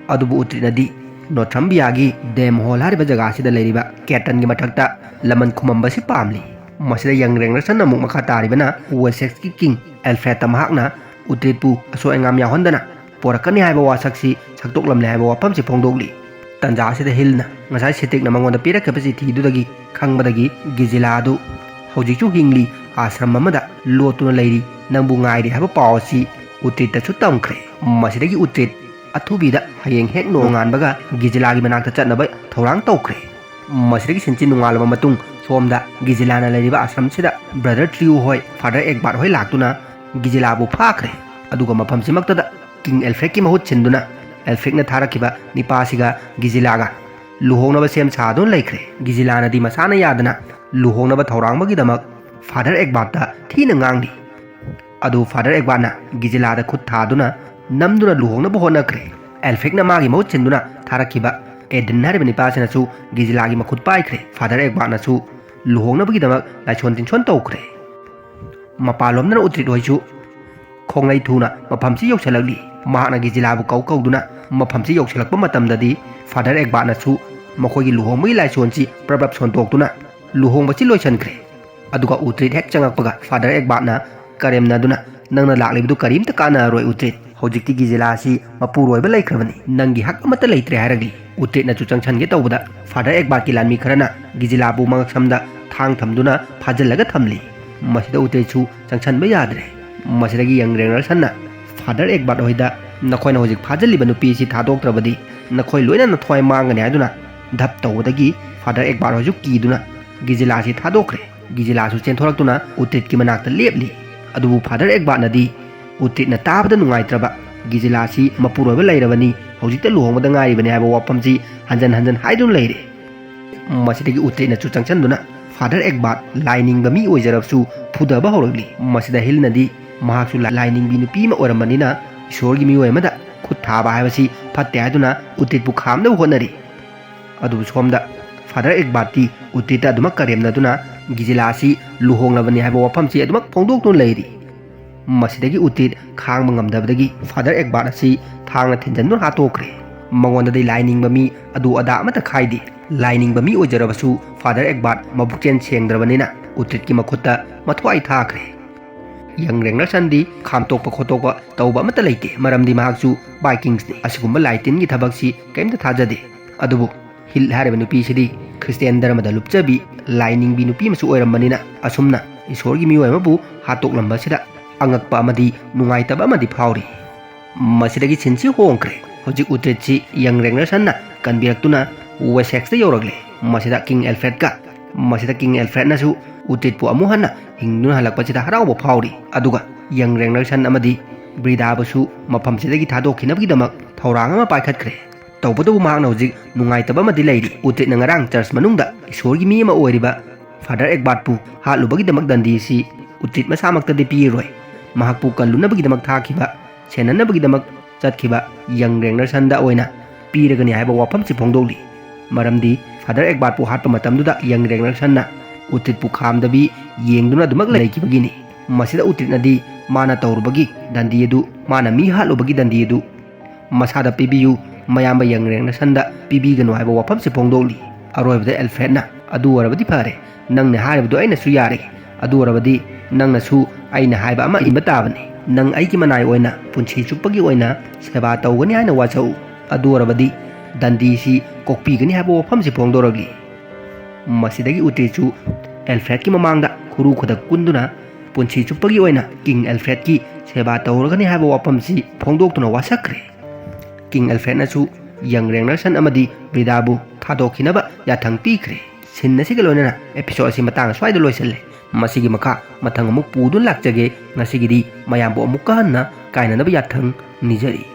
ꯑꯗꯨꯕꯨ ꯎꯇ꯭ꯔꯤꯠꯅꯗꯤ ꯅꯣꯊ꯭ꯔꯝꯕꯤꯌꯥꯒꯤ ꯗꯦꯝ ꯍꯣꯜ ꯍꯥꯏꯔꯤꯕ ꯖꯒꯥ ꯑꯁꯤꯗ ꯂꯩꯔꯤꯕ ꯀꯦꯇꯟꯒꯤ ꯃꯊꯛꯇ ꯂꯃꯟ ꯈꯨꯝꯃꯝꯕꯁꯤ ꯄꯥꯝꯂꯤ꯫ ꯃꯁꯤꯗ ꯌꯪ ꯔꯦꯒꯅꯔꯁꯟꯅ ꯑꯃꯨꯛ ꯃꯈꯥ ꯇꯥꯔꯤꯕꯅ ꯋꯦꯁꯦꯛꯁꯀꯤ ꯀꯤꯡ ꯑꯦꯜꯐ꯭ꯔꯦꯗꯇ ꯃꯍꯥꯛꯅ ꯎꯇ꯭ꯔꯤꯠꯄꯨ ꯑꯁꯣꯏ ꯑꯉꯥꯝ ꯌꯥꯎꯍꯟꯗꯅ ꯄꯣꯔꯛꯀꯅꯤ ꯍꯥꯏꯕ ꯋꯥꯁꯛꯁꯤ ꯁꯛꯇꯣꯛꯂꯝꯂꯦ ꯍꯥꯏꯕ ꯋꯥꯐꯝꯁꯤ ꯐꯣꯡꯗꯣꯛꯂꯤ꯫ ꯇꯟꯖꯥ ꯑꯁꯤꯗ ꯍꯤꯜꯅ ꯉꯁꯥꯏ ꯁꯤꯇ꯭ꯔꯤꯛꯅ ꯃꯉꯣꯟꯗ ꯄꯤꯔꯛꯈꯤꯕ ꯆꯤꯊꯤꯗꯨꯗꯒꯤ ꯈꯪꯕꯗꯒꯤ ꯒꯤꯖꯤꯂꯥ ꯑꯗꯨ ꯍꯧꯖꯤꯛꯁꯨ ꯍꯤꯡꯂꯤ, ꯑꯥꯁ꯭ꯔꯝ ꯑꯃꯗ ꯂꯣꯠꯇꯨꯅ ꯂꯩꯔꯤ, ꯅꯪꯕꯨ ꯉꯥꯏꯔꯤ ꯍꯥꯏꯕ ꯄꯥꯎ ꯑꯁꯤ ꯎꯇ꯭ꯔꯤꯠꯇꯁꯨ ꯇꯝꯈ꯭ꯔꯦ꯫ ꯃꯁꯤꯗꯒꯤ ꯎꯇ꯭ꯔꯤꯠ ꯑꯊꯨꯕꯤꯗ ꯍꯌꯦꯡ ꯍꯦꯛ ꯅꯣꯡꯉꯥꯟꯕꯒ ꯒꯤꯖꯤꯂꯥꯒꯤ ꯃꯅꯥꯛꯇ ꯆꯠꯅꯕ ꯊꯧꯔꯥꯡ ꯇꯧꯈ꯭ꯔꯦ꯫ ꯃꯁꯤꯗꯒꯤ ꯁꯤꯟꯁꯤ ꯅꯣꯡꯉꯥꯜꯂꯕ ꯃꯇꯨꯡ ꯁꯣꯝꯗ ꯒꯤꯖꯤꯂꯥꯅ ꯂꯩꯔꯤꯕ ꯑꯥꯁ꯭ꯔꯝꯁꯤꯗ ꯕ꯭ꯔꯗꯔ ꯇ꯭ꯔꯤꯌꯨ ꯍꯣꯏ, ꯐꯥꯗꯔ ꯑꯦꯛꯕꯥꯔꯠ ꯍꯣꯏ ꯂꯥꯛꯇꯨꯅ ꯒꯤꯖꯤꯂꯥꯕꯨ ꯐꯥꯈ꯭ꯔꯦ꯫ ꯑꯗꯨꯒ ꯃꯐꯝꯁꯤꯃꯛꯇꯗ ꯀꯤꯡ ꯑꯦꯜꯐ꯭ꯔꯦꯗꯀꯤ ꯃꯍꯨꯠ ꯁꯤꯟꯗꯨꯅ ꯑꯦꯜꯐ꯭ꯔꯦꯗꯅ ꯊꯥꯔꯛꯈꯤꯕ ꯅꯤꯄꯥꯁꯤꯒ ꯒꯤꯖꯤꯂꯥꯒ ꯂꯨꯍꯣꯡꯅꯕ ꯁꯦꯝ ꯁꯥꯗꯨꯅ ꯂꯩꯈ꯭ꯔꯦ꯫ ꯒꯤꯖꯤꯂꯥꯅꯗꯤ ꯃꯁꯥꯅ ꯌꯥꯗꯅ ꯂꯨꯍꯣꯡꯅꯕ ꯊꯧꯔꯥꯡꯕꯒꯤꯗꯃꯛ ꯐꯥꯗꯔ ꯑꯦꯛꯕꯥꯔꯠꯇ ꯊꯤꯅ ꯉꯥꯡꯂꯤ꯫ ꯑꯗꯨ ꯐꯥꯗꯔ ꯑꯦꯛꯕꯥꯔꯠꯅ ꯒꯤꯖꯤꯂꯥꯗ ꯈꯨꯠ ꯊꯥꯗꯨꯅ ꯅꯝꯗꯨꯅ ꯂꯨꯍꯣꯡꯅꯕ ꯍꯣꯠꯅꯈ꯭ꯔꯦ꯫ ꯑꯦꯜꯐ꯭ꯔꯦꯗꯅ ꯃꯥꯒꯤ ꯃꯍꯨꯠ ꯁꯤꯟꯗꯨꯅ ꯊꯥꯔꯛꯈꯤꯕ ꯑꯦꯗꯟ ꯍꯥꯏꯔꯤꯕ ꯅꯤꯄꯥꯁꯤꯅꯁꯨ ꯒꯤꯖꯤꯂꯥꯒꯤ ꯃꯈꯨꯠ ꯄꯥꯏꯈ꯭ꯔꯦ꯫ ꯐꯥꯗꯔ ꯑꯦꯛꯕꯥꯔꯠꯅꯁꯨ ꯂꯨꯍꯣꯡꯅꯕꯒꯤꯗꯃꯛ ꯂꯥꯏꯁꯣꯟ ꯇꯤꯟꯁꯣꯟ ꯇꯧꯈ꯭ꯔꯦ꯫ ꯃꯄꯥꯟꯂꯣꯝꯗꯅ ꯎꯇ꯭ꯔꯤꯠ ꯍꯣꯏꯁꯨ ꯈꯣꯡꯂꯩ ꯊꯨꯅ ꯃꯐꯝꯁꯤ ꯌꯧꯁꯤꯜꯂꯛꯂꯤ꯫ ꯃꯍꯥꯛꯅ ꯒꯤꯖꯤꯂꯥꯕꯨ ꯀꯧ ꯀꯧꯗꯨꯅ ꯃꯐꯝꯁꯤ ꯌꯧꯁꯤꯜꯂꯛꯄ ꯃꯇꯝꯗꯗꯤ ꯐꯥꯗꯔ ꯑꯦꯛꯕꯥꯔꯠꯅꯁꯨ ꯃꯈꯣꯏꯒꯤ ꯂꯨꯍꯣꯡꯕꯒꯤ ꯂꯥꯏꯁꯣꯟꯁꯤ ꯄ꯭ꯔꯞ ꯄ꯭ꯔꯞ ꯁꯣꯟꯗꯣꯛꯇꯨꯅ ꯂꯨꯍꯣꯡꯕꯁꯤ ꯂꯣꯏꯁꯤꯟꯈ꯭ꯔꯦ꯫ ꯑꯗꯨꯒ ꯎꯇ꯭ꯔꯤꯠ ꯍꯦꯛ ꯆꯪꯉꯛꯄꯒ ꯐꯥꯗꯔ ꯑꯦꯛꯕꯥꯔꯠꯅ ꯀꯔꯦꯝꯅꯗꯨꯅ, "ꯅꯪꯅ ꯂꯥꯛꯂꯤꯕꯗꯨ ꯀꯔꯤꯝꯇ ꯀꯥꯟꯅꯔꯔꯣꯏ ꯎꯇ꯭ꯔꯤꯠ꯫ ꯍꯧꯖꯤꯛꯇꯤ ꯒꯤꯖꯤꯂꯥ ꯑꯁꯤ ꯃꯄꯨꯔꯣꯏꯕ ꯂꯩꯈ꯭ꯔꯕꯅꯤ꯫ ꯅꯪꯒꯤ ꯍꯛ ꯑꯃꯠꯇ ꯂꯩꯇ꯭ꯔꯦ" ꯍꯥꯏꯔꯛꯂꯤ꯫ ꯎꯇ꯭ꯔꯤꯠꯅꯁꯨ ꯆꯪꯁꯟꯒꯦ ꯇꯧꯕꯗ ꯐꯥꯗꯔ ꯑꯦꯛꯕꯥꯔꯠꯀꯤ ꯂꯥꯟꯃꯤ ꯈꯔꯅ ꯒꯤꯖꯤꯂꯥꯕꯨ ꯃꯉꯛꯁꯝꯗ ꯊꯥꯡ ꯊꯝꯗꯨꯅ ꯐꯥꯖꯤꯜꯂꯒ ꯊꯝꯂꯤ꯫ ꯃꯁꯤꯗ ꯎꯇ꯭ꯔꯤꯠꯁꯨ ꯆꯪꯁꯟꯕ ꯌꯥꯗ꯭ꯔꯦ꯫ ꯃꯁꯤꯗꯒꯤ ꯌꯪ ꯔꯦꯒꯅꯔꯁꯟꯅ ꯐꯥꯗꯔ ꯑꯦꯛꯕꯥꯔꯠ ꯍꯣꯏꯗ, "ꯅꯈꯣꯏꯅ ꯍꯧꯖꯤꯛ ꯐꯥꯖꯤꯜꯂꯤꯕ ꯅꯨꯄꯤ ꯑꯁꯤ ꯊꯥꯗꯣꯛꯇ꯭ꯔꯕꯗꯤ ꯅꯈꯣꯏ ꯂꯣꯏꯅ ꯅꯊ꯭ꯋꯥꯏ ꯃꯥꯡꯒꯅꯤ" ꯍꯥꯏꯗꯨꯅ ꯙꯞ ꯇꯧꯕꯗꯒꯤ ꯐꯥꯗꯔ ꯑꯦꯛꯕꯥꯔꯠ ꯍꯣꯏꯁꯨ ꯀꯤꯗꯨꯅ ꯒꯤꯖꯤꯂꯥꯁꯤ ꯊꯥꯗꯣꯛꯈ꯭ꯔꯦ꯫ ꯒꯤꯖꯤꯂꯥꯁꯨ ꯆꯦꯟꯊꯣꯔꯛꯇꯨꯅ ꯎꯇ꯭ꯔꯤꯠꯀꯤ ꯃꯅꯥꯛꯇ ꯂꯦꯞꯂꯤ꯫ ꯑꯗꯨꯕꯨ ꯐꯥꯗꯔ ꯑꯦꯛꯕꯥꯔꯠꯅꯗꯤ ꯎꯇ꯭ꯔꯤꯠꯅ ꯇꯥꯕꯗ ꯅꯨꯡꯉꯥꯏꯇ꯭ꯔꯕ, ꯒꯤꯖꯤꯂꯥꯁꯤ ꯃꯄꯨꯔꯣꯏꯕ ꯂꯩꯔꯕꯅꯤ, ꯍꯧꯖꯤꯛꯇ ꯂꯨꯍꯣꯡꯕꯗ ꯉꯥꯏꯔꯤꯕꯅꯤ ꯍꯥꯏꯕ ꯋꯥꯐꯝꯁꯤ ꯍꯟꯖꯟ ꯍꯟꯖꯟ ꯍꯥꯏꯗꯨꯅ ꯂꯩꯔꯦ꯫ ꯃꯁꯤꯗꯒꯤ ꯎꯇ꯭ꯔꯤꯠꯅꯁꯨ ꯆꯪꯁꯟꯗꯨꯅ ꯐꯥꯗꯔ ꯑꯦꯛꯕꯥꯔꯠ ꯂꯥꯏꯅꯤꯡꯕ ꯃꯤ ꯑꯣꯏꯖꯔꯕꯁꯨ ꯐꯨꯗꯕ ꯍꯧꯔꯛꯂꯤ꯫ ꯃꯁꯤꯗ ꯍꯤꯜꯅꯗꯤ ꯃꯍꯥꯛꯁꯨ ꯂꯥꯏꯅꯤꯡꯕꯤ ꯅꯨꯄꯤ ꯑꯃ ꯑꯣꯏꯔꯝꯕꯅꯤꯅ ꯏꯁꯣꯔꯒꯤ ꯃꯤꯑꯣꯏ ꯑꯃꯗ ꯈꯨꯠ ꯊꯥꯕ ꯍꯥꯏꯕꯁꯤ ꯐꯠꯇꯦ ꯍꯥꯏꯗꯨꯅ ꯎꯇꯤꯠꯄꯨ ꯈꯥꯝꯅꯕ ꯍꯣꯠꯅꯔꯤ꯫ ꯑꯗꯨꯕꯨ ꯁꯣꯝꯗ ꯐꯥꯗꯔ ꯑꯦꯛꯕꯥꯔꯠꯇꯤ ꯎꯇꯤꯠꯇ ꯑꯗꯨꯃꯛ ꯀꯔꯦꯝꯅꯗꯨꯅ ꯒꯤꯖꯤꯂꯥ ꯑꯁꯤ ꯂꯨꯍꯣꯡꯂꯕꯅꯤ ꯍꯥꯏꯕ ꯋꯥꯐꯝꯁꯤ ꯑꯗꯨꯃꯛ ꯐꯣꯡꯗꯣꯛꯇꯨꯅ ꯂꯩꯔꯤ꯫ ꯃꯁꯤꯗꯒꯤ ꯎꯇꯤꯠ ꯈꯥꯡꯕ ꯉꯝꯗꯕꯗꯒꯤ ꯐꯥꯗꯔ ꯑꯦꯛꯕꯥꯔꯠ ꯑꯁꯤ ꯊꯥꯡꯅ ꯊꯤꯟꯖꯟꯗꯨꯅ ꯍꯥꯠꯇꯣꯛꯈ꯭ꯔꯦ꯫ ꯃꯉꯣꯟꯗꯗꯤ ꯂꯥꯏꯅꯤꯡꯕ ꯃꯤ ꯑꯗꯨ ꯑꯗꯥ ꯑꯃꯠꯇ ꯈꯥꯏꯗꯦ꯫ ꯂꯥꯏꯅꯤꯡꯕ ꯃꯤ ꯑꯣꯏꯖꯔꯕꯁꯨ ꯐꯥꯗꯔ ꯑꯦꯛꯕꯥꯔꯠ ꯃꯕꯨꯛꯆꯦꯜ ꯁꯦꯡꯗ꯭ꯔꯕꯅꯤꯅ ꯎꯇꯤꯠꯀꯤ ꯃꯈꯨꯠꯇ ꯃꯊ꯭ꯋꯥꯏ ꯊꯥꯈ꯭ꯔꯦ꯫ ꯌꯪ ꯔꯦꯡꯅꯔꯁꯟꯗꯤ ꯈꯥꯝꯇꯣꯛꯄ ꯈꯣꯠꯇꯣꯛꯄ ꯇꯧꯕ ꯑꯃꯠꯇ ꯂꯩꯇꯦ, ꯃꯔꯝꯗꯤ ꯃꯍꯥꯛꯁꯨ ꯕꯥꯏꯀꯤꯡꯁꯅꯤ꯫ ꯑꯁꯤꯒꯨꯝꯕ ꯂꯥꯏ ꯇꯤꯟꯒꯤ ꯊꯕꯛꯁꯤ ꯀꯔꯤꯝꯇ ꯊꯥꯖꯗꯦ꯫ ꯑꯗꯨꯕꯨ ꯍꯤꯜ ꯍꯥꯏꯔꯤꯕ ꯅꯨꯄꯤꯁꯤꯗꯤ ꯈ꯭ꯔꯤꯁꯇꯤꯌꯥꯟ ꯙꯔꯃꯗ ꯂꯨꯞꯆꯕꯤ ꯂꯥꯏꯅꯤꯡꯕꯤ ꯅꯨꯄꯤ ꯑꯃꯁꯨ ꯑꯣꯏꯔꯝꯕꯅꯤꯅ ꯑꯁꯨꯝꯅ ꯏꯁꯣꯔꯒꯤ ꯃꯤꯑꯣꯏ ꯑꯃꯕꯨ ꯍꯥꯠꯇꯣꯛꯂꯝꯕꯁꯤꯗ ꯑꯉꯛꯄ ꯑꯃꯗꯤ ꯅꯨꯡꯉꯥꯏꯇꯕ ꯑꯃꯗꯤ ꯐꯥꯎꯔꯤ꯫ ꯃꯁꯤꯗꯒꯤ ꯁꯤꯟꯁꯤ ꯍꯣꯡꯈ꯭ꯔꯦ꯫ ꯍꯧꯖꯤꯛ ꯎꯇꯤꯠꯁꯤ ꯌꯪ ꯔꯦꯡꯅꯔꯁꯟꯅ ꯀꯟꯕꯤꯔꯛꯇꯨꯅ ꯋꯦꯁꯦꯛꯁꯇ ꯌꯧꯔꯛꯂꯦ꯫ ꯃꯁꯤꯗ ꯀꯤꯡ ꯑꯦꯜꯐ꯭ꯔꯦꯗꯀ ꯃꯁꯤꯗ ꯀꯤꯡ ꯑꯦꯜꯐ꯭ꯔꯦꯗꯅꯁꯨ ꯎꯇꯤꯠꯄꯨ ꯑꯃꯨꯛ ꯍꯟꯅ ꯍꯤꯡꯗꯨꯅ ꯍꯜꯂꯛꯄꯁꯤꯗ ꯍꯔꯥꯎꯕ ꯐꯥꯎꯔꯤ꯫ ꯑꯗꯨꯒ ꯌꯪ ꯔꯦꯡꯅꯔꯁꯟ ꯑꯃꯗꯤ ꯕ꯭ꯔꯤꯗꯥꯕꯨꯁꯨ ꯃꯐꯝꯁꯤꯗꯒꯤ ꯊꯥꯗꯣꯛꯈꯤꯅꯕꯒꯤꯗꯃꯛ ꯊꯧꯔꯥꯡ ꯑꯃ ꯄꯥꯏꯈꯠꯈ꯭ꯔꯦ꯫ ꯇꯧꯕꯇꯕꯨ ꯃꯍꯥꯛꯅ ꯍꯧꯖꯤꯛ ꯅꯨꯡꯉꯥꯏꯇꯕ ꯑꯃꯗꯤ ꯂꯩꯔꯤ꯫ ꯎꯇꯤꯠꯅ ꯉꯔꯥꯡ ꯆꯔꯆ ꯃꯅꯨꯡꯗ ꯏꯁꯣꯔꯒꯤ ꯃꯤ ꯑꯃ ꯑꯣꯏꯔꯤꯕ ꯐꯥꯗꯔ ꯑꯦꯛꯕꯥꯔꯠꯄꯨ ꯍꯥꯠꯂꯨꯕꯒꯤꯗꯃꯛ ꯗꯟꯗꯤ ꯑꯁꯤ ꯎꯇꯤꯠ ꯃꯁꯥꯃꯛꯇꯗꯤ ꯄꯤꯔꯔꯣꯏ꯫ ꯃꯍꯥꯛꯄꯨ ꯀꯜꯂꯨꯅꯕꯒꯤꯗꯃꯛ ꯊꯥꯈꯤꯕ, ꯁꯦꯟꯅꯅꯕꯒꯤꯗꯃꯛ ꯆꯠꯈꯤꯕ ꯌꯪ ꯔꯦꯡꯅꯔꯁꯟꯗ ꯑꯣꯏꯅ ꯄꯤꯔꯒꯅꯤ ꯍꯥꯏꯕ ꯋꯥꯐꯝꯁꯤ ꯐꯣꯡꯗꯣꯛꯂꯤ꯫ ꯃꯔꯝꯗꯤ ꯐꯥꯗꯔ ꯑꯦꯛꯕꯥꯔꯠꯄꯨ ꯍꯥꯠꯄ ꯃꯇꯝꯗꯨꯗ ꯌꯪ ꯔꯦꯡꯅꯔꯁꯟꯅ ꯎꯇꯤꯠꯄꯨ ꯈꯥꯝꯗꯕꯤ ꯌꯦꯡꯗꯨꯅ ꯑꯗꯨꯃꯛ ꯂꯩꯈꯤꯕꯒꯤꯅꯤ꯫ ꯃꯁꯤꯗ ꯎꯇꯤꯠꯅꯗꯤ ꯃꯥꯅ ꯇꯧꯔꯨꯕꯒꯤ ꯗꯟꯗꯤ ꯑꯗꯨ, ꯃꯥꯅ ꯃꯤ ꯍꯥꯠꯂꯨꯕꯒꯤ ꯗꯟꯗꯤ ꯑꯗꯨ ꯃꯁꯥꯗ ꯄꯤꯕꯤꯌꯨ, ꯃꯌꯥꯝꯕ ꯌꯪ ꯔꯦꯡꯅꯔꯁꯟꯗ ꯄꯤꯕꯤꯒꯅꯨ ꯍꯥꯏꯕ ꯋꯥꯐꯝꯁꯤ ꯐꯣꯡꯗꯣꯛꯂꯤ꯫ ꯑꯔꯣꯏꯕꯗ ꯑꯦꯜꯐ꯭ꯔꯦꯗꯅ, "ꯑꯗꯨ ꯑꯣꯏꯔꯕꯗꯤ ꯐꯔꯦ, ꯅꯪꯅ ꯍꯥꯏꯔꯤꯕꯗꯨ ꯑꯩꯅꯁꯨ ꯌꯥꯔꯦ꯫ ꯑꯗꯨ ꯑꯣꯏꯔꯕꯗꯤ ꯅꯪꯅꯁꯨ ꯑꯩꯅ ꯍꯥꯏꯕ ꯑꯃ ꯏꯟꯕ ꯇꯥꯕꯅꯤ꯫ ꯅꯪ ꯑꯩꯒꯤ ꯃꯅꯥꯏ ꯑꯣꯏꯅ ꯄꯨꯟꯁꯤ ꯆꯨꯞꯄꯒꯤ ꯑꯣꯏꯅ ꯁꯦꯕꯥ ꯇꯧꯒꯅꯤ ꯍꯥꯏꯅ ꯋꯥꯁꯛꯎ꯫ ꯑꯗꯨ ꯑꯣꯏꯔꯕꯗꯤ ꯗꯟꯗꯤꯁꯤ ꯀꯣꯛꯄꯤꯒꯅꯤ" ꯍꯥꯏꯕ ꯋꯥꯐꯝꯁꯤ ꯐꯣꯡꯗꯣꯔꯛꯂꯤ꯫ ꯃꯁꯤꯗꯒꯤ ꯎꯇꯤꯠꯁꯨ ꯑꯦꯜꯐ꯭ꯔꯦꯗꯀꯤ ꯃꯃꯥꯡꯗ ꯈꯨꯔꯨ ꯈꯨꯗꯛ ꯀꯨꯟꯗꯨꯅ ꯄꯨꯟꯁꯤ ꯆꯨꯞꯄꯒꯤ ꯑꯣꯏꯅ ꯀꯤꯡ ꯑꯦꯜꯐ꯭ꯔꯦꯗꯀꯤ ꯁꯦꯕꯥ ꯇꯧꯔꯒꯅꯤ ꯍꯥꯏꯕ ꯋꯥꯐꯝꯁꯤ ꯐꯣꯡꯗꯣꯛꯇꯨꯅ ꯋꯥꯁꯛꯈ꯭ꯔꯦ꯫ ꯀꯤꯡ ꯑꯦꯜꯐ꯭ꯔꯦꯗꯅꯁꯨ ꯌꯪ ꯔꯦꯡꯅꯔꯁꯟ ꯑꯃꯗꯤ ꯕ꯭ꯔꯤꯗꯥꯕꯨ ꯊꯥꯗꯣꯛꯈꯤꯅꯕ ꯌꯥꯊꯪ ꯄꯤꯈ꯭ꯔꯦ꯫ ꯁꯤꯟ ꯑꯁꯤꯒ ꯂꯣꯏꯅꯅ episode ꯑꯁꯤ ꯃꯇꯥꯡ ꯑꯁ꯭ꯋꯥꯏꯗ ꯂꯣꯏꯁꯤꯜꯂꯦ꯫ ꯃꯁꯤꯒꯤ ꯃꯈꯥ ꯃꯊꯪ ꯑꯃꯨꯛ ꯄꯨꯗꯨꯅ ꯂꯥꯛꯆꯒꯦ꯫ ꯉꯁꯤꯒꯤꯗꯤ ꯃꯌꯥꯝꯕꯨ ꯑꯃꯨꯛꯀ ꯍꯟꯅ ꯀꯥꯏꯅꯅꯕ ꯌꯥꯊꯪ ꯅꯤꯖꯔꯤ꯫